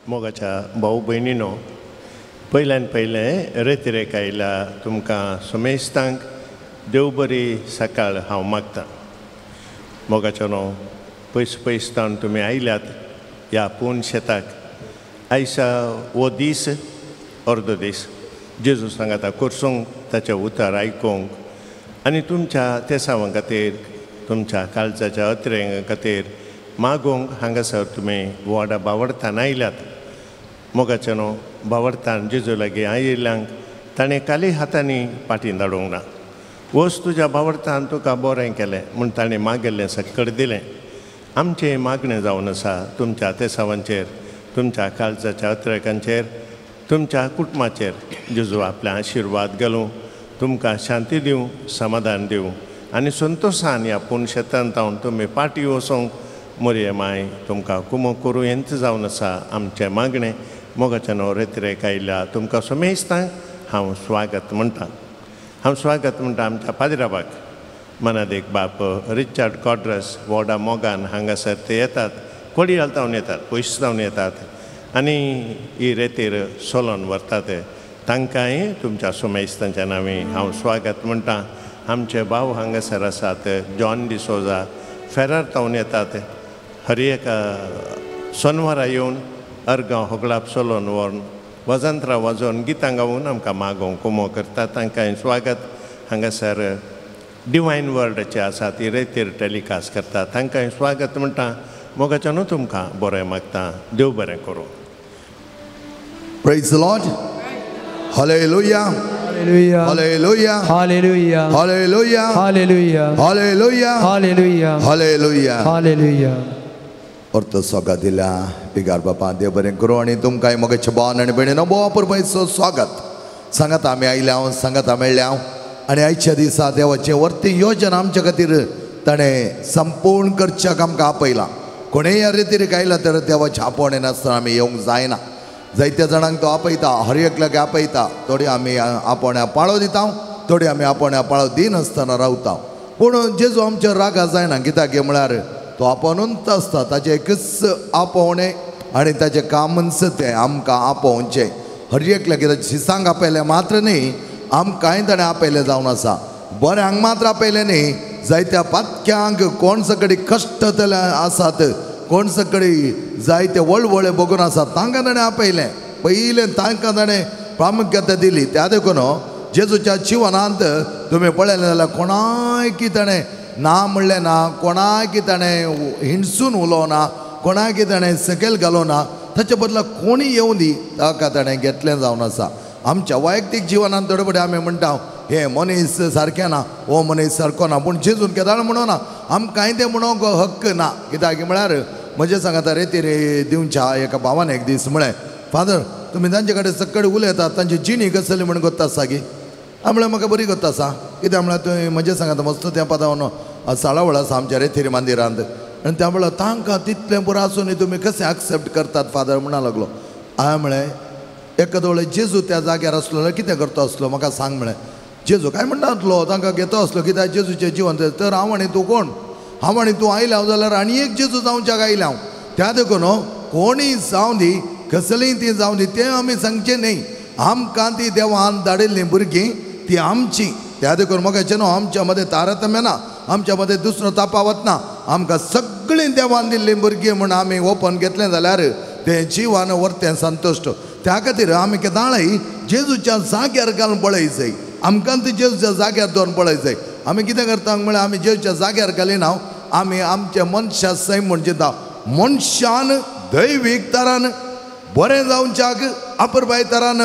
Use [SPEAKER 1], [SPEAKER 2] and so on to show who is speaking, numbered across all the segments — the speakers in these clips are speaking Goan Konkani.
[SPEAKER 1] मोगाच्या भाऊ भयणीनो, पयल्यान पयलें रेतिरेक आयल्या तुमकां समेस्तांक देव बरी सकाळ हांव मागतां। मोगाच्या न्हू, पयस पयस तावन तुमी आयल्यात ह्या पूर्ण शेताक। आयसा हो दीस अर्दो दीस जेजू सांगाता कोर्सूंक, ताचें उतर आयकूंक आनी तुमच्या तेसावां खातीर, तुमच्या काळजाच्या अत्रेंगा खातीर मागूंक हांगासर तुमी व्हडा बावडतान आयल्यात। मोगाच्या न्हू, बावडतान जेजू लागीं आयिल्ल्यांक ताणें काली हातांनी पाटी धाडूंक ना। वच तुज्या बावडतान तुका बरें केलें म्हूण ताणें मागिल्लें सक्कड दिलें। आमचें मागणें जावन आसा तुमच्या तेसावांचेर, तुमच्या काळजाच्या अत्रेकांचेर, तुमच्या कुटुंबाचेर जेजू आपल्या आशिर्वाद घालूं, तुमकां शांती दिवं, समाधान दिवं आनी संतोशान ह्या पूर्ण शेतान तावन तुमी पाटी वचोंक मोरये माय तुमकां कुमो करूं हेंच जावन आसा आमचें मागणें। मोगाच्या न्हू, रेतिरेक आयल्या तुमकां समेस्तांक हांव स्वागत म्हणटां। हांव स्वागत म्हणटा आमच्या पाद्राबाक, मनादेक बाप रिचार्ड कॉड्रस व्हडा मोगान हांगासर ते येतात, कोडयाल तावन येतात, पयस तावन येतात आनी ही रेतीर सोलोन व्हरतात। तांकांय तुमच्या समेस्तांच्या नांवी हांव स्वागत म्हणटां। आमचे भाव हांगासर आसात, जॉन डिसोजा फेरार तावन येतात, हर एका सोनवारा येवन अर्गांव होगळाप सोलोन व्हरून वजंत्रां वाजोवन गितां गावून आमकां मागोवंक कुमो करतात, तांकांय स्वागत। हांगासर डिवायन वर्डाचे आसा ती रेतीर टेलिकास्ट करतात, तांकांय स्वागत म्हणटा। मोगाच्या न्हू, तुमकां बरें मागता, देव बरें करूं।
[SPEAKER 2] Praise the Lord. Hallelujah.
[SPEAKER 3] Hallelujah.
[SPEAKER 2] Hallelujah.
[SPEAKER 3] Hallelujah.
[SPEAKER 2] Hallelujah.
[SPEAKER 3] Hallelujah.
[SPEAKER 2] Hallelujah.
[SPEAKER 3] Hallelujah.
[SPEAKER 2] Hallelujah.
[SPEAKER 3] Hallelujah.
[SPEAKER 2] अर्थ स्वागत दिला बिगार बापा, देव बरें करूं आनी तुमकां मोगाच्या भावान आनी भयणीनो भोव अपुरबायेचो स्वागत। सांगात आमी आयल्या हांव, सांगात मेळ्ळ्या हांव आनी आयच्या दिसा देवाचें वर्ती योजना आमच्या खातीर ताणें संपूर्ण करच्याक आमकां आपयलां। कोणेय ह्या रेतीक आयला तर देवाचें आपोवणें नासतना आमी येवंक जायना। जायत्या जाणांक तो आपयता, हर एकल्याक आपयता। थोडी आमी आपोवण्या पाळो दिता, थोडी आमी आपोवण्या पाळो दिनासतना रावता। पूण जेजू आमच्या रागा जायना, कित्याक म्हळ्यार तो आपोवनूच आसता। ताचें एकच आपोवणें आनी ताचें कामच तें आमकां आपोवचें। हर एकल्याक कित्याक शिसांक आपयलें मात्र न्ही, आमकांय ताणें आपयलें जावन आसा। बऱ्यांक मात्र आपयलें न्ही, जायत्या पातक्यांक कोण सगळी कश्ट आसात, कोण सगळी जायते वळवळे बघून आसात, तांकां ताणें आपयलें। पयलें तांकां ताणें प्रामुख्यता दिली। त्या देखून जेजूच्या जिवनांत तुमी पळयलें जाल्यार कोणायकी ताणें ना म्हणलें ना, कोणाकी ताणें हिणसून उलोवना, कोणाकी ताणें सकयल घालोना। ताचे बदला कोणी येवं दी ताका ताणें घेतलें जावन आसा। आमच्या वैयक्तीक जिवनांत थोडे फावटी आमी म्हणटा हे मनीस सारकें ना, हो मनीस सारको ना, पूण जेजून केदाळ म्हणोना आमकांय तें म्हणोंक हक्क ना। कित्याक म्हळ्यार म्हजें सांगता रेतीर दिवच्या एका भावान एक दीस म्हळें, फादर तुमी तांचे कडेन सक्कड उलयतात, तांची जिणी कसली म्हण गोत्ता आसा गी? हांवें म्हळें म्हाका बरी गोत्ता आसा। कित्याक म्हळ्यार तुवें म्हजें सांगता मस्त त्या पदावन साळावळ आसा आमच्या रेतीर मंदिरांत, आनी त्या म्हळ्यार तांकां तितलें पुरो आसून तुमी कशें एक्सेप्ट करतात फादर म्हणा लागलो। हांवें म्हळें एकादो जेजू त्या जाग्यार आसलो जाल्यार कितें करता आसलो म्हाका सांग म्हळें। जेजू काय म्हणटा आसलो तांकां घेता आसलो, कित्याक जेजूचें जिवन तर हांव आनी तूं कोण, हांव आनी तूं आयल्या हांव जाल्यार आनी एक जेजू जावच्याक आयल्या हांव। त्या देखून कोणीय जावं दी, कसलीय ती जावं दी, तें आमी सांगचें न्ही। आमकां ती देवान धाडिल्लीं भुरगीं ती आमची। त्या देखून म्हाका न्हू आमच्या मदें तारतम्य ना, आमच्या मदें दुसरो तापावत ना। आमकां सगळीं देवान दिल्लीं भुरगीं म्हूण आमी ओपन घेतलें जाल्यार तें जिवान वर्तें संतुश्ट। त्या खातीर आमी केदाळय जेजूच्या जाग्यार घालून पळय जाय, आमकां ती जेजूच्या जाग्यार दवरून पळय जाय। आमी कितें करता म्हळ्यार आमी जेजूच्या जाग्यार घालिना, आमी आमच्या मनशा सैम म्हूण चिंता। मनशान दैवीक तरान बरें जावच्याक, अपुरबाय तरान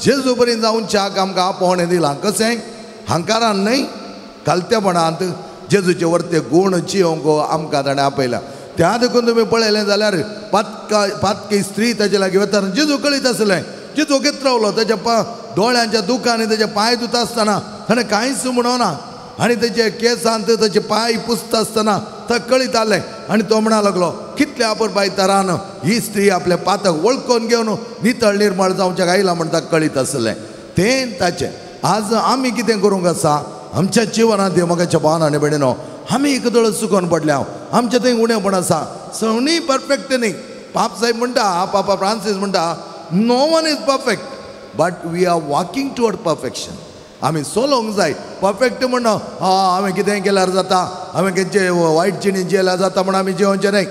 [SPEAKER 2] जेजू बरी जावच्याक आमकां आपोवणें दिलां। कशें? हंकारान न्हय, खालतेपणांत जेजूचे वर्ते गूण जिवंक आमकां ताणें आपयला। त्या देखून तुमी पळयलें जाल्यार पातकी स्त्री ताजे लागीं वता, जेजू कळीत आसलें, जेजू घेत रावलो। ताच्या दोळ्यांच्या दुखांनी ताचे पांय धुता आसतना ताणें कांयच म्हणोना, आनी ताचे केंसांत ताचे पांय पुसता आसतना ताका कळीत आसलें आनी तो म्हणा लागलो कितल्या अपुरबाय तरान ही स्त्री आपल्या पातक वळखून घेवन नितळ निर्मळ जावच्याक आयला म्हण ताका कळीत आसलें। तें ताचें. आज आमी कितें करूंक आसा आमच्या जिवनांत मोगाच्या भावान आनी भयणीनो, आमी एक दोळ चुकोन पडल्या, आमचें थंय उणेपण आसा, सवणीय परफेक्ट न्ही, पाप साहेब म्हणटा, पापा फ्रांसीस म्हणटा, no one is perfect but we are walking toward perfection. आमी सोलोंक जाय. परफेक्ट म्हणून हांवें कितेंय केल्यार जाता, हांवें खंयचे वायट जिणी जेल्यार जाता म्हण आमी जेवचें न्हय.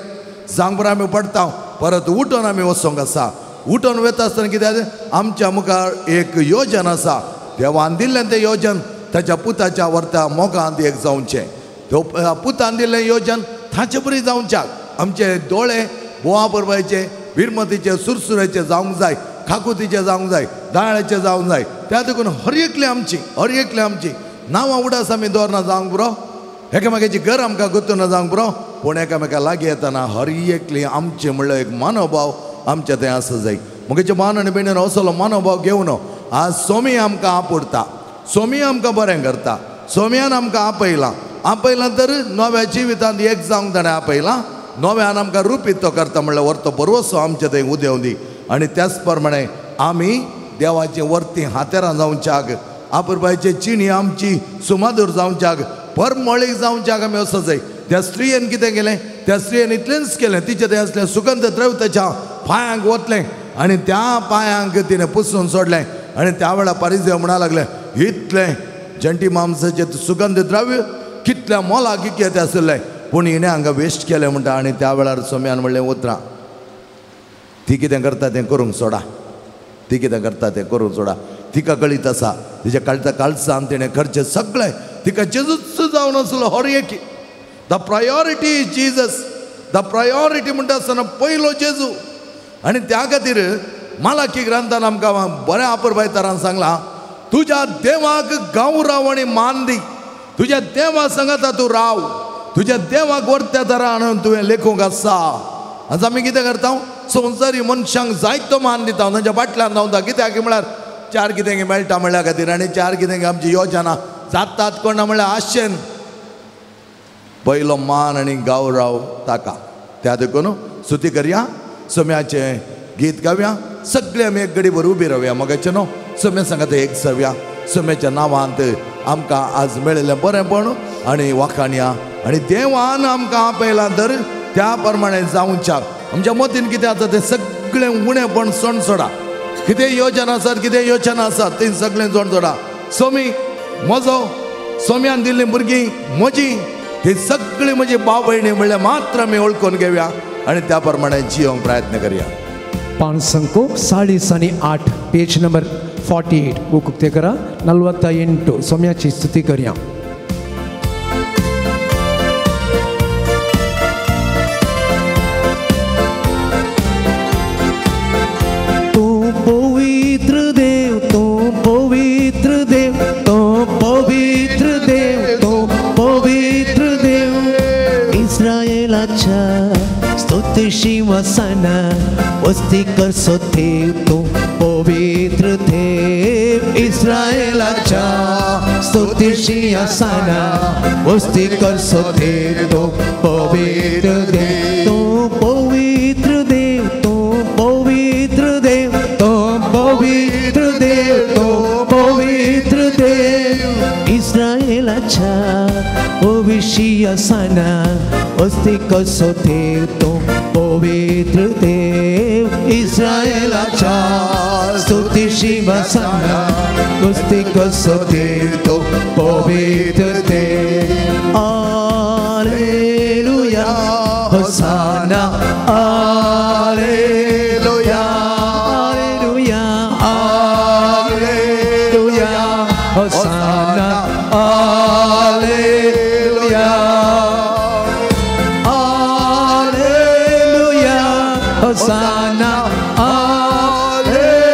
[SPEAKER 2] सांगभर आमी पडटा, परत उठोन आमी वचोंक आसा. उठोन वता आसतना कितें आमच्या मुखार एक योजन आसा. देवान दिल्लें तें योजन ताच्या पुताच्या व्हरता मोगांत एक जावचें. पुतान दिल्लें योजन ताचे बरी जावच्याक आमचे दोळे बोवा परबायचे, बिरमतीचे, सुरसुऱ्याचे जावंक जाय, खाकुतीचे जावंक जाय, दाळ्याचे जावंक जाय. त्या देखून हर एकले आमची, हर एकले आमची नांवां उडास आमी दवरना जावंक पुरो, एकामेकाची घर आमकां गुत्तूना जावंक पुरो, पूण एकामेका लागीं येतना हर एकली आमचे म्हणल्यार एक मनोभाव आमच्या थंय आसा जाय. म्हगेचे मान आनी भयणीन असलो मनोभाव घेवन आज सोमी आमकां आपुडटा, सोमी आमकां बरें करता, सोम्यान आमकां आपयलां. आपयलां तर नव्या जिवितांत एक जावंक ताणें आपयलां, नव्यान आमकां रुपीत तो करता म्हणल्यार व्हरतो बरोसो आमच्या थंय उदेवं दी. आनी त्याच प्रमाणे आमी देवाचे वर्ती हातेरां जावच्याक, आपुरबायचे चिणी आमची सुमादूर जावच्याक, परमळीक जावच्याक आमी असो जाय. त्या स्त्रियेन कितें केलें, त्या स्त्रियेन इतलेंच केलें, तिचें तें आसलें सुगंध द्रव्य ताच्या पांयांक वतलें आनी त्या पांयांक तिणें पुसून सोडलें. आनी त्या वेळार पारिजेव म्हणा लागलें, इतलें जंटी मांसाचें सुगंध द्रव्य कितल्या मोलाक कितें आशिल्लें, पूण हिणें हांगा वेस्ट केलें म्हणटा. आनी त्या वेळार सोम्यान म्हणलें उतरां, ती कितें करता तें करूंक सोडा, ती कितें करता तें करूंक सोडा. तिका कळीत आसा, तिच्या काळजा काळजान तिणें करचें सगळें, तिका जेजूच जावन आसलो. हर एक the priority is Jesus, the priority म्हणटा आसतना पयलो जेजू. आनी त्या खातीर मालाकी ग्रंथान आमकां बऱ्या आपुरबाय तरान सांगलां, तुज्या देवाक गौरव आनी मान दी, तुज्या देवा सांगता तूं राव, तुज्या देवाक व्हरत्या तरान तुवें लेखूंक आसा. आज आमी कितें करता, संवसारी मनशांक जायतो मान दिता, तांच्या फाटल्यान धांवता. कित्याक म्हळ्यार चार कितें मेळटा म्हणल्या खातीर, आनी चार कितें आमची योजना जातात कोणा म्हणल्यार आशेन पयलो मान आनी गौरव ताका. त्या देखून स्तुती करया, सोम्याचें गीत गावया, सगळे आमी एक घडीभर उबी रावया. मगाचें न्हू सोम्या सांगता एक जावया. सोम्याच्या नांवांत आमकां आज मेळिल्लें बरेंपण आनी वाखाणया, आनी देवान आमकां आपयलां तर त्या प्रमाणे जावच्याक आमच्या मतीन कितें आसा तें सगळें उणेपण सोण सोडा. कितें योजना आसात, कितें योजना आसात तीं सगळें सोण सोडा. सोमी म्हजो, सोम्यान दिल्लीं भुरगीं म्हजी, ही सगळी म्हजी भाव भयणी म्हणल्यार मात्र आमी वळखून घेवया आनी त्या प्रमाणे जियोंक प्रयत्न करया.
[SPEAKER 3] पांच 48 पेज नंबर 48 बुक उक्ते करा. 48 सोम्याची स्तुती करया. तू पवित्र देव, तू पवित्र देव, तू पवित्र देव, तू पवित्र देव, इस्रायलाच्या स्तुती शिवासना वस्ती करसो देव, तू पवित्र देव, इस्रायलाच्या स्तुती शिवासना वस्ती करसो देव, तू पवित्र देव, तू पवित्र देव, तू पवित्र देव, तू पवित्र देव, तू पवित्र देव, इस्रायलाच्या भविष्यासना वस्ती कसो देव, तू पवित्र देव, इस्रायलाच्या स्तुती शिवासना वस्ती कसो देव, तू पवित्र देव. Hallelujah, hosanna, hallelujah, hallelujah, hallelujah, hosanna, hallelujah, hallelujah, hosanna, hallelujah,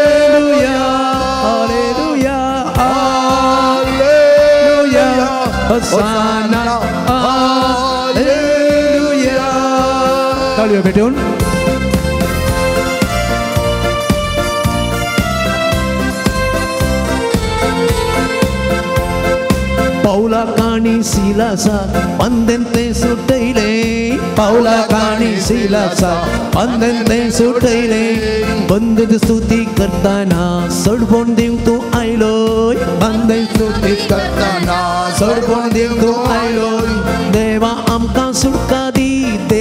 [SPEAKER 3] hallelujah, hallelujah, hosanna, hallelujah. ताळयो भेटून. पावला काणी सिलासा पंदन ते सुटयले, पावला काणी सिलासा पंदन ते सुटयले, बंद स्तुती करताना सडबोण दिवंक तूं आयलोय, बंद स्तुती करताना सडबोण दिवंक तूं आयलोय, देवा आमकां सुटका दी,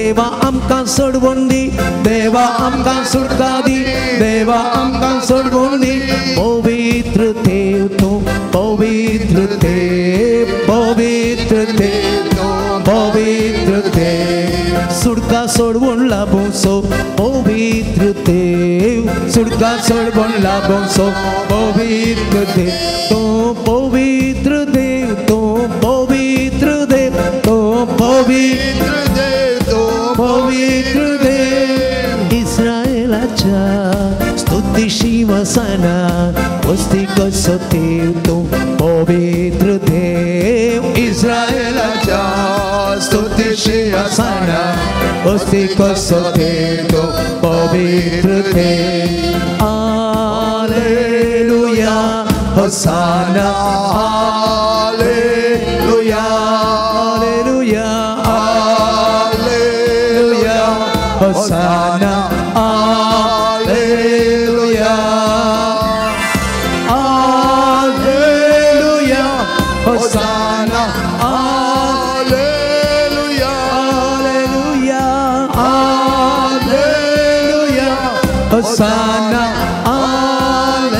[SPEAKER 3] देवा आमकां सोडवून दी, देवा आमकां सुटका दी, देवा आमकां सोडवून दी. पवित्र देव तूं, पवित्र देव, पवित्र देव तूं, पवित्र देव. सुटका सोडवून लाभोसो पवित्र देव, सुटका सोडवून लाभोसो पवित्र देव तूं, पवित्र देव तूं, पवित्र देव तूं, पवित्र
[SPEAKER 2] देव तूं,
[SPEAKER 3] पवित्र देव. इस्रायलाच्या स्तुती शिवसना वस्ती कसो देव तूं, पवित्र देव. इस्रायलाच्या स्तुती शिवसना वस्ती कसो देव तूं, पवित्र देव. Hallelujah hosanna, hallelujah, hallelujah, hallelujah hosanna, hallelujah, hallelujah hosanna, hallelujah, hallelujah, hallelujah hosanna, hallelujah.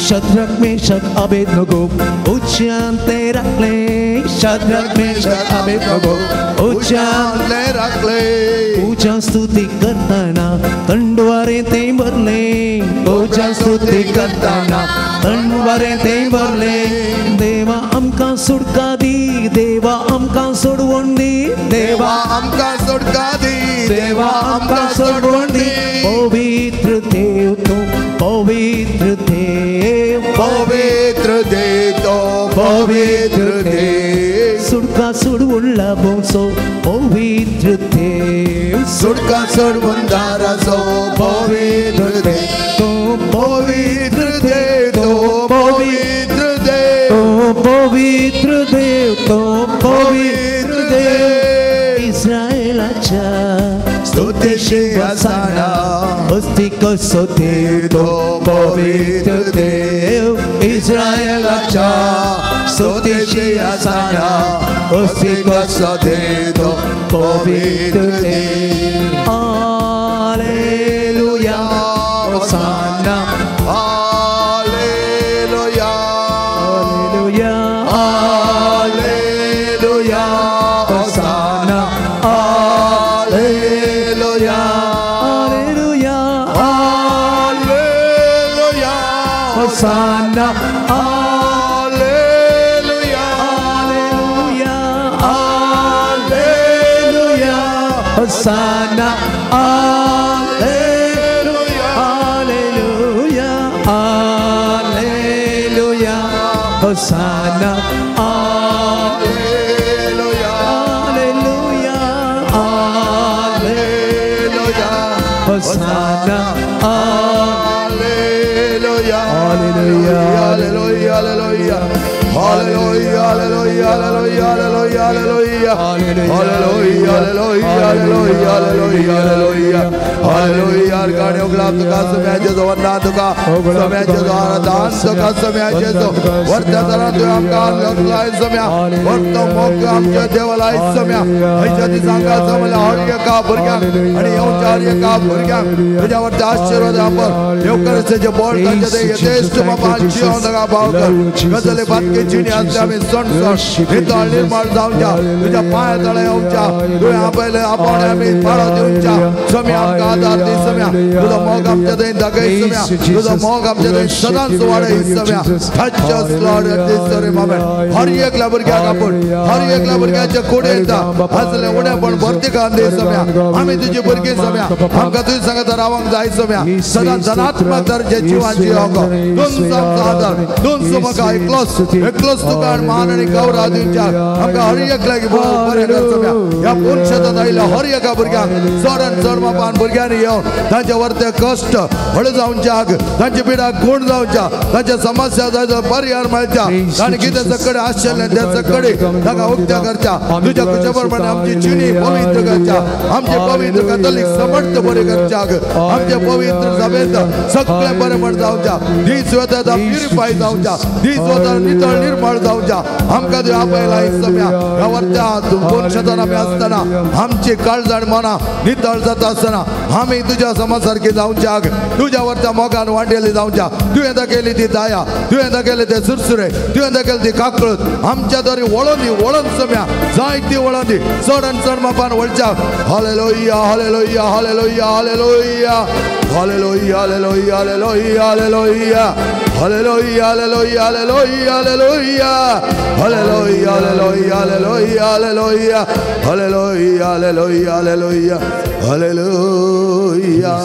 [SPEAKER 3] Shadrach Meshach Abednego उच्चांते राखले, शद्रक मेशक अबेदनगो उच्चांते
[SPEAKER 2] राखले.
[SPEAKER 3] पूजा स्तुती करताना तंडवारे ते भरले, पूजा स्तुती करताना तंडवारे ते भरले. देवा आमकां सुटका दी, देवा आमकां सोडवून दी,
[SPEAKER 2] देवा आमकां सुटका दी,
[SPEAKER 3] देवा आमकां सोडवून दी. पवित्र देव तूं, पवित्र देव,
[SPEAKER 2] पवित्र देव तूं, पवित्र देव.
[SPEAKER 3] सुटका सोडवून लाभोसो पवित्र देव,
[SPEAKER 2] सुटका सोडवून दाराचो पवित्र देव
[SPEAKER 3] तूं,
[SPEAKER 2] पवित्र देव तूं, पवित्र देव
[SPEAKER 3] तूं, पवित्र देव तूं, पवित्र देव. इस्रायलाच्या
[SPEAKER 2] स्तुती शिंहासना
[SPEAKER 3] वस्ती कसो देव तूं, पवित्र देव. इस्रायलाच्या स्तुती शिंहासना वस्ती कसो देव तूं, पवित्र देव. Hallelujah hosanna,
[SPEAKER 2] hallelujah,
[SPEAKER 3] hallelujah,
[SPEAKER 2] hallelujah
[SPEAKER 3] hosanna,
[SPEAKER 2] hallelujah,
[SPEAKER 3] hallelujah,
[SPEAKER 2] hallelujah
[SPEAKER 3] hosanna,
[SPEAKER 2] hallelujah,
[SPEAKER 3] hallelujah,
[SPEAKER 2] hallelujah
[SPEAKER 3] hosanna, hallelujah, hallelujah, hallelujah hosanna,
[SPEAKER 2] hallelujah,
[SPEAKER 3] hallelujah,
[SPEAKER 2] hallelujah
[SPEAKER 3] hosanna,
[SPEAKER 2] hallelujah,
[SPEAKER 3] hallelujah,
[SPEAKER 2] hallelujah, hallelujah, hallelujah, hallelujah, hallelujah, hallelujah, hallelujah, hallelujah, hallelujah, hallelujah, hallelujah, hallelujah. गाड्यो गुलाब तुका सम्याचे जो वंदन तुका सम्याचे जो आराधन तुका सम्याचे जो वर्त्या तरान तुवें आमकां लखलाय सम्या वर्तो मोग आमच्या देवालाय सम्या. हयच्या दिसांक जमल्या हर एका भुरग्यांक आनी येवच्या हर एका भुरग्यांक तुज्या वरती आशिर्वाद आपण येवकरचें बोल तांचे ते यथेश्ट बाबा जिवन ताका भाव कर. गजले बातके जिणी आसले आमी सण सण नितळ निर्मळ जावच्या तुज्या पांया तळा येवच्या तुवें आपयलें आपोवणें आमी पाळो दिवच्या सम्या. आमकां आदार दी सम्या. तुजो मोग आमच्या थंय दाखय सम्या. तुजो मोग आमच्या थंय सदांच वाडय सम्या. Touch us Lord at this very moment. हर एकल्या भुरग्याक आपूण हर एकल्या भुरग्याच्या कुडींत आसलें उणेपण भरती करून दी सम्या. आमी तुजी भुरगीं सम्या. आमकां तुजी सांगता रावंक जाय सम्या. सदां धनात्मक दर्जे जिवांची योगो तुमचो आमचो आदार तुमचो म्हाका एकलोच एकलोच तुका मान आनी गौरव दिवच्या आमकां हर एकल्याक बरें कर सोम्या. ह्या पूर्ण शेतात आयिल्ल्या हर एका भुरग्यांक चड आनी चड मापान भुरग्यांनी येवन तांचे वरते कश्ट हळू जावच्याक, तांचे पिडा गुण जावच्या, तांच्या समस्या जायचो पर्याय मेळच्या, ताणें कितें सगळे आशिल्लें तें सगळे ताका उक्त्या करच्या. तुज्या कुशा प्रमाणे आमची जिणी पवित्र करच्या, आमचे पवित्र कथोलीक समर्थ बरें करच्याक, आमचे पवित्र सभेंत सगळें बरेंपण जावच्या. दीस वता प्युरिफाय जावच्या, दीस वता नितळ निर्मळ जावच्या. आमकां तुवें आपयला सोम्या. ह्या वरत्या दोन शेतान आमी आसतना आमची काळजां आनी मनां नितळ जाता आसतना आमी तुज्या समा सारकी जावच्याक, तुज्या वरत्या मोगान वांटेली जावच्या. तुवें दाखयली ती दया, तुवें दाखयले ते सुरसुरे, तुवें दाखयली ती काकळत आमच्या दरी वळोन दी, वळोन सोम्या, जाय ती वळोन दी, चड आनी चड मापान वळच्या. Hallelujah, hallelujah, hallelujah, hallelujah, hallelujah, hallelujah, hallelujah, hallelujah, hallelujah, hallelujah, hallelujah, hallelujah, hallelujah, hallelujah, hallelujah, hallelujah, hallelujah, hallelujah, hallelujah, hallelujah.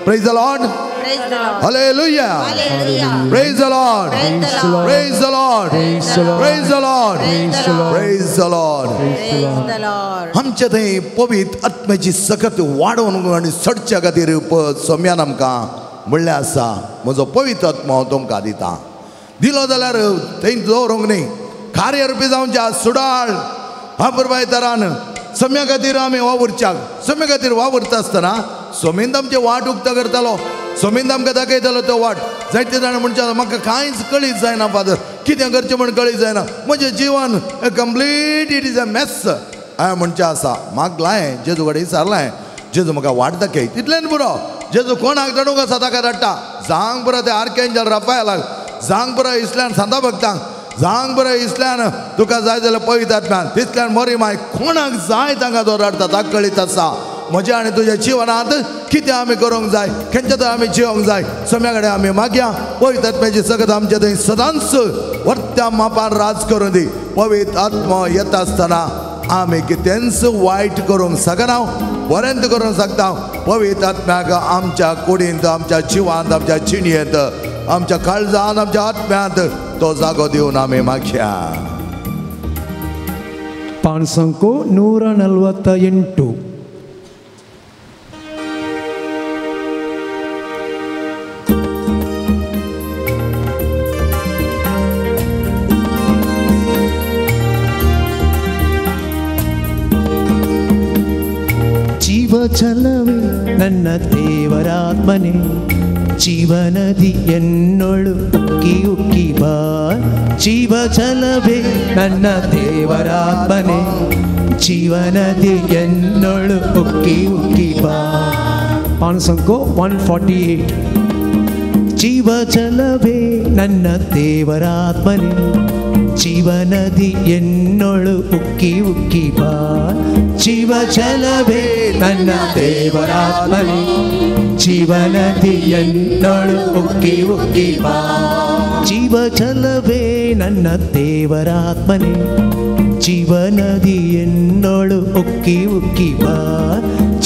[SPEAKER 2] Praise the Lord.
[SPEAKER 4] Praise the Lord.
[SPEAKER 2] Hallelujah.
[SPEAKER 4] Hallelujah.
[SPEAKER 2] Praise the Lord.
[SPEAKER 4] Praise the Lord.
[SPEAKER 2] Praise the Lord. Praise the Lord.
[SPEAKER 4] Praise the Lord.
[SPEAKER 2] Praise the Lord.
[SPEAKER 4] Praise the Lord.
[SPEAKER 2] आमच्या थंय पवित्र आत्म्याची सकत वाडोवन आनी चडच्या खातीर सोम्यान आमकां म्हणलें आसा, म्हजो पवित्र आत्मो हांव तुमकां दिता. दिलो जाल्यार थंय दवरूंक न्ही, कार्यरुपी जावच्या सुडाळ अपुरबाय तरान सम्या खातीर आमी वावुरच्याक. सम्या खातीर वावुरता आसतना सोमीन आमची वाट उक्ता करतालो, सोमीन आमकां दाखयतालो तो वाट. जायते जाण म्हणचे म्हाका कांयच कळीत जायना फादर, कितें करचें म्हण कळीत जायना, म्हजें जिवन complete it is a mess. हांवें म्हणचें आसा, मागलां जेजू कडेन विचारलें, जेजू म्हाका वाट दाखय, तितलें पुरो. जेजू कोणाक धाडूंक आसा ताका धाडटा. जावंक पुरो ते आर्केंजल राफायलाक, जावंक पुरो इसल्यान सांता भक्तांक, जावंक पुरो इसल्यान तुका जाय जाल्यार पवित्र आत्म्यान, तितल्यान मोरी माय, कोणाक जाय तांकां तो धाडटा. ताका कळीत आसा म्हज्या आनी तुज्या जिवनांत कितें आमी करूंक जाय, खंयच्या थंय आमी जिवंक जाय. सम्या कडेन आमी मागया पवित्र आत्म्याची सगळं आमच्या थंय सदांच वर्त्या मापान राज करूं दी. पवित्र आत्मो येता आसतना आमी कितेंच वायट करूंक शकना, बरेंच करूंक शकता. पवित्र आत्म्याक आमच्या कुडींत, आमच्या जिवांत, आमच्या जिणयेंत, आमच्या काळजांत, आमच्या आत्म्यांत तो जागो दिवन आमी मागया.
[SPEAKER 3] 548. ಜೀವಜಲವೇ ನನ್ನ ದೇವರಾತ್ಮನೇ, ಜೀವನದಿ ಎನ್ನೊಳು ಉಕ್ಕಿ ಉಕ್ಕಿ ಬಾ. ಜೀವಜಲವೇ ನನ್ನ ದೇವರಾತ್ಮನೇ, ಜೀವನದಿ ಎನ್ನೊಳು ಉಕ್ಕಿ ಉಕ್ಕಿ ಬಾ. ಪಾಣಸಂಕೋ 148. ಜೀವಜಲವೇ ನನ್ನ ದೇವರಾತ್ಮನೇ, ಜೀವನದಿ ಎನ್ನೊಳು ಉಕ್ಕಿ ಉಕ್ಕಿ ಬಾ. ಜೀವಜಲವೇ ನನ್ನ ದೇವರಾತ್ಮನೇ, ಜೀವನದಿ ಎನ್ನೊಳು ಉಕ್ಕಿ ಉಕ್ಕಿ ಬಾ. ಜೀವಜಲವೇ ನನ್ನ ದೇವರಾತ್ಮನೇ, ಜೀವನದಿ ಎನ್ನೊಳು ಉಕ್ಕಿ ಉಕ್ಕಿ ಬಾ.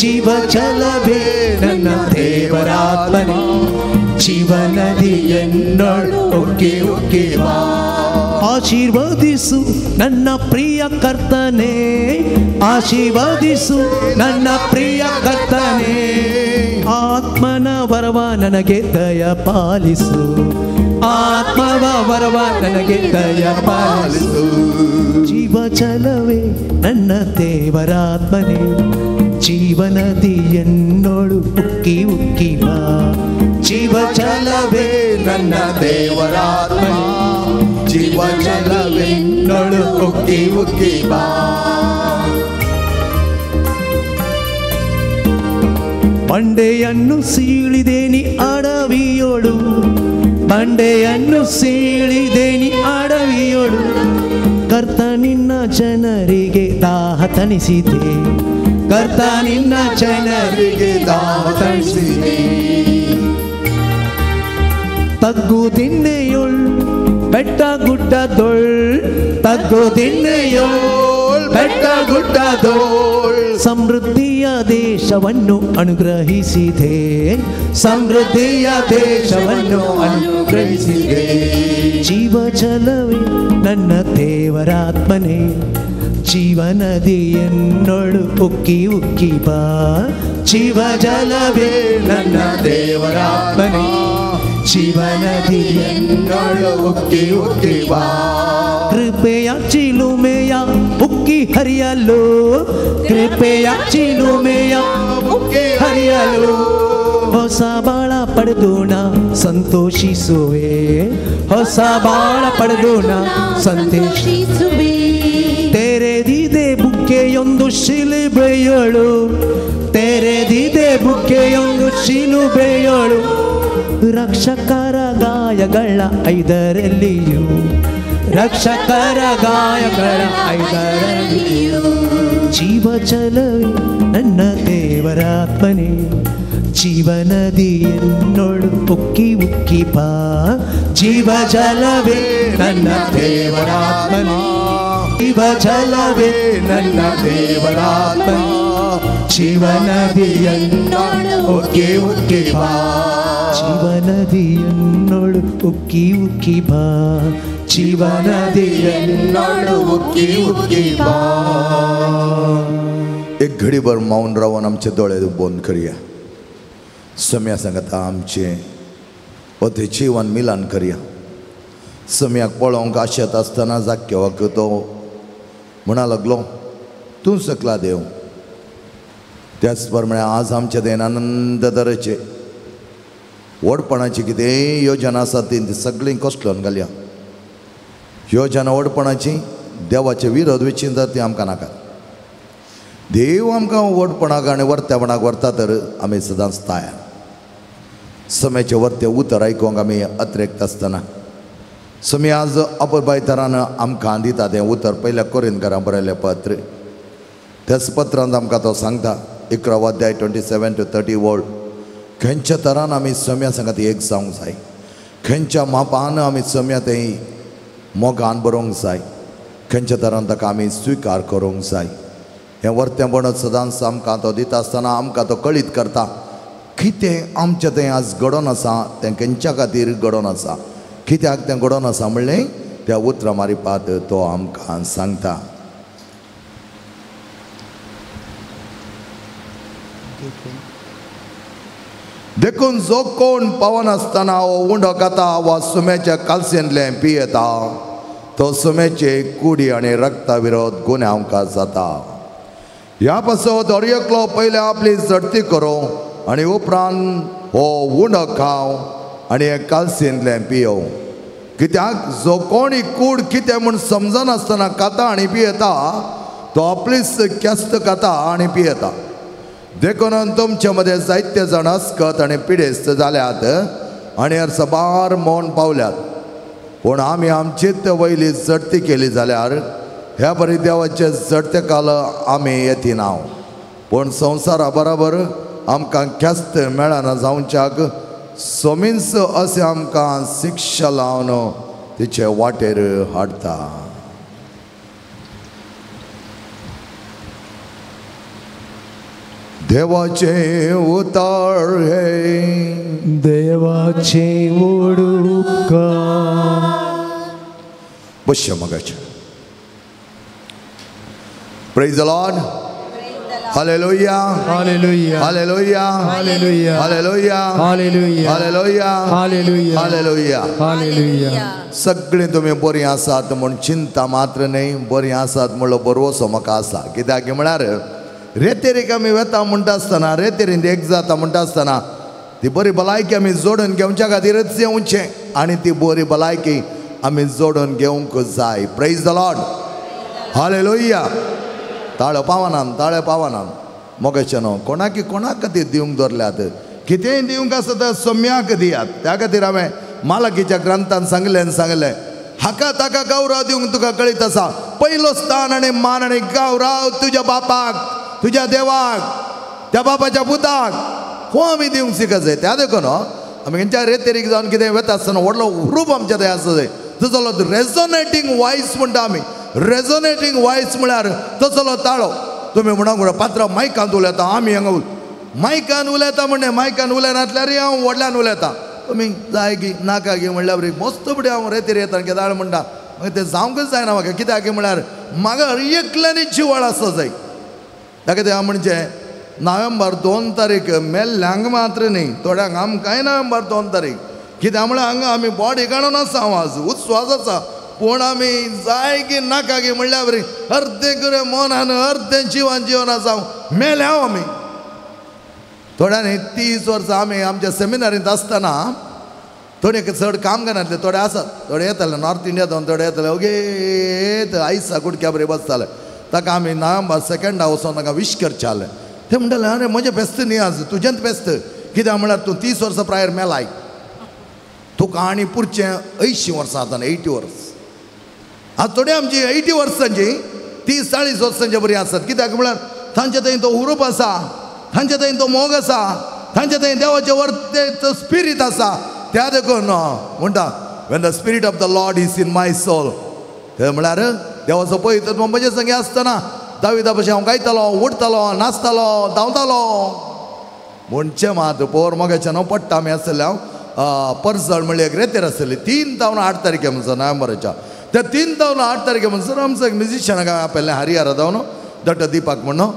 [SPEAKER 3] ಜೀವಜಲವೇ ನನ್ನ ದೇವರಾತ್ಮನೇ, ಜೀವನದಿ ಎನ್ನೊಳು ಉಕ್ಕಿ ಉಕ್ಕಿ ಬಾ. ಆಶೀರ್ವದಿಸು ನನ್ನ ಪ್ರಿಯ ಕರ್ತನೇ, ಆಶೀರ್ವದಿಸು ನನ್ನ ಪ್ರಿಯ ಕರ್ತನೇ, ಆತ್ಮನ ವರವ ನನಗೆ ದಯ ಪಾಲಿಸು, ಆತ್ಮವ ವರವ ನನಗೆ ದಯ ಪಾಲಿಸು. ಜೀವಜಲವೇ ನನ್ನ ದೇವರಾತ್ಮನೇ, ಜೀವನದಿ ಎನ್ನೊಳು ಉಕ್ಕಿ ಉಕ್ಕಿ ಬಾ. ಜೀವಜಲವೇ ನನ್ನ ದೇವರಾತ್ಮನೇ, ಜೀವಜಲವೇ ಎನ್ನೊಳು ಉಕ್ಕಿ ಉಕ್ಕಿ ಬಾ. ಬಂಡೆಯನ್ನು ಸೀಳಿದೇನಿ ಅಡವಿಯೋಳು, ಬಂಡೆಯನ್ನು ಸೀಳಿದೇನಿ ಅಡವಿಯೋಳು, ಕರ್ತ ನಿನ್ನ ಜನರಿಗೆ ದಾಹ ತಣಿಸಿದೆ, ಕರ್ತ ನಿನ್ನ ಜನರಿಗೆ ದಾಹ ತಣಿಸಿದೆ. ತಗ್ಗು ದಿನ್ನೆಯೊಳ್ ಬೆಟ್ಟ ಗುಡ್ಡದೊಳ್, ತಗ್ಗು ದಿನ್ನೆಯೊಳ್ ಬೆಟ್ಟ ಗುಡ್ಡದೊಳ್, ಸಮೃದ್ಧಿಯ ದೇಶವನ್ನು ಅನುಗ್ರಹಿಸಿದೆ, ಸಮೃದ್ಧಿಯ ದೇಶವನ್ನು ಅನುಗ್ರಹಿಸಿದೆ. ಜೀವಜಲವೇ ನನ್ನ ದೇವರಾತ್ಮನೇ, ಜೀವನದಿಯನ್ನೊಳು ಉಕ್ಕಿ ಉಕ್ಕಿ ಬಾ. ಜೀವಜಲವೇ ನನ್ನ ದೇವರಾತ್ಮನೇ, ಜೀವನದಿಯನ್ನೊಳು ಉಕ್ಕಿ ಉಕ್ಕಿ ಬಾ. ಕೃಪೆಯ ಚಿಲುಮೆಯ ಉಕ್ಕಿ ಹರಿಯಲು, ಕೃಪೆಯ ಚಿಲುಮೆಯ ಉಕ್ಕಿ ಹರಿಯಲು, ಹೊಸ ಬಾಳ ಪಡೆದು ನಾ ಸಂತೋಷಿಸುವೆ, ಹೊಸ ಬಾಳ ಪಡೆದು ನಾ ಸಂತೋಷಿಸುವೆ. ತೆರೆದಿದೆ ಬುಕ್ಕೆಯೊಂದು ಶಿಲುಬೆಯೊಳು, ತೆರೆದಿದೆ ಬುಕ್ಕೆಯೊಂದು ಶಿಲುಬೆಯೊಳು, ರಕ್ಷಕರ ಗಾಯಗಳ ಐದರಲ್ಲಿಯೂ, ರಕ್ಷಕರ ಗಾಯಗಳ ಐದರಲ್ಲಿಯೂ. ಜೀವಜಲವೇ ನನ್ನ ದೇವರಾತ್ಮನೇ, ಜೀವನದಿಯನ್ನೊಳು ಉಕ್ಕಿ ಉಕ್ಕಿ ಬಾ. ಜೀವಜಲವೇ ನನ್ನ ದೇವರಾತ್ಮನೇ, ಜೀವಜಲವೇ ನನ್ನ ದೇವರಾತ್ಮನೇ, ಜೀವನದಿಯನ್ನೊಳು ಉಕ್ಕಿ ಉಕ್ಕಿ ಬಾ. ಜೀವನದಿಯನ್ನೊಳು ಉಕ್ಕಿ ಉಕ್ಕಿ ಬಾ, ಜೀವನದಿಯನ್ನೊಳು ಉಕ್ಕಿ ಉಕ್ಕಿ ಬಾ.
[SPEAKER 2] एक घडीभर मौन रावन आमचे दोळे बंद करया. सम्या सांगता आमचें ते जीवन मिलन करया. सम्याक पळोवंक आशेत आसतना जाक्यवाक तो म्हणा लागलो, तूं सकला देव. त्याच प्रमाणे आज आमच्या देन आनंद तरेचे व्हडपणाची कितेंय योजना आसा ती सगळीं कसलोन घालया. योजना व्हडपणाची देवाचे विरोध विचिंता ती आमकां नाका. देव आमकां व्हडपणाक आनी वर्तेपणाक व्हरता तर आमी सदांच तयार. सम्याचें वर्तें उतर आयकूंक आमी अत्रेक्त आसतना समी आज अपुरबाय तरान आमकां दिता तें उतर. पयल्या कोरिंदकारां बरयलें पत्र, त्याच पत्रांत आमकां तो सांगता 11 अध्याय 27 to 30 वळ, खंयच्या तरान आमी सम्या सांगता एक जावंक जाय, खंयच्या मापान आमी सम्या तें मोगान बरोवंक जाय, खंयच्या तरान ताका आमी स्विकार करूंक जाय. हें वर्तेंपण सदांच आमकां तो दिता आसतना आमकां तो कळीत करता कितें आमचें तें आज घडोवन आसा, तें खंयच्या खातीर घडोवन आसा, कित्याक तें घडोवन आसा म्हणलें त्या उतरां मारिपात तो आमकां सांगता. देखून जो कोण पावनासतना हो उंडो खाता वा सुम्याच्या कालसेंतलें पियेता तो सुम्याचे कुडी आनी रक्ता विरोध गुन्यांवकार जाता. ह्या पासत दर एकलो पयले आपली झडती करूं आनी उपरांत हो उंडो खाव आनी हें कालसेंतलें पियोवं. कित्याक जो कोणी कूड कितें म्हूण समजनासतना खाता आनी पियेता तो आपलीच ख्यास्त खाता आनी पियेता. देखून तुमचे मदें जायते जाण अस्कत आनी पिडेस्त जाल्यात आनी हर सबार मौन पावल्यात. पूण आमी आमचीच वयली झडती केली जाल्यार ह्या बरी देवाचे झडते काल आमी येतिना. पूण संवसारा बराबर आमकां ख्यास्त मेळना जावच्याक सोमींच अशें आमकां शिक्षा लावन तिचे वाटेर हाडटा. देवाचे उतार हे
[SPEAKER 3] देवाचे उपकार.
[SPEAKER 2] बश्य मगाचे. Praise the Lord. Hallelujah.
[SPEAKER 3] Hallelujah.
[SPEAKER 2] Hallelujah.
[SPEAKER 3] Hallelujah.
[SPEAKER 2] Hallelujah.
[SPEAKER 3] Hallelujah.
[SPEAKER 2] Hallelujah.
[SPEAKER 3] Hallelujah.
[SPEAKER 2] Hallelujah.
[SPEAKER 3] Hallelujah.
[SPEAKER 2] सगळीं तुमी बरीं आसात म्हूण चिंता मात्र न्हय, बरीं आसात म्हणलो बरवसो म्हाका आसा. कित्याक म्हळ्यार रेतेरीक आमी वेता म्हणटा आसतना, रेतेरींत एक जाता म्हणटा आसतना ती बरी भलायकी आमी जोडून घेवच्या खातीरच येवचें आनी ती बरी भलायकी आमी जोडून घेवंक जाय. Praise the Lord. Hallelujah. ताळो पावनान, ताळे पावनान. मोगेचें न्हू कोणाकी कोणाक खातीर दिवंक दवरल्यात, कितेंय दिवंक आसा तर सम्याक दियात. त्या खातीर हांवें मालकीच्या ग्रंथान सांगलें आनी सांगलें, हाका ताका गौरव दिवंक तुका कळीत आसा. पयलो स्थान आनी मान आनी गौरव तुज्या बापाक, तुज्या देवाक, त्या बापाच्या पुताक हो आमी दिवंक शिकत जाय. त्या देखून आमी खंयच्या रेतेरीक जावन कितें वेता आसतना व्हडलो रूप आमच्या थंय आसा जाय. तसलो रेजोनेटींग वॉयस म्हणटा आमी. रेजोनेटींग वॉयस म्हळ्यार तसलो ताळो. तुमी म्हणूंक पात्रांव मायकांत उलयता, आमी हांगा मायकान उलयता म्हणलें, मायकान उलयनासल्यारय हांव व्हडल्यान उलयता. तुमी जाय की नाका की म्हणल्यार मस्त बडी हांव रेतेर येता केदाळ म्हणटा मागीर तें जावंकच जायना म्हाका. कित्याक म्हळ्यार म्हाका एकल्यानी जिवाळ आसा जाय. ताका ते म्हणजे नोव्हेंबर 2 तारीख मेल्ल्यांक मात्र न्ही, थोड्यांक आमकांय नोव्हेंबर 2 तारीख. कित्याक म्हळ्यार हांगा आमी बॉडी काडून आसा, आज उत्सवास आसा, पूण आमी जाय की नाका की म्हणल्यार बरी अर्दें करून मनान अर्दें जिवान जिवन आसा मेल्या आमी. थोड्यांनी 30 वर्सां आमी आमच्या सेमिनारींत आसतना थोडे चड काम करनासले, थोडे आसात, थोडे येताले नॉर्थ इंडिया जावन, थोडे येताले ओगे आयसा गुडक्या बरे बसताले. ताका आमी नोव्हेंबर 2 वचोन ताका विश करचें आसलें. ते म्हणटाले आरे म्हजें फेस्त न्ही आज, तुजेंच फेस्त. कित्याक म्हळ्यार तूं 30 वर्सां प्रायर मेलाय, तुका आनी पुरचें 80 वर्सां आतां 80 वर्स. आज थोडे आमची 80 वर्सांची 30-40 वर्सांचे बरी आसात. कित्याक म्हळ्यार तांचे थंय तो हुरूप आसा, तांचे थंय तो मोग आसा, तांचे थंय देवाचे वर्ते स्पिरीट आसा. त्या देखून म्हणटा when the spirit of the lord is in my soul, ते म्हळ्यार देवाचो पवित्र म्हजे संगे आसतना दाविदा भशेन हांव गायतालो, उडतालो, नाचतालो, धांवतालो. म्हणचें मात पोर मोगाचें न्हू पडटा. आमी आसले हांव परजळ म्हणल्यार एक रेतेर आसली 3-8 तारखे म्हणसर नोव्हेंबराच्या. त्या 3-8 तारखे म्हणसर आमचो एक म्युजिशियन हांवें आपयलें, हरिहरा जावन डॉक्टर दीपक म्हणून.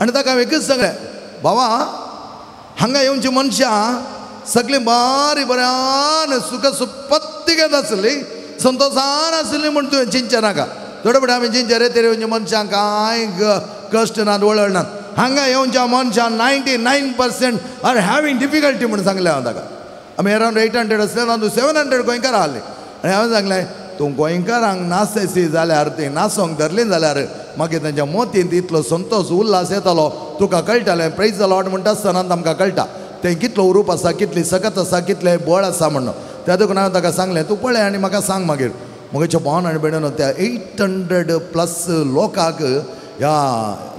[SPEAKER 2] आनी ताका हांवें एकूच सांगलें, बाबा हांगा येवची मनशां सगळीं बारी बऱ्यान सुख सुपत्ती घेत आसली, संतोशान आसली म्हूण तुवें चिंतचें नाका. थोडे फावटी आमी चिंतचें रे तेरे येवच्या मनशांक कांय कश्ट नात, वळळ नात. हांगा येवच्या मनशां 99% आर हॅवींग डिफिकल्टी म्हूण सांगलें हांवें ताका. आमी अरावंड 800 आसले, तातूंत 700 गोंयकार आहले. आनी हांवें सांगलें तूं गोंयकारांक नाचयसी जाल्यार, ती नाचोंक धरली जाल्यार मागीर तांच्या मोतींत इतलो संतोश उल्हास येतालो, तुका कळटालें. प्रेज the Lord म्हणटा आसतना आमकां कळटा तें कितलो उरूप आसा, कितली सकत आसा, कितलें बळ आसा म्हणून. त्या देखून हांवें ताका सांगलें तूं पळय आनी म्हाका सांग मागीर. म्हगेच्या भावान आनी भयणीन त्या 800+ लोकांक ह्या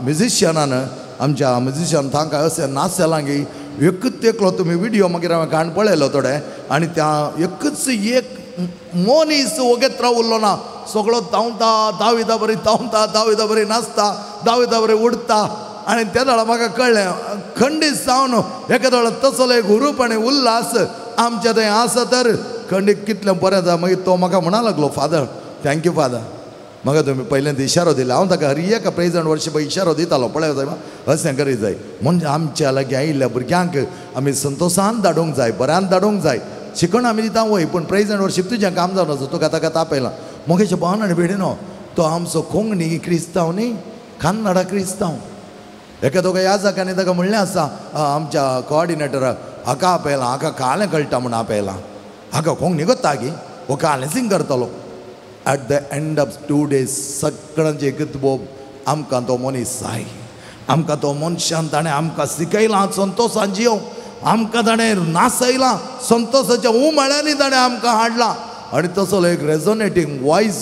[SPEAKER 2] म्युजिशियनान, आमच्या म्युजिशियन तांकां अशें नाचलां की एकूच एकलो तुमी विडियो मागीर हांवें काण पळयलो थोडे, आनी त्या एकूच एक मनीस वगेत रावलो ना, सगळो धांवता, दाविदा बरी धांवता, दाविदा बरी नाचता, दाविदा बरी उडता. आनी त्या वेळार म्हाका कळ्ळें खंडीत जावन एका वेळार तसलो एक हुरूप आनी उल्हास आमच्या थंय आसा तर खंडीत कितलें बरें जाता. मागीर तो म्हाका म्हणा लागलो, फादर thank you father, म्हाका तुमी पयल्यांत इशारो दिला. हांव ताका हर एका प्रेज एंड वर्शिप इशारो दितालो, पळय जाय अशें करीत जाय. म्हणजे आमच्या लागीं आयिल्ल्या भुरग्यांक आमी संतोशान धाडूंक जाय, बऱ्यान धाडूंक जाय. शिकण आमी दिता वय, पूण प्रेज एंड वर्शिप तुजें काम जावन आसा, तुका ताका तापयलां. म्हगेच्या भावान आनी भयणीनो तो आमचो कोंकणी क्रिस्तांव न्ही, कन्नडा क्रिस्तांव. एका दोगा याजकांनी ताका म्हणलें आसा आमच्या कोऑर्डिनेटराक, हाका आपयलां, हाका कालें कळटा म्हूण आपयलां, हाका कोंकणी कोत्ता की हो कालें सिंग करतलो. At the end of 2 days सगळ्यांचे एकूच बोब, आमकां तो मनीस जाय, आमकां तो मनशान ताणें आमकां शिकयलां संतोशान जियोंक, आमकां ताणें नाचयलां संतोशाच्या उमाळ्यांनी ताणें आमकां हाडलां. आनी तसो एक रेजोनेटींग वॉयस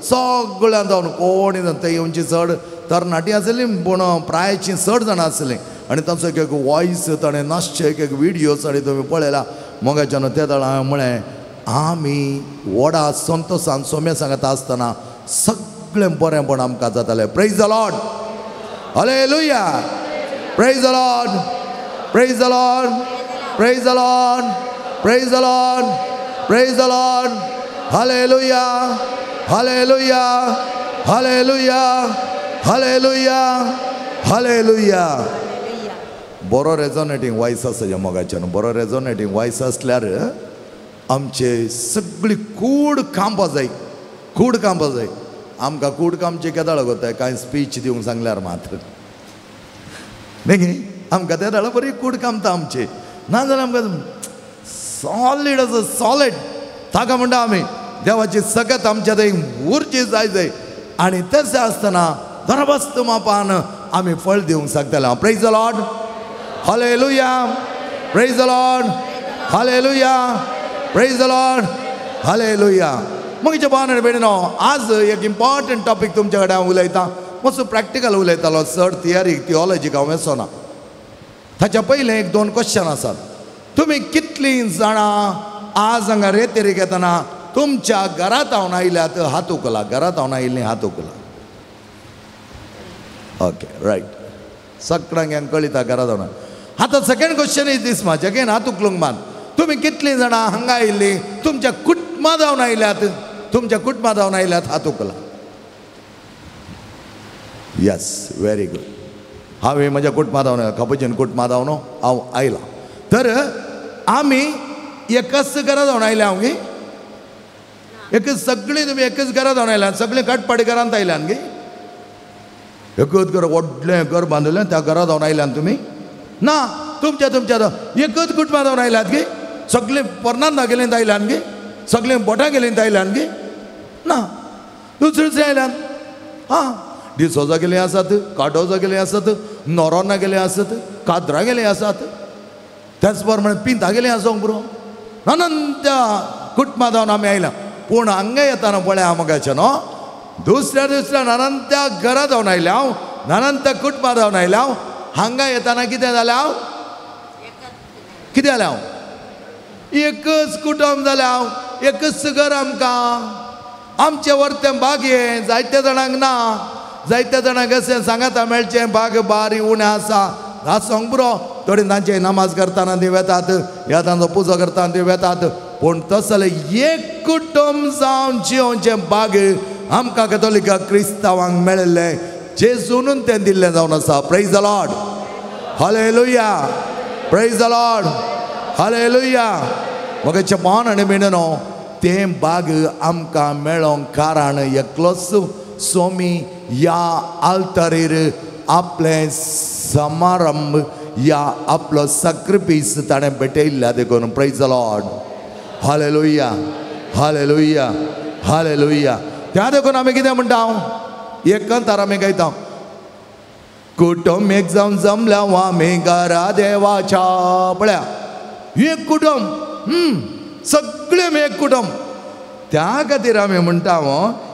[SPEAKER 2] सगळ्यां जावन कोणी जावन ते येवची चड तरणाटी आसली पूण प्रायची चड जाणां आसलीं. आनी तांचो एक एक वॉयस ताणें नाचचे एक एक विडियोज आनी तुमी पळयला मोगाच्यान. त्या वेळार हांवें म्हळें आमी व्हडा संतोशान सोम्या सांगता आसतना सगळें बरेंपण आमकां जातालें. Praise the lord, hallelujah, praise the lord, praise the lord, praise the lord, praise the lord, praise the lord, hallelujah, hallelujah, hallelujah, hallelujah, hallelujah. बरो रेजोनेटींग वॉयस आसा मोगाच्यान. बरो रेजोनेटींग वॉयस आसल्यार आमचे सगळी कूड कामपा जाय, कूड कामपा जाय. आमकां कूड कामची केदाळ कोताय कांय स्पीच दिवंक सांगल्यार मात्र न्ही, आमकां त्या वेळार बरी कूड कामता आमची, नाजाल्यार आमकां सॉलीड आसा, सॉलीड. ताका म्हणटा आमी देवाची सकत आमच्या थंय उरची जाय जाय. आनी तशें आसतना दरबस्त मापान आमी फळ दिवंक शकतले. Praise the lord, hallelujah, praise the lord, hallelujah, praise the lord, hallelujah. म्हगेच्या भावान आनी भयणीनो आज एक इम्पॉर्टंट टॉपीक तुमच्या कडेन हांव उलयतां. मातसो प्रॅक्टिकल उलयतालो, चड थियरी थियोलॉजीक हांव वचना. ताच्या पयलें एक 2 क्वेश्चन आसात. तुमी कितलीं जाणां आज हांगा रेतेरीक येतना तुमच्या घरांत हांव आयल्यात हात उखला, घरांत हांव आयिल्लीं हात उखला. ओके रायट, सगळ्यांक कळिता घरांत हांव. आतां सेकंड क्वेश्चन is दीस म्हाजें अगेन हात उखलूंक मान. तुमी कितलीं जाणां हांगा आयिल्लीं तुमच्या कुटुंबा जावन आयल्यात, तुमच्या कुटुंबा जावन आयल्यात हात उखला. Yes, very good. हांवें म्हज्या कुटुंबा जावन कपुचीन कुटुंबा जावन हांव आयलां. तर आमी एकच घरा जावन आयल्या हांव गे, एकच सगळीं तुमी एकच घरा जावन आयल्यान, सगळीं काटपाडी घरांत आयल्यान गे. एकच घर व्हडलें घर बांदलें त्या घरा जावन आयल्यान तुमी ना, तुमच्या तुमच्या एकच कुटुंबा जावन आयल्यात गे. सगळीं पर्नांदा गेलीं आयल्यान गे, सगळीं बोटां गेलीं आयल्यान गे ना, दुसरे दुसरे आयल्यान. हां, डिसोजा गेले आसात, काडोजा गेले आसात, नोरोना गेले आसात, कादरा गेले आसात, त्याच प्रमाणे पिंता गेले आसूंक पुरो. अनंत कुटुंबा जावन आमी आयल्या. पूण हांगा येताना पळया मोगाचें न्हू, दुसऱ्या दुसऱ्या नानांत्या घरा जावन आयल्या हांव, नानांत्या कुटुंबा जावन आयल्या हांव. हांगा येताना कितें जालें हांव, कितें जालें हांव, एकच कुटुंब जालें हांव, एकच घर आमकां. आमचें वर्तें भाग हें जायत्या जाणांक ना, जायत्या जाणांक अशें सांगाता मेळचें भाग बारी उणें आसा आसूंक पुरो. थोडीं तांचे नमाज करतना ती वेतात, ह्या तांचो पुजो करतना ती वेतात, पूण तसलें एक कुटुंब जावन जियोवचें भाग आमकां कथोलिका क्रिस्तांवांक मेळिल्लें, जेजूनून तें दिल्लें जावन आसा. Praise the Lord, hallelujah, praise the Lord, hallelujah. म्हगेचें मान आनी मेणनो तें बाग आमकां मेळोंक कारण एकलोच स्वामी ह्या आल्तारीर आपलें समारंभ या आपलो सॅक्रिफीस ताणें भेटयल्ल्या देखून. Praise the Lord, hallelujah, hallelujah, hallelujah. त्या देखून आमी कितें म्हणटा, एक कंतार आमी गायता, कुटुंब एक जावन जमल्या आमी घरा देवाच्या. पळया एक कुटुंब, सगळें आमी एक कुटुंब. त्या खातीर आमी म्हणटा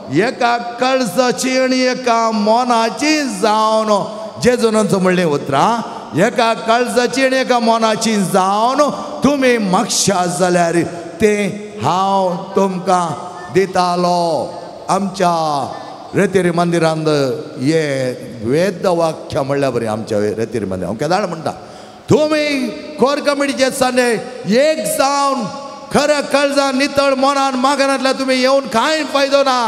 [SPEAKER 2] एका कळसाची आनी एका मोनाची जावन, जेजूनाचो म्हणलें उतरां, एका काळजाची आनी एका मनाची जावन तुमी मागशा जाल्यार तें हांव तुमकां दितालो. आमच्या रेतेरी मंदिरांत हे वेदवाक्य म्हणल्यार बरें, आमच्या रेतेरी मंदिर हांव केदाळ म्हणटा, तुमी कोर कमिटीचे सांडे एक जावन खऱ्या काळजान नितळ मनान मागनांतल्यान तुमी येवन कांय फायदो ना.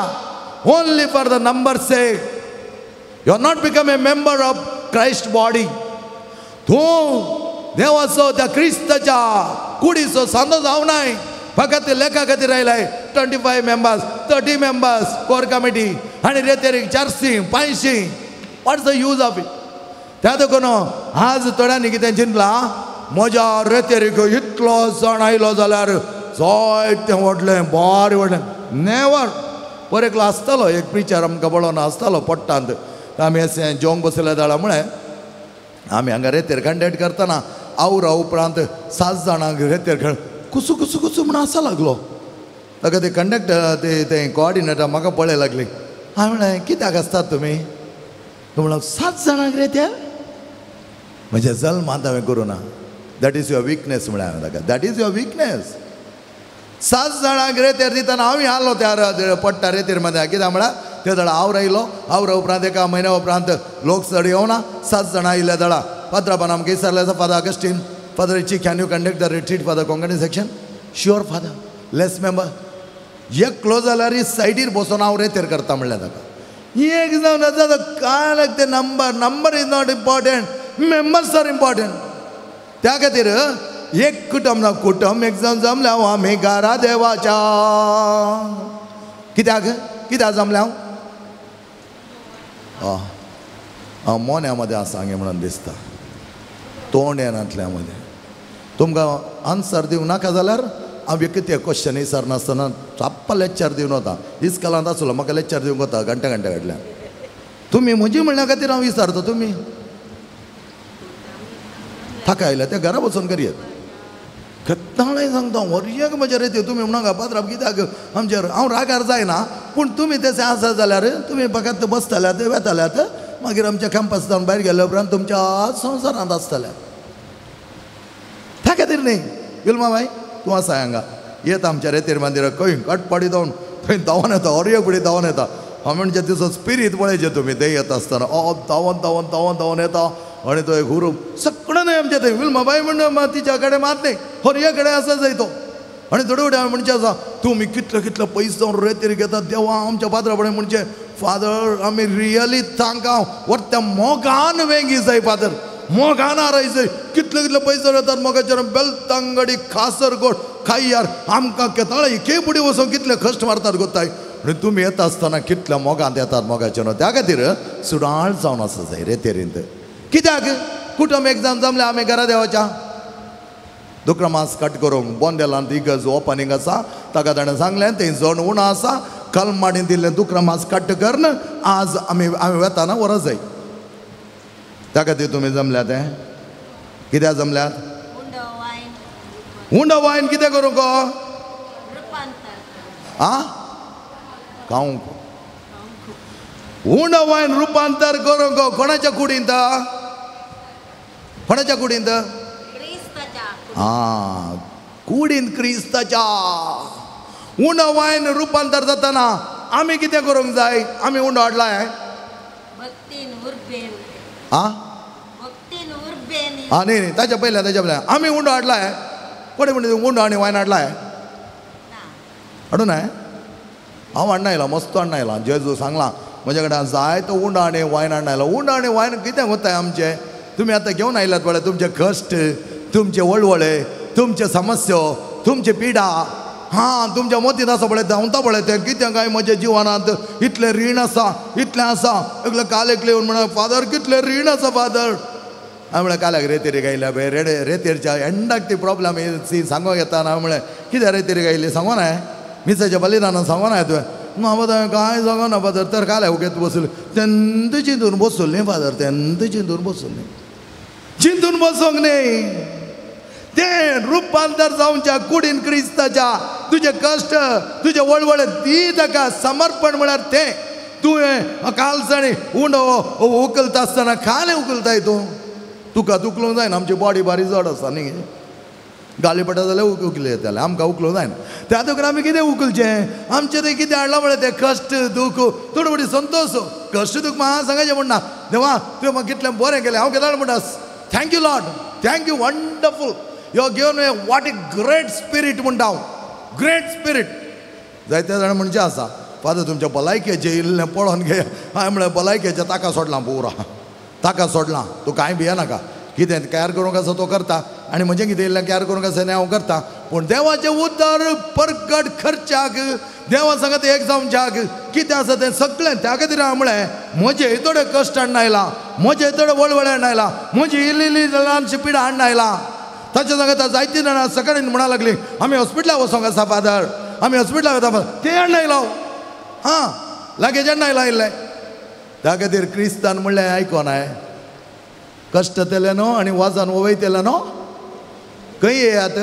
[SPEAKER 2] Only for the number sake you are not become a member of Christ body. तूं देवाचो त्या क्रिस्ताच्या कुडीचो सांदो जावं नाय, फकत लेखा खातीर आयलाय. 25 members, 30 members core committee आनी रेतेरीक 400 500. What's the use of it? त्या देखून आज थोड्यांनी कितें चिंतलां, म्हज्या रेतेरीक इतलो जाण आयलो जाल्यार जायतें व्हडलें बारी व्हडलें. नेवर. पर एकलो आसतालो एक प्रिचर आमकां पळोवन आसतालो पोट्टांत, आमी अशें जेवंक बसयल्या जाल्यार म्हळें आमी हांगा रेतेर कंडक्ट करतना आवरा उपरांत 7 जाणांक रेतेर कुसू कुसू कुसू म्हूण आसा लागलो. ताका ते कंडक्टर ते कोऑर्डिनेटर म्हाका पळय लागली. हांवें म्हणलें कित्याक आसतात तुमी? तो म्हणलो 7 जाणांक रेतेर. म्हज्या जल्मांत हांवें करूं ना. That is your weakness म्हळ्यार हांवें ताका, that is your weakness. 7 जाणांक रेतेर दितना हांव आसलो त्या पडटा रेतेर मदें. कित्याक म्हळ्यार ते जाणा आवर आयलो, आवरा उपरांत एका म्हयन्या उपरांत लोक चड येवना, 7 जाणां आयिल्ल्या जाणा. फादराबान आमकां विचारलें आसा, फादर ऑगस्टीन, फादर इची can you conduct the retreat for the Konkani section? Sure father, less member. एकलो जाल्यार सायडीर बसून हांव रेतेर करता म्हणलें ताका. एक जावन आसा काय लागते number, number is not important, members are important. त्या खातीर एक कुटुंब ना कुटुंब एक जावन जमल्या आमी घरा देवाच्या. कित्याक कित्याक जमल्या हांव? हांव मोन्या मदें आसा हांगे म्हणून दिसता, तोंड येनातल्या मदें. तुमकां आन्सर दिवंक नाका जाल्यार हांव एक ते क्वेश्चन विचारनासतना साप्प लेक्चर दिवन वता. इस्कॉलांत आसलो म्हाका लेक्चर दिवंक वता घंट्या घंट्या फाटल्यान. तुमी म्हजी म्हणल्या खातीर हांव विचारता, तुमी थाका आयल्या त्या घरा वचून करयत. केन्नाय सांगता वरयेक म्हज्या रे तुमी म्हणूंक पात्राब कित्याक आमचेर हांव रागार जायना, पूण तुमी तशें आसा जाल्यार तुमी फकत बसतल्यात वेतल्यात, मागीर आमच्या कॅम्पस जावन भायर गेल्या उपरांत तुमच्या संवसारांत आसतल्यात. त्या खातीर न्ही विल्मा बाय तूं आसा हांगा येता आमच्या रेतेर मंदिराक खंय कटपाडी धांवन थंय धांवन येता, हरये फुडें धांवन येता. हांव म्हणजे तिचो स्पिरीत पळयचें तुमी थंय येता आसतना धांवन धांवन धांवन धांवन येता आनी तो एक हुरूप सगळें न्हय आमच्या थंय. विल्मा बाय म्हण तिच्या कडेन मात न्ही, हरये कडेन आसा जाय तो. आनी थोडे फावटी हांवें म्हणचें आसा तुमी कितले कितले पयशे जावन रेतीर घेतात देवा आमच्या फादरा फुडें म्हणचें फादर आमी रियली तांकां व्हरत्या मोगान वेंगी जाय फादर मोगान आराय जाय कितले कितले पयशे येतात मोगाचेर बेलतांगडी कासरगोड खाय्यार आमकां केताळे एके फुडें वचून कितले कश्ट मारतात गोताय आनी तुमी येता आसतना कितल्या मोगांत येतात मोगाचेर त्या खातीर सुडाळ जावन आसा जाय रेतेरींत कित्याक कुटुंब एक जाण जमलें आमी घरा देवाच्या दुकरा मास कट करूंक बोंदेलांत इगर्ज ओपनींग आसा ताका ताणें सांगलें थंय जण उणो आसा कलमाडीन दिल्लें दुकरा मास कट करन आज आमी आमी वेताना व्हरत जाय त्या खातीर तुमी जमल्यात हें कित्याक जमल्यात उंडो वायन कितें करूंक आं खावंक उंडो वायन रुपांतर करूंक कोणाच्या कुडींत कोणाच्या कुडींत आं कुडीन क्रिस्ताच्या उंडो वायन रुपांतर जाताना आमी कितें करूंक जाय आमी उंडो हाडलाय आं आं न्ही न्ही ताच्या पयल्या ताच्या पयल्या आमी उंडो हाडलाय कोणे म्हणटा उंडो आनी वायन हाडलाय हाडूं ना हांव हाडना आयला मस्त हाडना आयला जेजू सांगलां म्हज्या कडेन जाय तो उंडो आनी वायन हाडना आयला उंडो आनी वायन कितें कोत्ताय आमचें तुमी आतां घेवन आयल्यात पळय तुमचे कश्ट तुमचे वळवळे तुमचे समस्यो तुमचे पिडा हां तुमच्या मोतींत आसा पळय धांवता पळय तें कितें काय म्हज्या जिवनांत इतलें रीण आसा इतलें आसा एकलें काल एकलें येवन म्हणा फादर कितलें रीण आसा फादर हांवें म्हळें काल्याक रेतेरी गायल्या पळय रेडे रेतेरच्या एंडाक ती प्रॉब्लम ती सांगोंक येता हांवें म्हळें कित्याक रेतेरी गायली सांगो ना मिसाच्या बलिदानान सांगो ना तुवें ना फादर कांय सांगो ना फादर तर काल्याक उगेत बसली तेन्ना चिंतून बसली फादर तेन्ना चिंतून बसली चिंतून बसूंक न्ही तें रुपांतर जावच्या कुडीन क्रिस्ताच्या तुजे कश्ट तुजे वळवळे दी ताका समर्पण म्हळ्यार तें तुवें कालसाणी उंडो उखलता आसतना खालें उखलताय तूं तुका दुखलोंक जायना आमची बॉडी बारी जड आसा न्ही गाली पडटा जाल्यार उखले येताले आमकां उखलोंक जायना त्या दुखून आमी कितें उखलचें आमचें तें कितें हाडलां म्हळ्यार तें कश्ट दूख थोडे फावटी संतोश कश्ट दूख म्हाका सांगाचें म्हणना देवा तुवें म्हाका कितलें बरें केलें हांव केदाळ म्हणटा thank you Lord thank you wonderful you given a what a great spirit म्हणटा हांव ग्रेट स्पिरीट जायते जाण म्हणचें आसा फादर तुमच्या भलायकेचें इल्लें पळोवन घे हांवें म्हळें भलायकेचें ताका सोडलां पुरा ताका सोडलां तूं कांय भियेनाका कितें कॅर करूंक आसा तो करता आनी म्हजें कितें इल्लें कॅर करूंक आसा तें हांव करता पूण देवाचें उतर परगट खर्चाक देवा सांगता एक जावच्याक कितें आसा तें सगळें त्या खातीर हांवें म्हळें म्हजें येदोडे कश्ट हाडून आयलां म्हजें येदोडे वळवळे हाडून आयलां म्हजी इल्ली इल्ली ल्हानशी पिडा हाडून आयलां ताच्या सांगता जायतीं जाणां सकाळीं म्हणा लागलीं आमी हॉस्पिटलाक वचोंक आसा फादर आमी हॉस्पिटलाक वता फादर तें हाडून आयलो हां लागीं हाडून आयलां इल्लें त्या खातीर क्रिस्तान म्हणलें आयकोना कश्ट तेले न्हू आनी वाजान वयतले न्हू खंय येयात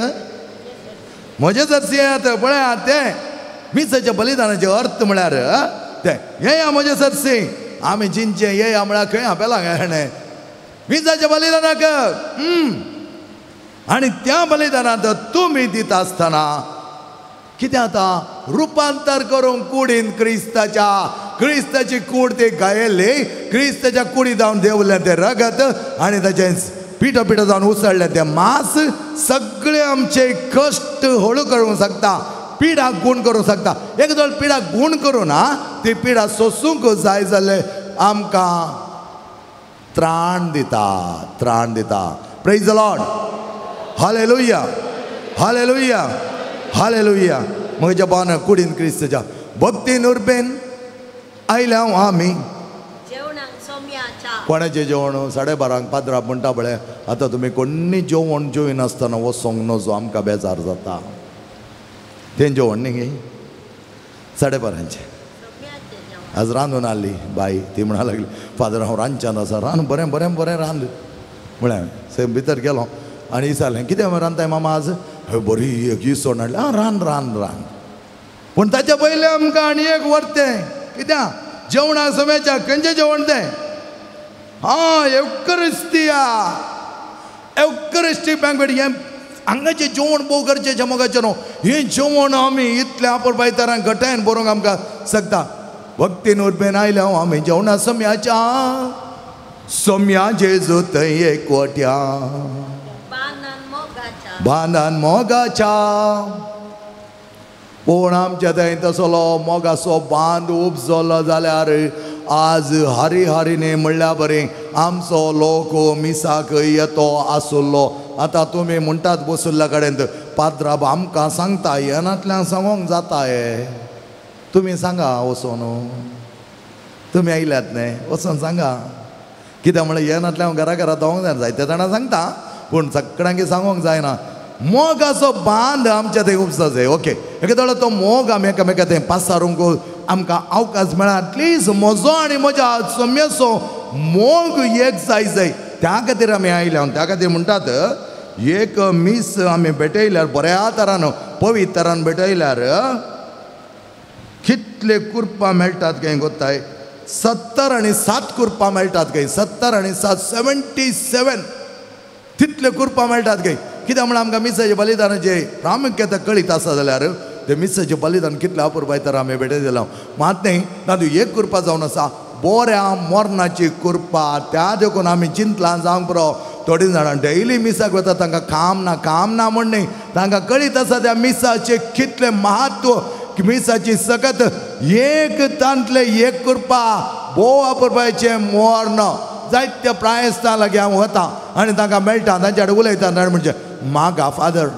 [SPEAKER 2] म्हजे सरशी येयात पळयात तें मिसाच्या बलिदानाचें अर्थ म्हळ्यार तें येया म्हजे सरशी आमी जिंचें येया म्हळ्यार खंय आपेलां हेणें मिसाच्या बलिदानाक आनी त्या बलिदानांत तुमी दिता आसतना कितें जाता रुपांतर करूंक कुडीन क्रिस्ताच्या क्रिस्ताची कूड ती गायली क्रिस्ताच्या कुडी जावन देंवलें तें रगत आनी ताचें पिठो पिठो जावन उसळ्ळें तें मांस सगळे आमचे कश्ट हळू करूंक शकता पिडा गूण करूंक शकता एक जर पिडा गूण करूं ना ती पिडा सोसूंक जाय जाल्यार आमकां त्राण दिता त्राण दिता. Praise the Lord. Hallelujah hallelujah hallelujah. म्हज्या बान कुडीन क्रिस्ताच्या भक्तीन उर्बेन आयल्या हांव आमी कोणाचें जेवण 12:30 पाद्रा म्हणटा पळय आतां तुमी कोण्णी जेवण जेवनासतना वचोंक नजो आमकां बेजार जाता तें जेवण न्ही 12:30 आज रांदून आसली बाई ती म्हणा लागली फादर हांव रांदच्यान आसा रांद बरें बरें बरें रांद म्हळें हांवें भितर गेलो आनी विचारलें कितें रांदताय मामा आज हय बरी एक इसवण हाडली आं रांद रांद रांद पूण ताच्या पयलें आमकां आनी एक व्हरतें कित्याक जेवणा समेच्या खंयचें जेवण तें हां एवकरिस्तिया एवकरिस्टी बँक्वेट हें हांगाचें जेवण भोव गरजेचें मोगाचें न्हू हें जेवण आमी इतलें आपोर तरांक घटायन बरोवंक आमकां शकता. भक्तीन उर्बेन आयल्या हांव आमी जेवणा सम्याच्या सम्या जेजू थंय एकवट्या बांदान मोगाच्या पूण आमच्या थंय तसलो मोगाचो बांद उपजलो जाल्यार आज हरी हरीने म्हणल्या बरें आमचो लोक मिसाक येतो आसुल्लो. आतां तुमी म्हणटात बसुल्ल्या कडेन पाद्राब आमकां सांगता येनातल्यान सांगोंक जाता हे. तुमी सांगा वचोन, तुमी आयल्यात न्ही वचोन सांगा. कित्याक म्हणल्यार येनातल्यान घरा घरा धांवंक जायना, जायते जाणां सांगता पूण सगळ्यांक सांगोंक जायना. मोगाचो बांद आमच्या थंय उपसा जाय. ओके, एके तो मोग आमी एकामेका थंय पासारूंक आमकां अवकाश मेळ्ळा. एटलीस्ट म्हजो आनी म्हज्या सम्याचो मोग एक जाय जाय, त्या खातीर आमी आयल्या. त्या खातीर म्हणटात एक मीस आमी भेटयल्यार बऱ्या तरान पवित्रान भेटयल्यार कितले कुरपां मेळटात काय गोत्ताय, 77 कुरपां मेळटात काय, 70 आणि 7 77 तितले कुरपां मेळटात काय. कित्याक म्हणल्यार आमकां मिसाचें बलिदानाचें प्रामुख्यता कळीत आसा जाल्यार ते मिसाचें बलिदान कितलें अपुरबाय तर आमी भेटयत दिलां. मात न्ही तातूंत एक कुरपा जावन आसा बऱ्या मरणाची कुरपा. त्या देखून आमी चिंतलां जावंक पुरो. थोडीं जाणां डेली मिसाक वता, तांकां काम ना काम ना म्हण न्ही, तांकां कळीत आसा त्या मिसाचें कितलें महत्व, मिसाची सकत एक तांतलें एक कुरपा भोव अपुरबायचें मर्ण. जायत्या प्रायस्तां लागीं हांव वता आनी तांकां मेळटा, तांच्या कडेन उलयता. ताणें म्हणजे मागा फादर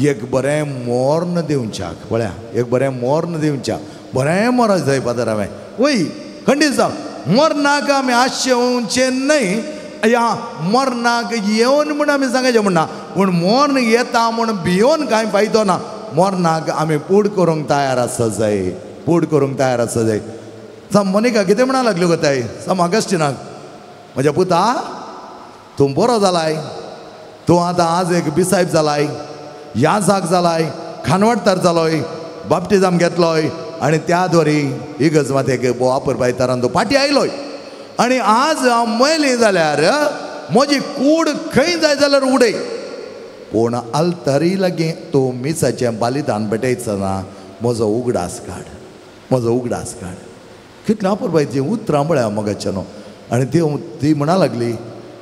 [SPEAKER 2] एक बरें मोर्न दिवच्याक, पळया एक बरें मोर्न दिवच्याक, बरें मोर जाय फादर हांवें. वय खंडीत जावं मरणाक आमी आशेवचें न्हय, ह्या मरणाक येवन म्हूण आमी सांगाचें म्हणना, पूण मर्ण येता म्हूण भियोन कांय फायदो ना. मरणाक आमी पूड करूंक तयार आसा जाय, पूड करूंक तयार आसा जाय. सम मोनिका कितें म्हणा लागल्यो गो ताई सम ऑगस्टिनाक, म्हज्या पुता तूं बरो जालाय, तूं आतां आज एक बिसायब जालाय, याजाक जालाय, खानवटदार जालोय, बाप्टिजम घेतलोय आनी त्या द्वारी इगर्ज मात एक अपुरबाय तरान तूं फाटीं आयलोय. आनी आज हांव मेली जाल्यार म्हजी कूड खंय जाय जाल्यार उडय, पूण आल्तारी लागीं तूं मिसाचें बलिदान भेटयचो ना, म्हजो उगडास काड, म्हजो उगडास काड. कितलें अपुरबायचीं उतरां पळया मोगाचें न्हू. आनी ती म्हणा लागली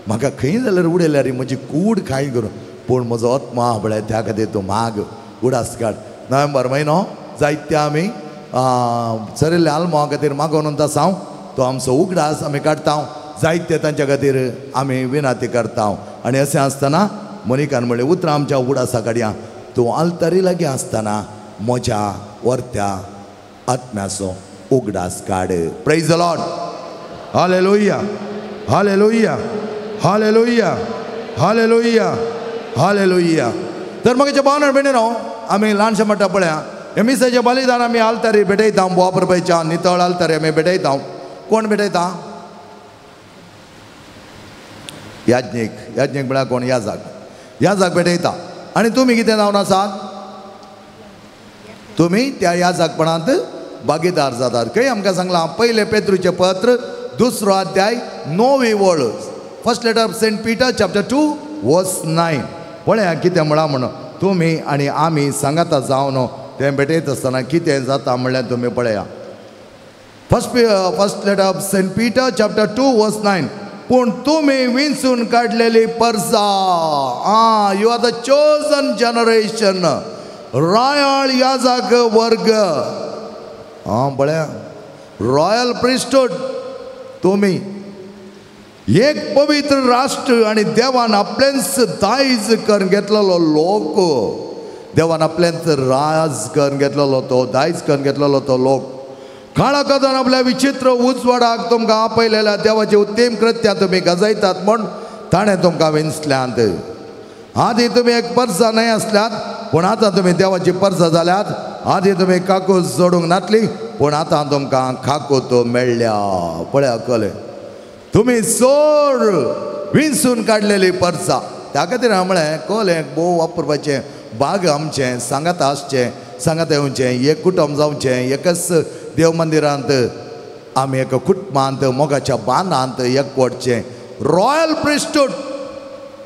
[SPEAKER 2] म्हाका खंय जाल्यार उडयल्यार म्हजी कूड खाय करून, पूण म्हजो आत्मा पळय त्या खातीर तूं माग उडास काड. नोव्हेंबर म्हयनो जायत्या आमी सरिल्ल्या आल्मोआ खातीर मागोवन आसा, तो आमचो उगडास आमी काडटा, जायते तांच्या खातीर आमी विनाती करता. आनी अशें आसतना मोनिकान म्हणलें उतरां आमच्या उगडासा काडया, तूं आल्तारी लागीं आसतना म्हज्या वर्त्या आत्म्याचो उगडास काड. Praise the Lord. Hallelujah, hallelujah, hallelujah, hallelujah, hallelujah. तर मगेच्या भावना भयणीनो आमी ल्हानशें म्हणटा पळया हे मिसाचें बलिदान आमी आल्तारी भेटयता, बोवापुरबायच्या नितळ आल्तारी आमी भेटयता. कोण भेटयता? याज्ञीक. याज्ञीक म्हळ्यार कोण? याजाक. याजाक भेटयता. आनी तुमी कितें जावन आसात? तुमी त्या याजाकपणांत भागीदार जातात. खंय आमकां सांगलां? पयलें पेत्रूचें पत्र 2 अध्याय 9 वळ, first letter of Saint Peter chapter 2 verse 9. पळया कितें म्हळां म्हणून तुमी आनी आमी सांगाता जावन तें भेटयत आसतना कितें जाता म्हणल्यार तुमी पळया. First letter of Saint Peter chapter 2 verse 9. पूण तुमी विंचून काडलेली परसा, you are the chosen generation, royal याजक वर्ग. आं पळया, रॉयल प्रिस्टहुड, तुमी एक पवित्र राष्ट्र आनी देवान आपलेंच दायज करून घेतलेलो लोक, देवान आपलेंच राज करून घेतलेलो तो दायज करून घेतलेलो तो लोक. काळा कदन आपल्या विचित्र उजवाडाक तुमकां आपयलेल्या देवाचे उत्तम कृत्यां तुमी गजयतात म्हूण ताणें तुमकां विंचल्यांत. आदी तुमी एक परसा न्हय आसल्यात, पूण आतां तुमी देवाची परसा जाल्यात. आदी तुमी काकूत जोडूंक नातली, पूण आतां तुमकां काकूत मेळ्ळ्या. पळया कले तुमी चड विंचून काडलेली परसा. त्या खातीर हांवें म्हळें कलें भोव वापरपाचें बाग आमचें, सांगाता आसचें, सांगाता येवचें, एक कुटुंब जावचें, एकच देव मंदिरांत आमी एका कुटुंबांत मोगाच्या बांदांत एकवटचें. रॉयल प्रिस्टहुड,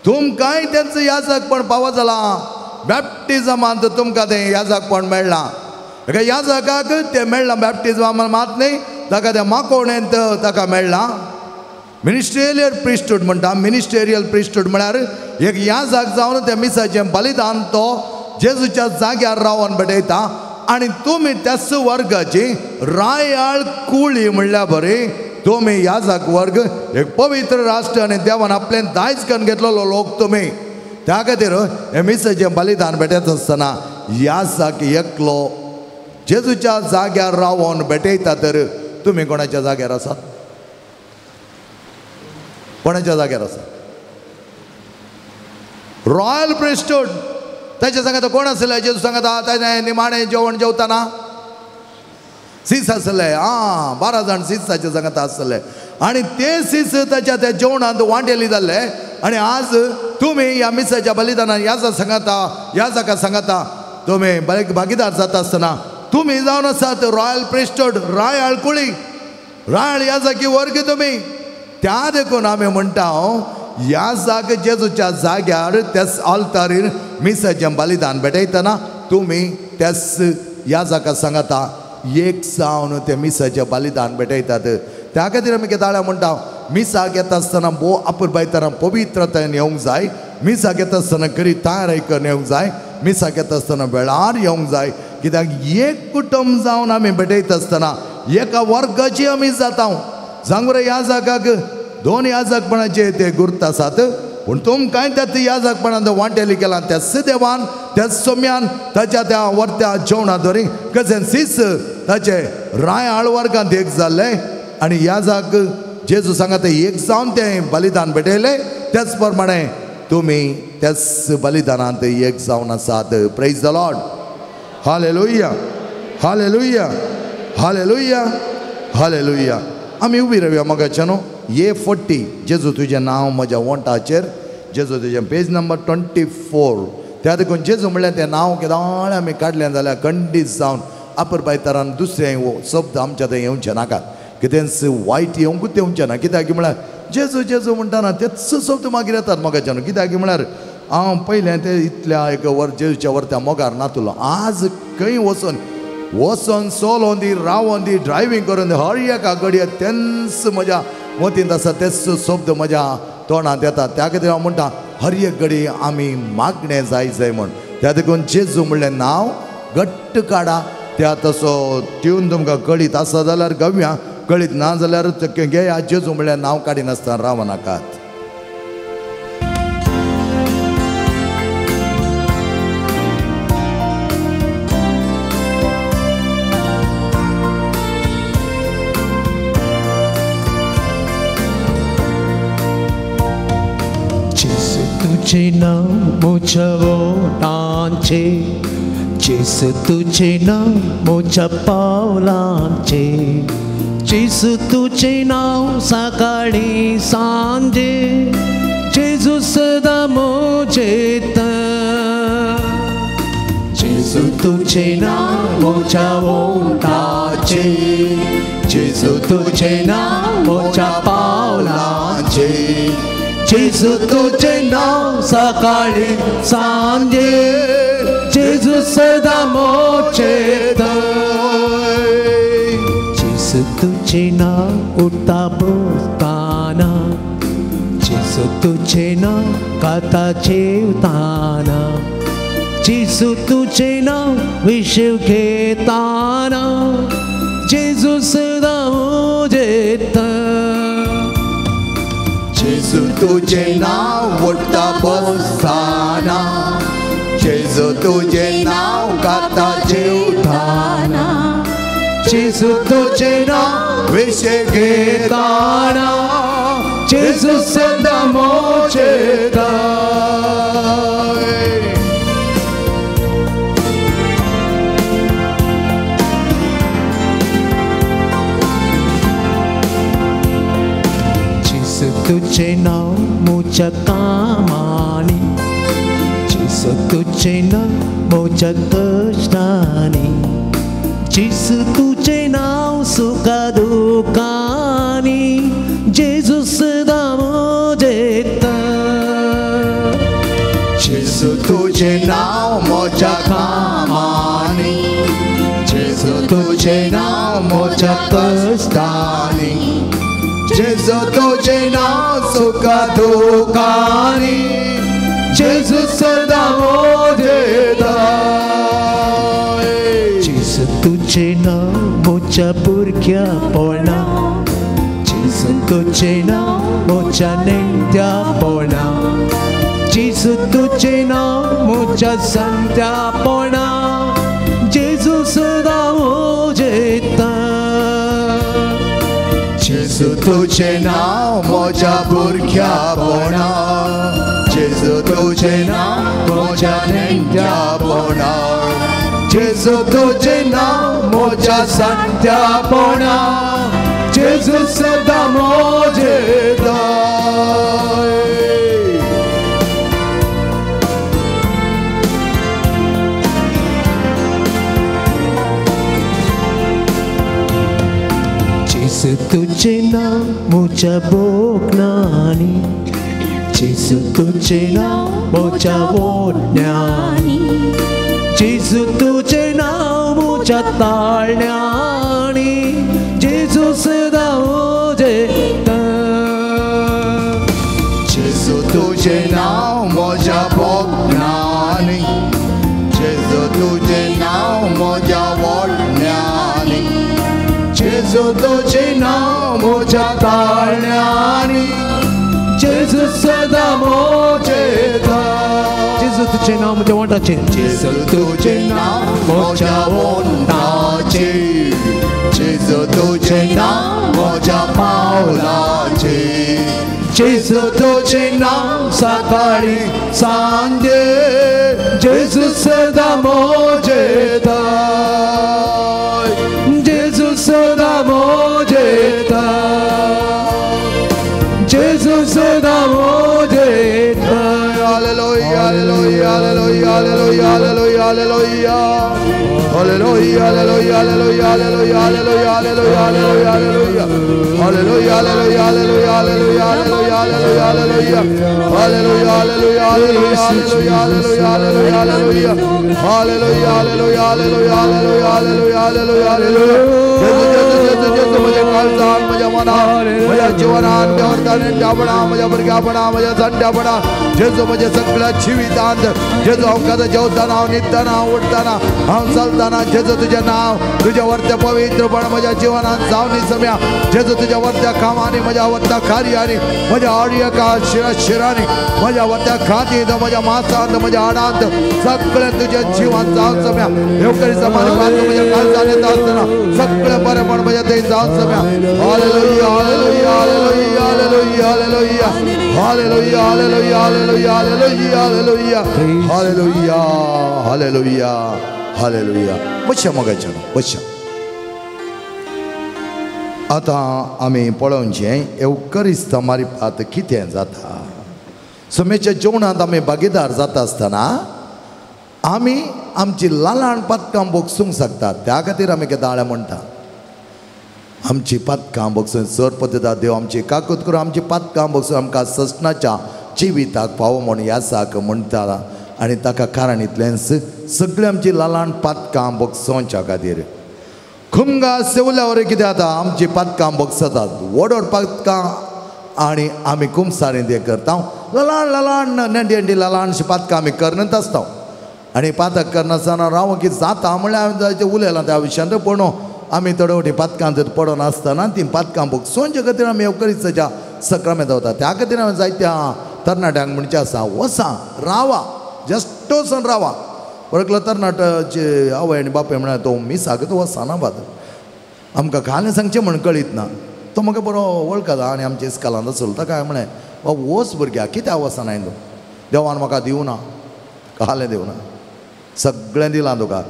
[SPEAKER 2] तुमकांय तेंचो याजकपण पावो जालां. बॅप्टिजमांत तुमकां तें याजकपण मेळ्ळां. एका याजकाक तें मेळ्ळां बॅप्टिजमान मात न्हय, ताका तें माकोवणेंत ताका मेळ्ळां. मिनिस्ट्रियल प्रिस्टहुड म्हणटा. मिनिस्टेरियल प्रिस्टहुड म्हळ्यार एक याजक जावन त्या मिसाचें बलिदान तो जेजूच्या जाग्यार रावन भेटयता. आनी तुमी त्याच वर्गाची रायाळ कुळी म्हणल्या बरी तुमी याजक वर्ग एक पवित्र राष्ट्र आनी देवान आपलें दायज करून घेतलेलो लोक तुमी. त्या खातीर हे मिसाचें बलिदान भेटयता आसतना याजक एकलो जेजूच्या जाग्यार रावन भेटयता तर तुमी कोणाच्या जाग्यार आसात? कोणाच्या जाग्यार आसात? रॉयल प्रिस्टूड ताच्या सांगता कोण आसले? जेजू सांगता ताणें निमाणें जेवण जेवताना सीस आसले, आं 12 जाण सीस ताच्या सांगता आसले आनी ते सीस ताच्या त्या जेवणांत वांटेली जाल्ले. आनी आज तुमी ह्या मिसाच्या बलिदानान याजा सांगता याजका सांगता तुमी भागीदार जाता आसतना तुमी जावन आसात रॉयल प्रिस्टूड, रायाळ कुळी, रायाळ याजकी वर्ग तुमी. त्या देखून आमी म्हणटा याजक जेजूच्या जाग्यार त्याच आल्तारीर मिसाचें बलिदान भेटयतना तुमी त्याच याजका सांगता एक जावन ते मिसाचें बलिदान भेटयतात. त्या खातीर आमी केदाळ्या म्हणटा मिसाक येता आसतना भोव अपुरबायतना पवित्रतायेन येवंक जाय, मिसाक येता आसतना खरी तयारी करून येवंक जाय, मिसाक येता आसतना वेळार येवंक जाय. कित्याक एक कुटुंब जावन आमी भेटयता आसतना एका वर्गाची आमी जाता. सांग बरें याजकाक 2 याजकपणाचे ते गुर्त आसात पूण तुमकांय त्या याजकपणान वांटेली केला त्या देवान त्या सोम्यान ताच्या त्या वर्त्या जेवणा दोरी कशें सीस ताचे रायाळ वर्गांत एक जाल्ले आनी याजक जेजू सांगता एक जावन तें बलिदान भेटयलें. त्याच प्रमाणे तुमी त्याच बलिदानांत एक जावन आसात. Praise the Lord. Hallelujah, hallelujah, hallelujah, hallelujah. आमी उबी रावया मोगाच्या न्हू. ये 40 जेजू तुजें नांव म्हज्या वोंटाचेर, जेजू तुजें पेज नंबर 24. त्या देखून जेजू म्हणल्यार तें नांव केदाळ आमी काडलें जाल्यार खंडीत जावन अपुरबायतरान दुसरें शब्द आमच्या थंय येवचें नाकात, कितेंच वायट येवंकूच येवचें ना. कित्याक म्हळ्यार जेजू जेजू म्हणटाना तेच शब्द मागीर येतात मोगाच्या न्हू. कित्याक म्हळ्यार हांव पयलें तें इतल्या एक वर जेजूच्या वर त्या मोगार नातलो. आज खंय वचून वचोन चलोन दी रावोन दी ड्रायव्हींग करून हर एका घडये तेंच म्हज्या मतींत आसा, तेच शब्द म्हज्या तोंडांत येता. त्या खातीर हांव म्हणटा हर एक घडी आमी मागणें जाय जाय म्हूण. त्या देखून जेजू म्हणलें नांव घट्ट काडा. त्या तसो ट्यून तुमकां कळीत आसा जाल्यार गव्या, कळीत ना जाल्यार घेया. जेजू म्हणलें नांव काडिनासतना रावनाकात.
[SPEAKER 3] तुझे नाव म्हज्या वोटांचे, जेजू तुझे नाव म्हज्या पावलांचे, जेजू तुझे नाव सकाळी सांजे, जेजू सदां म्हजेत. जेजू तुझे नाव म्हज्या वोटांचे, जेजू तुझे नाव म्हज्या पावलांचे, जेजू तुझे नाव सकाळी सांजे, जेजू सदां म्हजेत. जेजू तुझे नाव उठता बसताना, जेजू तुझे नाव खाता जेवताना, जेजू तुझे नाव विशेव घेताना, जेजू सदां म्हजेत.
[SPEAKER 2] जेजू तुझे नाव उठता बसताना, जेजू तुझे नाव खाता जेवताना,
[SPEAKER 3] जेजू तुझे नाव
[SPEAKER 2] विशे घेताना,
[SPEAKER 3] जेजू सदां म्हजेत. तुझे नाव म्हज्या कामांनी, जेजू तुझे नाव म्हज्या कश्टांनी, जेजू तुझे नाव सुखा दुखांनी, जेजू सदां म्हजेत.
[SPEAKER 2] जेजू तुझे नाव म्हज्या कामांनी, जेजू तुझे नाव म्हज्या कश्टांनी, जेजू तुझे नाव सुखा दुखांनी,
[SPEAKER 3] जेजू सदां म्हजेत. तुझें नांव म्हज्या भुरग्यापणा, जेजू तुझें नांव म्हज्या नेण्ट्यापणा, जेजू तुझें नांव म्हज्या जाणट्यापणा, जेजू सदां उजयता.
[SPEAKER 2] जेजू तुझें नांव म्हज्या भुरग्यापणा, जेजू तुझें नांव म्हज्या नेण्ट्यापणा, जेजू तुझें नांव म्हज्या जाणट्यापणा, जेजू सदां उजयता.
[SPEAKER 3] जेजू तुझें नांव म्हज्या भोगणांनी, जेजू तुझें नांव म्हज्या ओडण्यांनी, जेजू तुझें नांव म्हज्या ताळण्यांनी, जेजू सदां उजयता.
[SPEAKER 2] जेजू तुझें नांव म्हज्या भोगणांनी, जेजू तुझें नांव म्हज्या ओडण्यांनी, जेजू तुझें नांव म्हज्या ताळण्यांनी,
[SPEAKER 3] जेजू सदां उजयता. जेजू तुझें नांव म्हज्या ओंठाचेर,
[SPEAKER 2] जेजू तुझें नांव म्हज्या ओंठाचेर, जेजू तुझें नांव म्हज्या पावलाचेर,
[SPEAKER 3] जेजू तुझें नांव सकाळीं सांजे, जेजू सदां उजयता, जेजू सदां उजयता, जेजू सदां उजयता.
[SPEAKER 2] Hallelujah, hallelujah, hallelujah, hallelujah, hallelujah, hallelujah. Hallelujah, hallelujah, hallelujah, hallelujah, hallelujah, hallelujah, hallelujah, hallelujah. Hallelujah, hallelujah, hallelujah, hallelujah, hallelujah, hallelujah, hallelujah. Hallelujah, hallelujah, hallelujah, hallelujah, hallelujah, hallelujah, hallelujah. Hallelujah, hallelujah, hallelujah, hallelujah, hallelujah, hallelujah, hallelujah. जेजू जेजू जेजू जेजू म्हज्या काळजान, म्हज्या मनान, म्हज्या जिवनान, देवतान, नेण्ट्यापणा, म्हज्या भुरग्यापणा, म्हज्या जाणट्यापणा, जेजू म्हज्या सगळ्या जिवितांत, जेजू हांव केन्ना जेवताना, हांव न्हिदतना, हांव उठतना, हांव चलतना, जेजू तुजें नांव, तुजें वर्तें पवित्रपण म्हज्या जिवनांत जावन सम्या. जेजू तुज्या वर्त्या कामांनी, म्हज्या वर्त्या कार्यांनी, म्हज्या आडयका शिराशिरांनी, म्हज्या वर्त्या खातींत, म्हज्या मासांत, म्हज्या हाडांत, सगळें तुज्या जिवांत जावन सम्या. येवकरीचा मार्गांत म्हज्या काळजान येता आसतना सगळें बरेंपण म्हज्या थंय जावन सम्या. Hallelujah, hallelujah, hallelujah, hallelujah, hallelujah, hallelujah, hallelujah, hallelujah, hallelujah, hallelujah, hallelujah, hallelujah, hallelujah. बश्या मोगाच्या बश्या. आतां आमी पळोवचें येवकरिस्ता मारिपात कितें जाता. समेच्या जेवणांत आमी भागीदार जाता आसतना आमी आमची लालाण पातकां भोगसूंक शकतात. त्या खातीर आमी केदाळे म्हणटा आमची पातकां भोगसून सर पद्दता देव आमची काकूत करून आमची पातकां भोगसून आमकां ससनाच्या जिविताक पावो म्हूण यासाक म्हणटा. आनी ताका कारण इतलेंच सगळीं आमची लालाण पातकां भोगसोवच्या खातीर. खुमगा सेवल्यावर कितें जाता, आमची पातकां भोगसतात, व्हड व्हड पातकां आनी आमी कुमसारींत हें करता. ललाण ललाण नेंडी नेंडी ललाणशी पातकां आमी करनच आसता. आनी पातक करनासतना राव की जाता म्हणल्यार हांवें उलयलां त्या विशयांत. पूण आमी थोडे फावटी पातकां जर पडोन आसतना ती पातकां भोगसोवचे खातीर आमी येवकरिस्ताच्या सक्रामेंत वता. त्या खातीर हांवें जायत्या तरणाट्यांक म्हणचें आसा, वसा रावा, जस्ट वचून रावा. वळखलो तरणाट्याचे आवय आनी बापूय म्हळ्यार तो मिसाक तो वचना बाद आमकां कालें सांगचें म्हण कळीत ना. तो म्हाका बरो वळखता आनी आमच्या इस्कालांत आसलो. ताका हांवें म्हळें, बाबा वच भुरग्या, कित्याक वचना तूं? देवान म्हाका दिवना, कालें दिवना, सगळें दिलां तुका.